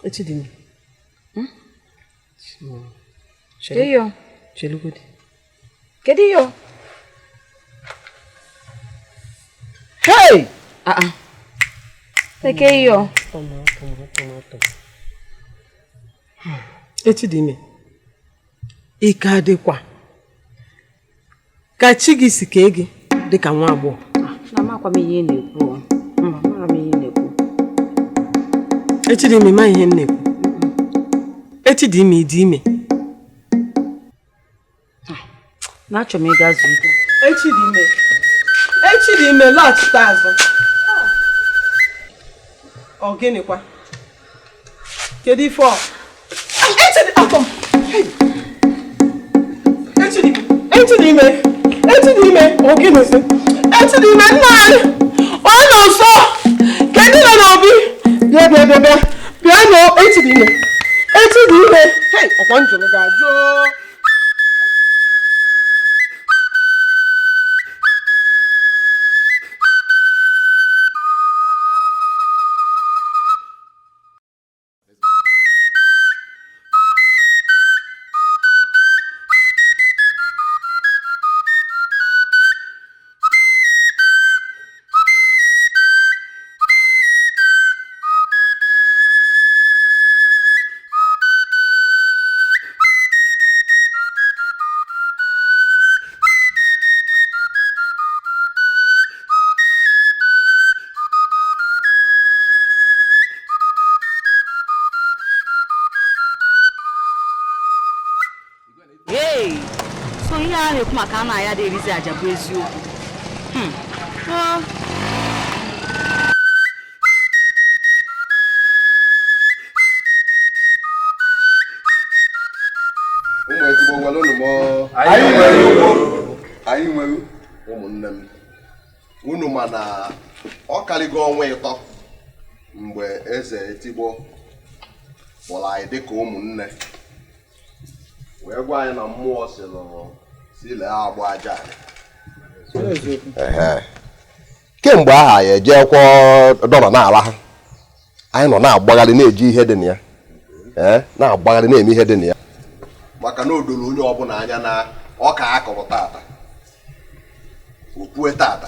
Echidimi. Kedu? Chelugodi. Kedu yo? Hey! Eke yo. Echidimi. Ike adịkwa. Ka chi gị si kee gị dịka nwa agbọghọ. Na amakwa m ihe ị na-ekwu. Amara m ihe ị na-ekwu. Echidimi ma ihe m na-ekwu. Echidimi dị ime. Na achọrọ m ịga zụ ike. Echidimi. Echidimi lọghachite azụ. Ọ gịnịkwa? Kedu ife ọ? Echidimi. Echidimi. Ọ gịnịzi? Echidimi nna anyị. Ọ nọ nso. Kedu nọ n'obi? Bịa bịa bịa bịa. Bịa nọ Echidimi. Echidimi. Hey, ọkwa njụrụ ga-ajụ. a na-ekwu maka anụ ya dị-erizi aja bụ eziokwu. Ụmụ ezigbo nwere unu mọ. Anyị nwere ụmụnne m. Unu ma na ọ karịgo ọnwa 3 mgbe eze Etigbo kpọrọ anyị dịka ụmụnne wee gwa anyị na mmụọ si lee agba aja anyị. Kemgbe ahụ anyị ejekwa dọla n'ala ha, anyị nọ na-agbagharị na-eji ihe dị na ya, na-agbagharị na-eme ihe dị na ya, maka na o doro onye ọbụla anya na ọka akọrọ tata, okwue tata,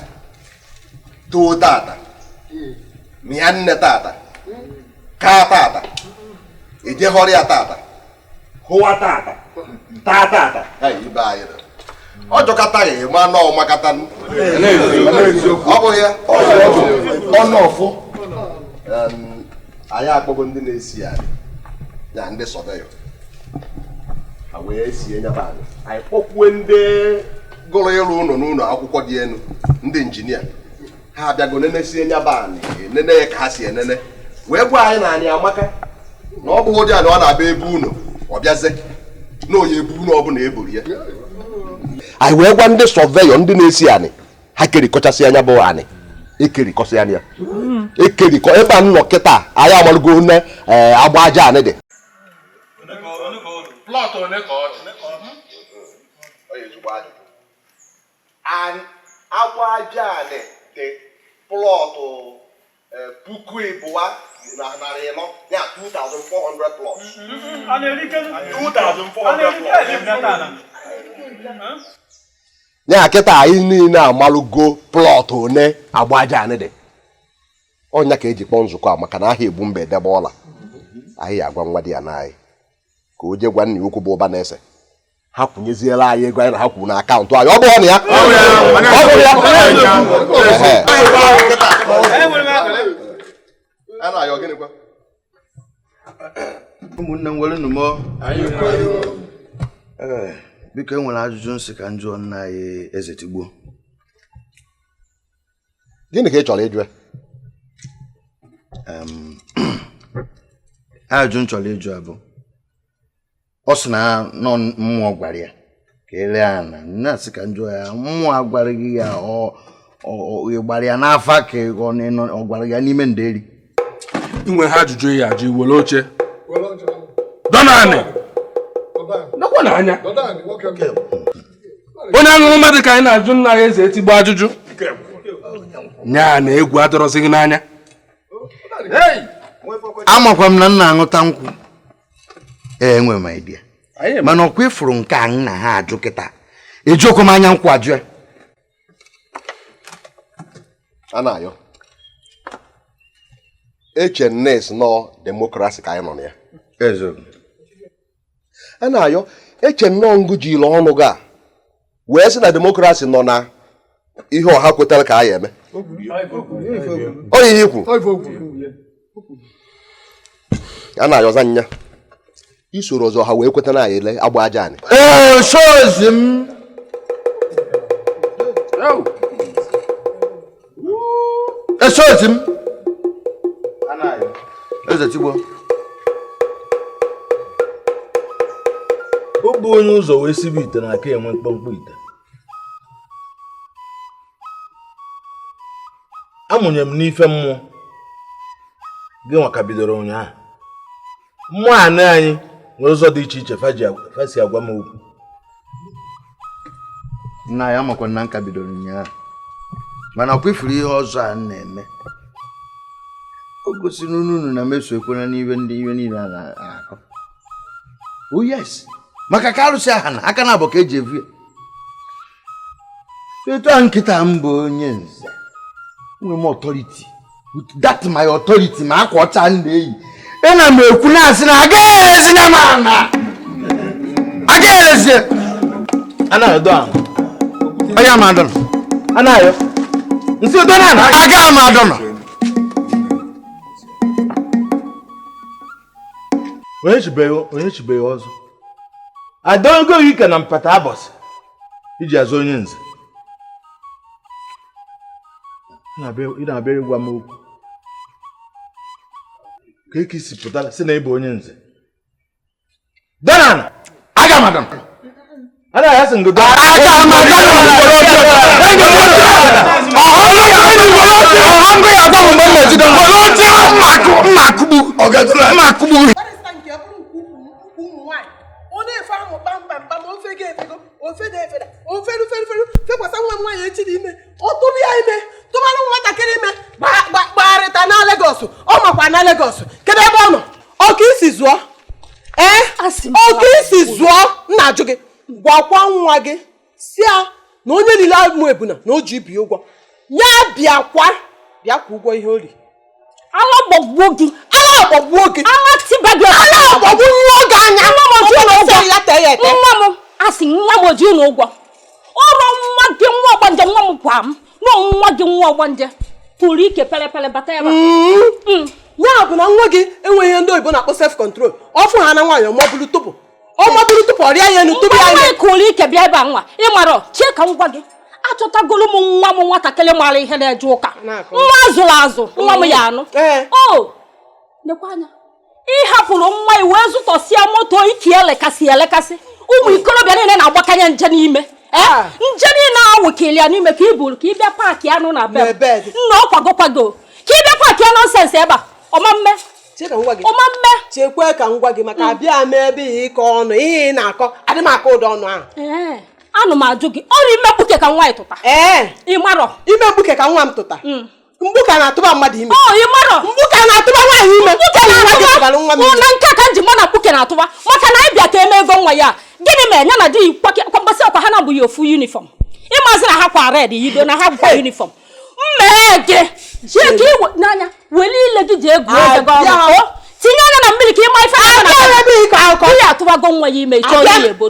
too tata, mịa nne tata, kaa tata, ejehọrọ ya tata, hụwa tata, taa tata, ibe anyị na ọ jọkataghị ma na ọ makata ọ bụghị ya ọnụ ọfụ. Anyị akpọgo ndị na-esi anyị na ndị sọveyọ ha wee sie nyaba anyị, anyị kpọkwue ndị gụrụ ịrụ ụlọ n'ụlọ akwụkwọ dị elu, ndị injinia, ha abịago nenesie nyaba anyị, enene ya ka ha si enene, wee gwa anyị na anyị amaka na ọ bụghị ụdị anyị ọ na-abịa ebe ụlọ ọ bịaze na onye ebu ụlọ ọbụla eburu ya. Anyị wee gwa ndị sọveyọ ndị na-esi anyị ha kerikọchasị anya bụ anyị ekerikọsị anya ekerikọ ebe a nọ kịta anyị amalụgo nne agba aja anyị dị. Agba aja anyị dị plọtụ 2,400, ya 2,400 plots. 2,400 ya kịta anyị niile amalụgo plọtụ one agba aja anyị dị. Ọnya ka eji kpọọ nzukọ a maka na ahịa egbu mba edebe ọla. Anyị agwa nwa di ya na anyị ka o jee gwa nna ya ukwu bụ ụba na-ese ha kwụnyeziela anyị ego anyị na ha kwuru na akaụntụ anyị. Ọ bụrụ na ya ọ bụrụ ya ụmụnne m nwere unu m. Biko enwere ajụjụ nsị ka m jụọ nna anyị eze Tigbuo. Gịnị ka ị chọrọ ịjụ? Ajụjụ m chọrọ ịjụ abụ, ọ sị na nọ mmụọ gwara ya ka ele ana na-asị ka m jụọ ya, mmụọ agwara gị ya ọ gbara ya n'afa ka ọ gwara ya n'ime nderi? Inwe ha ajụjụ ya ajụ were oche dọnanị nakwa n'anya onye aṅụrụma dị ka anyị na-ajụ nna ya eze Etigbo ajụjụ nya na egwu adọrọsị gị n'anya. Amakwa m na nna aṅụta nkwụ, ee enwe m idea, mana ọkwa ịfụrụ nke a nna ha ajụ kịta ejiokwa m anya nkwụ ajụ ya. A na-ayọ eche nnes nọ demokrasi ka anyị nọ na ya. A na-ayọ eche nnọọ ngụ ji ile ọnụ gị a wee sị na demokrasi nọ na ihe ọha kwetara ka anyị eme. Ọ ihe ikwu a na-ayọza nya isoro ọzọ ha wee kweta na anyị ele agba aja anyị. Ee, sozi m esozi m eze Tigbuo. Ọ bụ onye ụzọ wee sibe ite na aka enwe mkpọmkpọ ite. Amụnye m n'ife mmụọ gị nwa ka bidoro ụnyaahụ. Mmụọ anị anyị nwere ụzọ dị iche iche fa si agwa m okwu. Nna ya amakwa na nka bidoro ụnyaahụ, mana ọ kwefuru ihe ọzọ a na-eme. O gosiri unu na meso ekwere n'ihe ndị ihe niile a na-akọ. Oh yes, maka ka arụsị aha na aka na-abụ ka eji evu ya. Etu a nkịta m bụ onye nze, nwere m authority. With that my authority, ma akwa ọcha m na-eyi, ena m ekwu na-asị na agaghị erezi ya ma na agaghị erezi. Anaghị edo ahụ. Onye ama adọnọ. Anaghị. Nsị edo na ana. Agaghị ama adọnọ. Onye chibeghị ọzọ. Adọgo gị ka na mpata abọsị. Iji azụ onye nze. Ị na-abịa ịgwa m okwu. Ka eke isi pụtara sị na ị bụ onye nze. Dana! Aga madam! Ana ya sị ngodo. Aga madam! Fekwasa nwa m nwaanyị echi dị ime, ọ tụrụ ya ime, tụbara nwatakịrị ime, gbagharịta na Lagos, ọ makwa na Lagos. Kedu ebe ọ nọ? Ọ ka isi zụọ? Ee, ọ ka isi zụọ? Nna ajụ gị, gwakwa nwa gị si ya na onye niile amụ ebuna na o ji ibi ụgwọ. Ya bịakwa bịakwa ụgwọ ihe ori. Ala gbọgbuo gị. Ala gbọgbuo gị. Ala tiba gị. Ala gbọgbu nwa oge anya. Nwa m oji ụlọ ụgwọ. Ya tee ya ete. Nwa m asị nwa m oji ụlọ ụgwọ. Ọrụ nwa gị nwa ọgbanje nwa m gwa m na nwa gị nwa ọgbanje pụrụ ike pele bata ebe a. Ya bụ na nwa gị enweghị ihe ndị oyibo na-akpọ self control. Ọ fụ ha na nwaanyị ọmabulu tupu. Ọmabulu tupu ọrịa ya enu tupu ya. Nwa kụrụ ike bịa ebe a nwa. Ị mara chee ka m gwa gị. Achọtagolu m nwa m nwatakịrị mara ihe na-eje ụka. Nwa azụrụ azụ nwa m ya anụ. O lekwa anya. Ị hapụrụ nwa i wee zụtọsịa moto ike elekasị elekasị. Ụmụ ikorobịa niile na-agbakanye nje n'ime. Nje niile awụkili ya n'ime ka i buru ka ị bịa paakị anụ na be nna ọ kwago kwago ka ị bịa paakị ya nọnsensị ebe a ọma mme ọma mme chekwe ka m gwa gị maka abịa m ebe ịkọ ọnụ ihe ị na-akọ adị m akọ ụdọ ọnụ ahụ. Anụ m ajụ gị ọrụ ime mkpuke ka nwa tụta. Ị marọ ime mkpuke ka nwa m tụta. Mgbuka na-atụba mmadụ ime. Ị marọ mgbuka na-atụba nwaanyị ime. Mkpuke na nke ka nji mụ na mkpuke na-atụba maka na anyị bịa ka eme ego nwa ya. Gịnị mere ya na di kwambasị ọkwa ha na-abụghị ofu yunifọm. Ịmazi na ha kwa red yido na ha bụkwa yunifọm. Mmee gị jee ka iwe n'anya wele ile gị ji egwu eze gị ọrụ. Tinye anya na mmiri ka ịma ife aka na ya atụbago nwa ya ime ịchọọ ya ebo.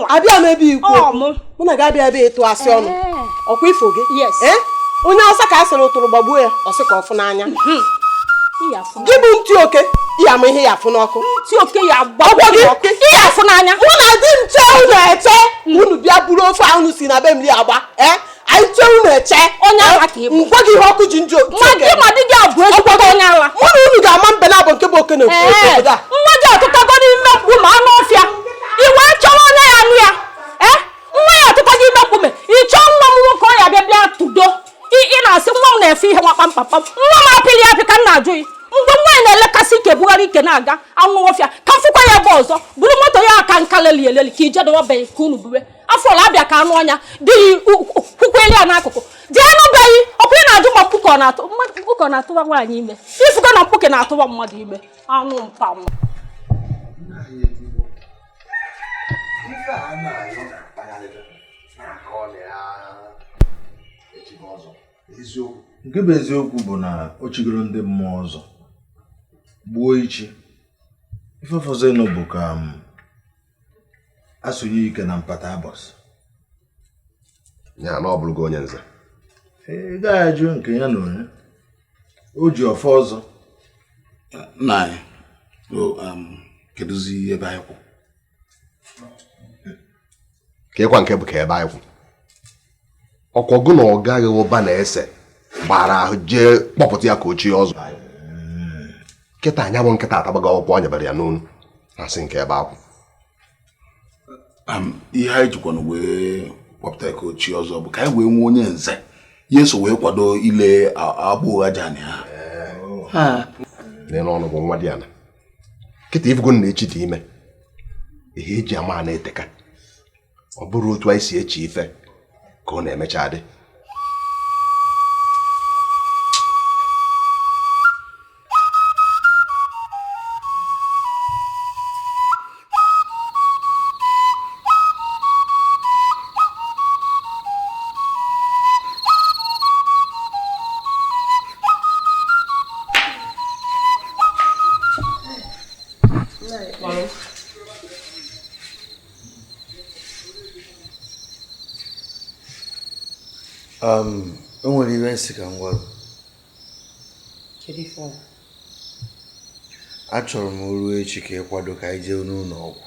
Abịa m ebe ikwu mụ na gị abịa ebe ịtụ asị ọnụ ọkwa ifo gị. Onye Awụsa ka a sịrị ụtụrụ gbagbuo ya ọ sị ka ọ fụ n'anya. Gị bụ ntị oke ya ama ihe ya afụ n'ọkụ. Ntị oke ya agbagwo gị ihe afụ n'anya. Mụ na di m chee unu eche unu bịa buru ofe ahụ unu si na be m ri agba. Anyị chee unu eche. Onye ala ka ị bụ. Ngwa gị ihe ọkụ ji njọ. Nwa gị ma di gị abụ ezigbo onye ala. Mụ na unu ga-ama mbe na abụ nke bụ oke na obodo a. Nwa gị atụtago n'ime mkpu ma anụ ọfịa. I wee chọrọ onye ya anụ ya. Nwa ya atụtago ime mkpume. Ị chọọ nwa m nwoke ọ ya bịa bịa tụdo. Ị na-asị nwa m na-efe ihe nwa kpamkpamkpam. Nwa m apịrị apị ka m na-ajụ gị. Mgbe nwaanyị na-elekasị ike bugharị ike na-aga anwụ ọfịa ka m fụkwa ya ebe ọzọ buru moto ya aka nka leli eleli ka ije dọwa be ka unu bube afọ ọla abịa ka anụ ọnya dị kwukweli ya n'akụkụ jee nụbeghị ọkwa ị na-ajụ ma mkpuke ọ na-atụwa nwaanyị ime ifugo na mkpuke na-atụwa mmadụ ime anụ mpam. Nke bụ eziokwu bụ na o chigoro ndị mmụọ ọzọ gbuo ichi ife fọzọ ịnụ bụ ka asụnye ike na mpata abọs ya na ọ bụrụgo onye nze. Ị gaghị ajụ nke ya na onye o ji ọfọ ọzọ. Nna anyị kedụzi ebe anyị kwụ? Ka ịkwa nke bụ ka ebe anyị kwụ ọkwọ gụ na ọ gaghị ụba na ese gbara ahụ jee kpọpụta ya ka o chie ọzọ. Nkịta anya bụ nkịta atabago ọkpụkpọ ọ nyebere ya n'onu asị nke ebe akwụ. Ihe anyị jikwana wee kpọpụta ka o chie ọzọ bụ ka anyị wee nwee onye nze ya eso wee kwado ile agbụ ụgha jani ha. N'elu ọnụ bụ nwa dị ana nkịta ifugo na echi dị ime ihe eji ama na-eteka ọ bụrụ otu anyị si eche ife ka ọ na-emecha dị. O nwere iwe nsị ka m gwa gị. Kedu ife ọ bụ? Achọrọ m ruo echi ka ị kwado ka anyị jee n'ụlọ ọgwụ.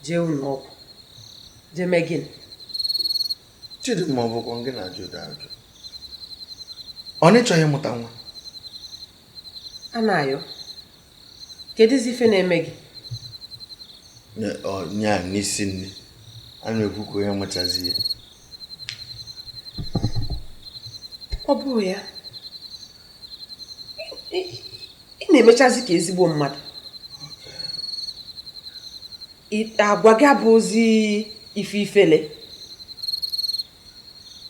Jee ụlọ ọgwụ? Jee mee gịnị? Chidimma, ọ bụkwa gị na-ajụ ụdị ajụ. Ọ na ịchọghị ịmụta nwa? Anayo, kedụzi ife na-eme gị? Nya n'isi nne, a na-ekwu ka onye mụchazi ya. Ọ bụrụ ya, ị na-emechazi ka ezigbo mmadụ. Agwa gị abụ ozi ife ifele.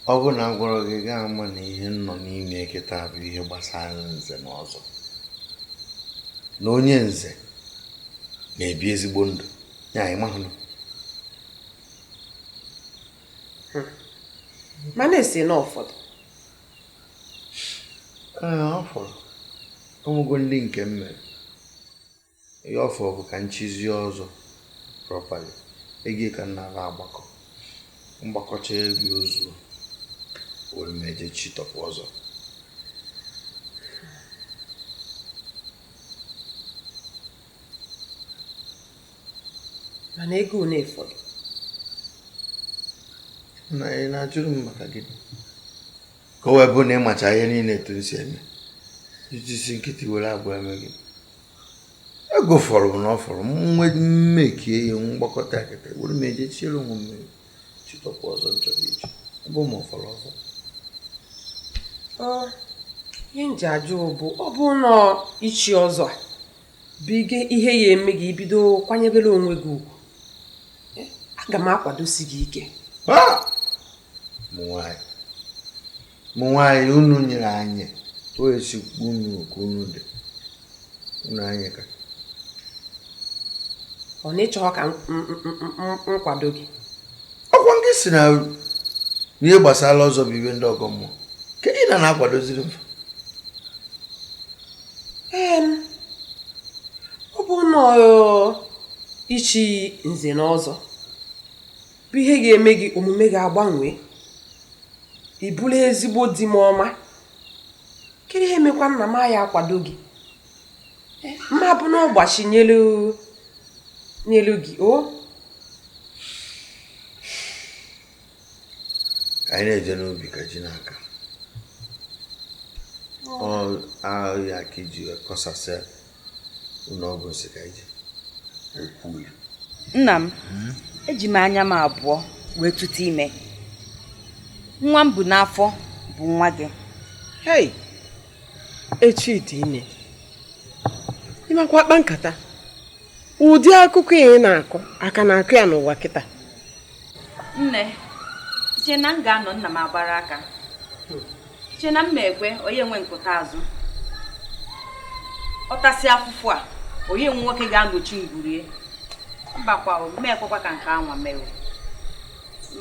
Ọ bụ na agwọrọ gị gaa ama na ihe nọ n'ime kịta bụ ihe gbasara nze na ọzọ. Na onye nze na-ebi ezigbo ndụ, ya anyị mahụnụ. Mana esi na ụfọdụ. Ee, ọ fọrọ. Ọmụgo ndị nke m mere. Ihe ọ fọrọ bụ ka nchizi ọzọ properly. Ego ka m na-ala agbakọ. Mgbakọcha ego ozuo. Were m eje chitọpụ ọzọ. Mana ego one fọdụ. Na ị na-ajụrụ m maka gịnị? Ka o wee bụ na ị macha ihe niile etu m si eme. Ijisi nkịtị were abụọ eme gị. Ego fọrọ bụ na ọ fọrọ, m mmekie ihe mgbakọta kịta were m eje chiere onwe m chitọpụ ọzọ m chọrọ iji. Ọ bụ ma ọ fọrọ ọzọ. Ihe m ji ajụ bụ ọ bụ na ichi ọzọ a bụ ihe ya eme gị ibido kwanyebere onwe gị ugwu. Aga m akwadosi gị ike. Mụ nwaanyị unu nyere anyị o esikwu unu ka unu dị unu anyị ka ọ na-ịchọ ka nkwado gị. Ọkwa nke si na ihe gbasara ọzọ bụ iwe ndị ọgọ mmụọ. Kedu na na-akwadoziri m? Ọ bụ na ichi nze na ọzọ bụ ihe ga-eme gị omume ga-agbanwe. Ị bụrụ ezigbo di m ọma. Kedu ihe mekwa nna m ya akwado gị? Mma bụ na ọgbachi nyelu gị o. Anyị na-eje n'ubi ka ji n'aka. Ọ ahịa ka iji kọsasịa ụlọ ọgwụ nsị ka iji. Nna m, eji m anya m abụọ wee tụta ime. Nwa m bụ n'afọ bụ nwa gị. Hei, echi dị ime. Ịmakwa akpa nkata. Ụdị akụkọ ị na-akọ aka na-akụ ya n'ụwa kịta. Nne, iche na m ga-anọ nna m agbara aka. Iche na m ma ekwe onye nwe nkụta azụ. Ọ tasị afụfụ a, onye nwe nwoke ga-anọchi ngwurie. Mba kwa, mme ekwekwa ka nke anwa mere.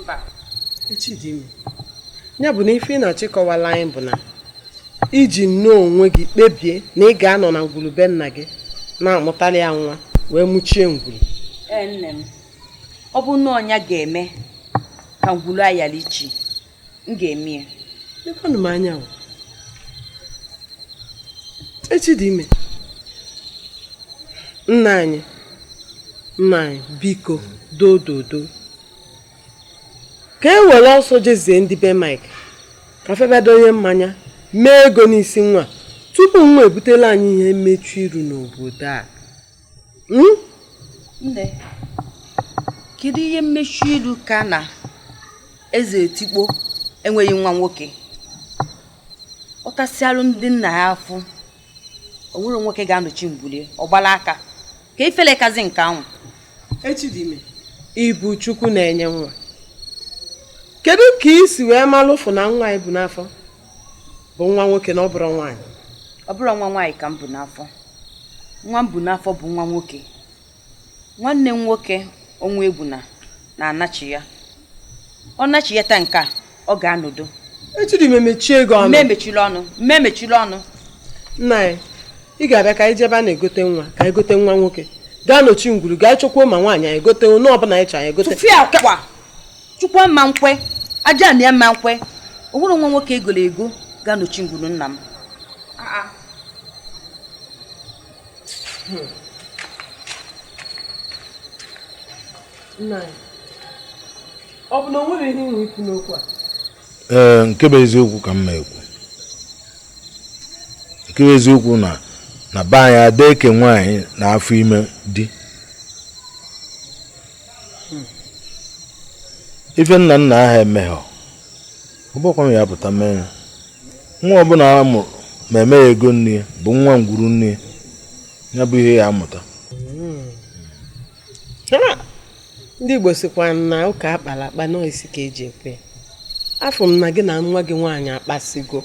Mba. Echi dị ime. Ya bụ na ife ị na-achịkọwala anyị bụ na iji nnọọ onwe gị kpebie na ị ga-anọ na ngwuru be nna gị na-amụtali ya nwa wee mụchie ngwuru. Ee nne m, ọ bụ na ọnya ga-eme ka ngwuru ayala ichi, m ga-eme ya. Lekwanụ m anya o. Echi dị ime. Nna anyị, biko dododo. Ka e were ọsọ jezie ndị be Mike ka febado onye mmanya mee ego n'isi nwa tupu nwa ebutela anyị ihe mmechu iru n'obodo a. Nne, kedu ihe mmechu iru ka na eze etikpo enweghị nwa nwoke? Ọ tasịalụ ndị nna ya afụ, o nwere nwoke ga-anọchi ngwulie, ọ gbala aka ka ifele kazi nke ahụ. Echi dị ime, ịbụ Chukwu na-enye nwa. Kedu ka ị si wee malụfụ na nwa ị bụ n'afọ bụ nwa nwoke na ọ bụrụ nwaanyị? Ọ bụrụ nwa nwaanyị ka m bụ n'afọ. Nwa m bụ n'afọ bụ nwa nwoke. Nwanne m nwoke onwe egwu na na-anachi ya. Ọ nachi ya taa nke a, ọ ga-anọdụ. Echi dị ime, mechie ego ọnụ. Mmemechiri ọnụ. Nna anyị, ị ga-abịa ka anyị jebe a na-egote nwa, ka anyị gote nwa nwoke. Gaa nọchi ngwuru, gaa chọkwuo ma nwaanyị anyị gote onye ọbụla anyị chọrọ anyị gote. Tụfịa akwa. Chukwu ama nkwe, aja na ama nkwe. O nwere nwa nwoke egolo ego ga-anọchi ngwuru nna m. Nna anyị, ọ bụ na o nwere ihe inwe ikwu n'okwu a? Ee, nke bụ eziokwu ka m ma-ekwu. Nke bụ eziokwu na na be anyị ada eke nwaanyị na afọ ime di. Ife nna nna ahụ emeghọ, ọ bụkwa m ya pụta mee ya. Nwa ọbụla a mụrụ ma eme ya ego nne ya bụ nwa ngwuru nne ya, ya bụ ihe ya amụta. Ndị Igbo sịkwa na ụka akpara akpa na isi ka eji ekwe. Afọ m na gị na nwa gị nwaanyị akpasigo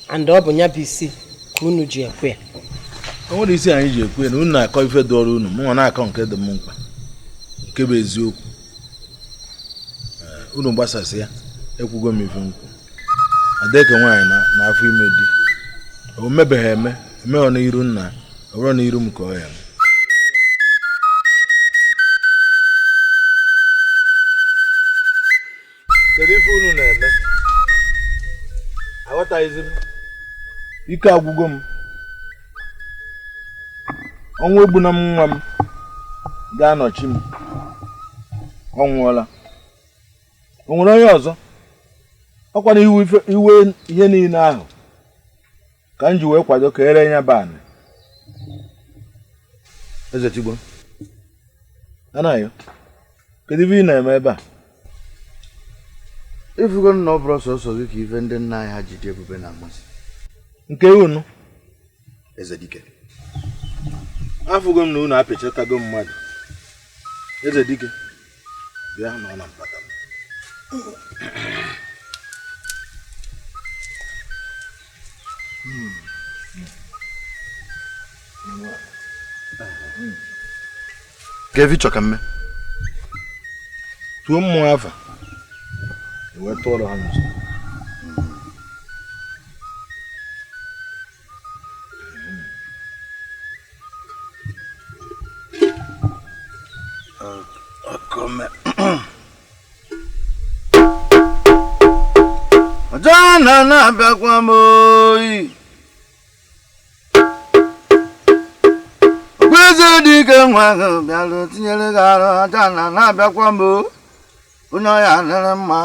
and ọ bụ ya bụ isi ka unu ji ekwe ya. O nwere isi anyị ji ekwe na unu na-akọ ife dị ọrụ unu, mụnwa na-akọ nke dị m mkpa, nke bụ eziokwu. Unu gbasasị ya, ekwugo m ife nkwu. Adeke nwaanyị na afọ ime di, o mebeghị eme, emeghọ n'iru nna, ọ bụrụ n'iru m ka ọ ya. Kedu ife unu na-eme? Aghọtaghịzi m. Ike agwụgo m. Ọnwụ egbuna m nwa m ga-anọchi m. Ọ nwụọla. O nwere onye ọzọ? Ọkwa na iwe ihe niile ahụ ka m ji wee kwado ka ere ya bụ anị. Eze Tigbo, Anayo, kedu ife ị na-eme ebe a? Ifugo na ọ bụrụ sọsọ gị ka ife ndị nna anyị ha ji dị ebube na-amasị. Nke unu? Eze Dike. Afụgo m na unu apịachatago mmadụ. Eze Dike, bịa nọ na mpata m. Kevi chọ ka mme. Tuo mmụọ afa. Wee tụọrọ ha nso. Ọjọ́ na na-abịakwa m oyi. Okpueze Dike nwa ahụ bịara tinyere gị arụ. Aja na na-abịakwa m onye ọya adịrị mma.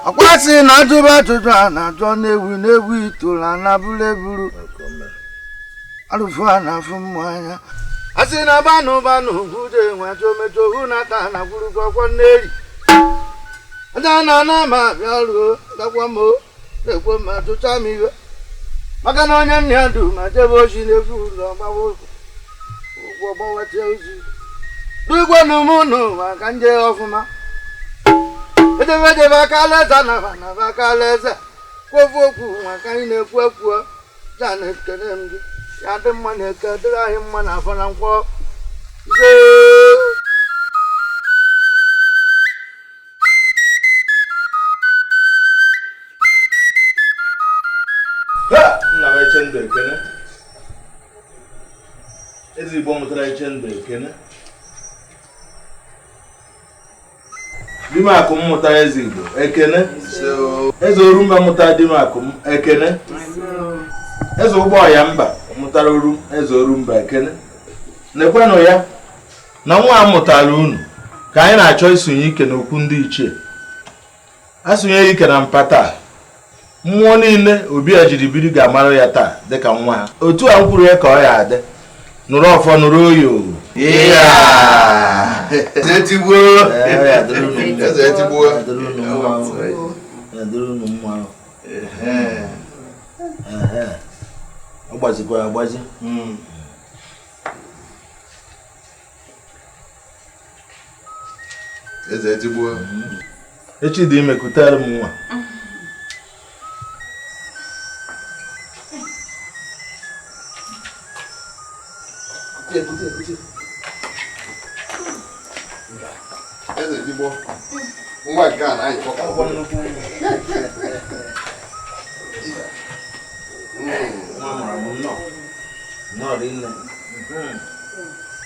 Akwasị na ajụba ajụjụ a na-ajụ na-ewu na-ewu itoolu a na-abụrụ eburu. Arụfụ a na-afụ mmụ anya. A sị na banụ banụ gwuje nwajo mejo hụ na ata na gwurugo ọkwọ nneri. Aja na na ma bịaruo gakwa m na-ekwe ma jụcha m iwe. Maka na onye nna ya du ma jebe ozi na-efu ụzọ gbawa ụgwọ gbawatie ozi. Dugwenu m unu maka nje ọfụma. Edebe edebe aka alaeze na na aka alaeze. Kwofu okwu maka anyị na-ekwu ekwu. Ja na-ekele m gị. Ya dị mma na eke dịrị anyị mma na afọ na nkwọ. Nna m Echendo ekene. Eze Igbo mụtara Echendo ekene. Dimakụ m mụtara Eze Igbo ekene. Eze Orumba mụtara Dimakụ m ekene. Eze Ụgbọọya mba mụtara Oru Eze Orumba ekene. Nekwenụ ya na nwa a mụtara unu ka anyị na-achọ isonye ike n'okwu ndị ichie. Asụnye ike na mpa taa. Mmụọ niile obi a jiri biri ga-amara ya taa dịka nwa ha. Otu a m kwuru ya ka ọ ya adị. Nụrụ ọfọ nụrụ oyo. Eze Tigbo. Eze Tigbo. Ọ gbazikwara agbazi. Eze Tigbo. Echi dị ime kutere m nwa. Eze Tigbo. Nwa nke a na-ayị kpọkọ nnukwu. Nwa mụrụ m nnọọ. Nnọọ rinne.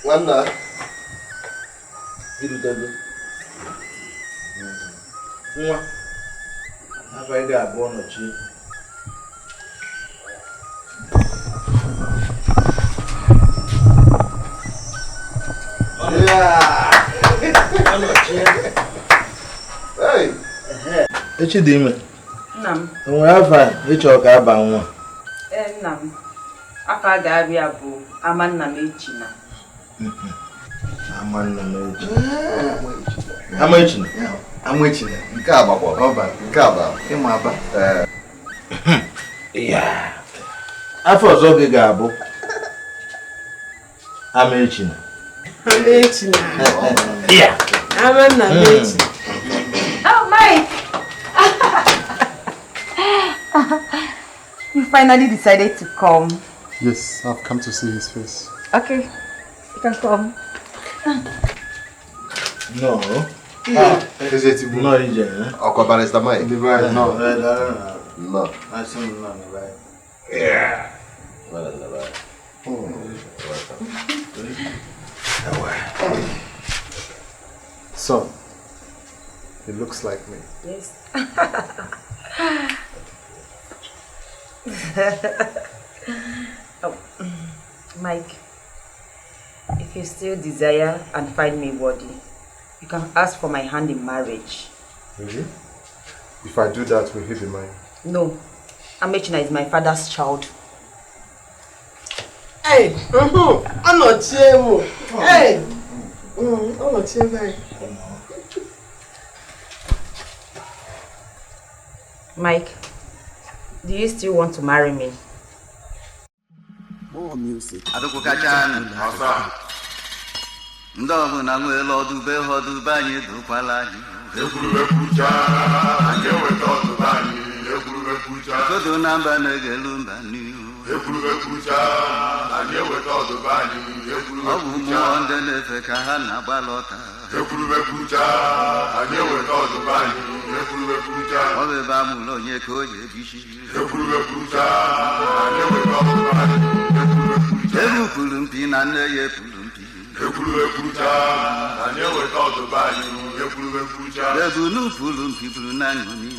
Nwanna. Irutego. Nwa afọ ị ga-abụ ọnọchie. Echi dị ime. Nna m. O nwere afa ị chọrọ ka aba nwa? Ee, nna m. Afa a ga-abịa bụ Amannamechina. Amannamechina. Amechina. Amechina. Nke a gbakwa. Ọba. Nke a ba. Ịma aba. Afọ ọzọ gị ga-abụ Amechina. Amechina. Amannamechina. Oh, Mike! You finally decided to come. Yes, I've come to see his face. Okay, you can come. No. Is it no? Ọkwa Barrister Mike. No. No. Yeah. So, it looks like me. Yes. Oh, Mike, if you still desire and find me worthy, you can ask for my hand in marriage. Really? If I do that, will he be mine? No. Amechina is my father's child. Hey, Ọnọchie. Hey, Ọnọchie. Mike, do you still want to marry me? More music. Ndị ọbụla nwere ọdụbe ha ọdụbe anyị dokwala anyị. Kodo na mba na-egelu mba n'ihu. Ọ bụ mmụọ ndị na-efe ka ha na-agbalị ọta. Ọ bụ ebe amụrụ onye ka o ji ebichi. Ebupụrụ mpi na nne ya epuru mpi. Ebunu pụrụ mpi pụrụ na ṅụmi.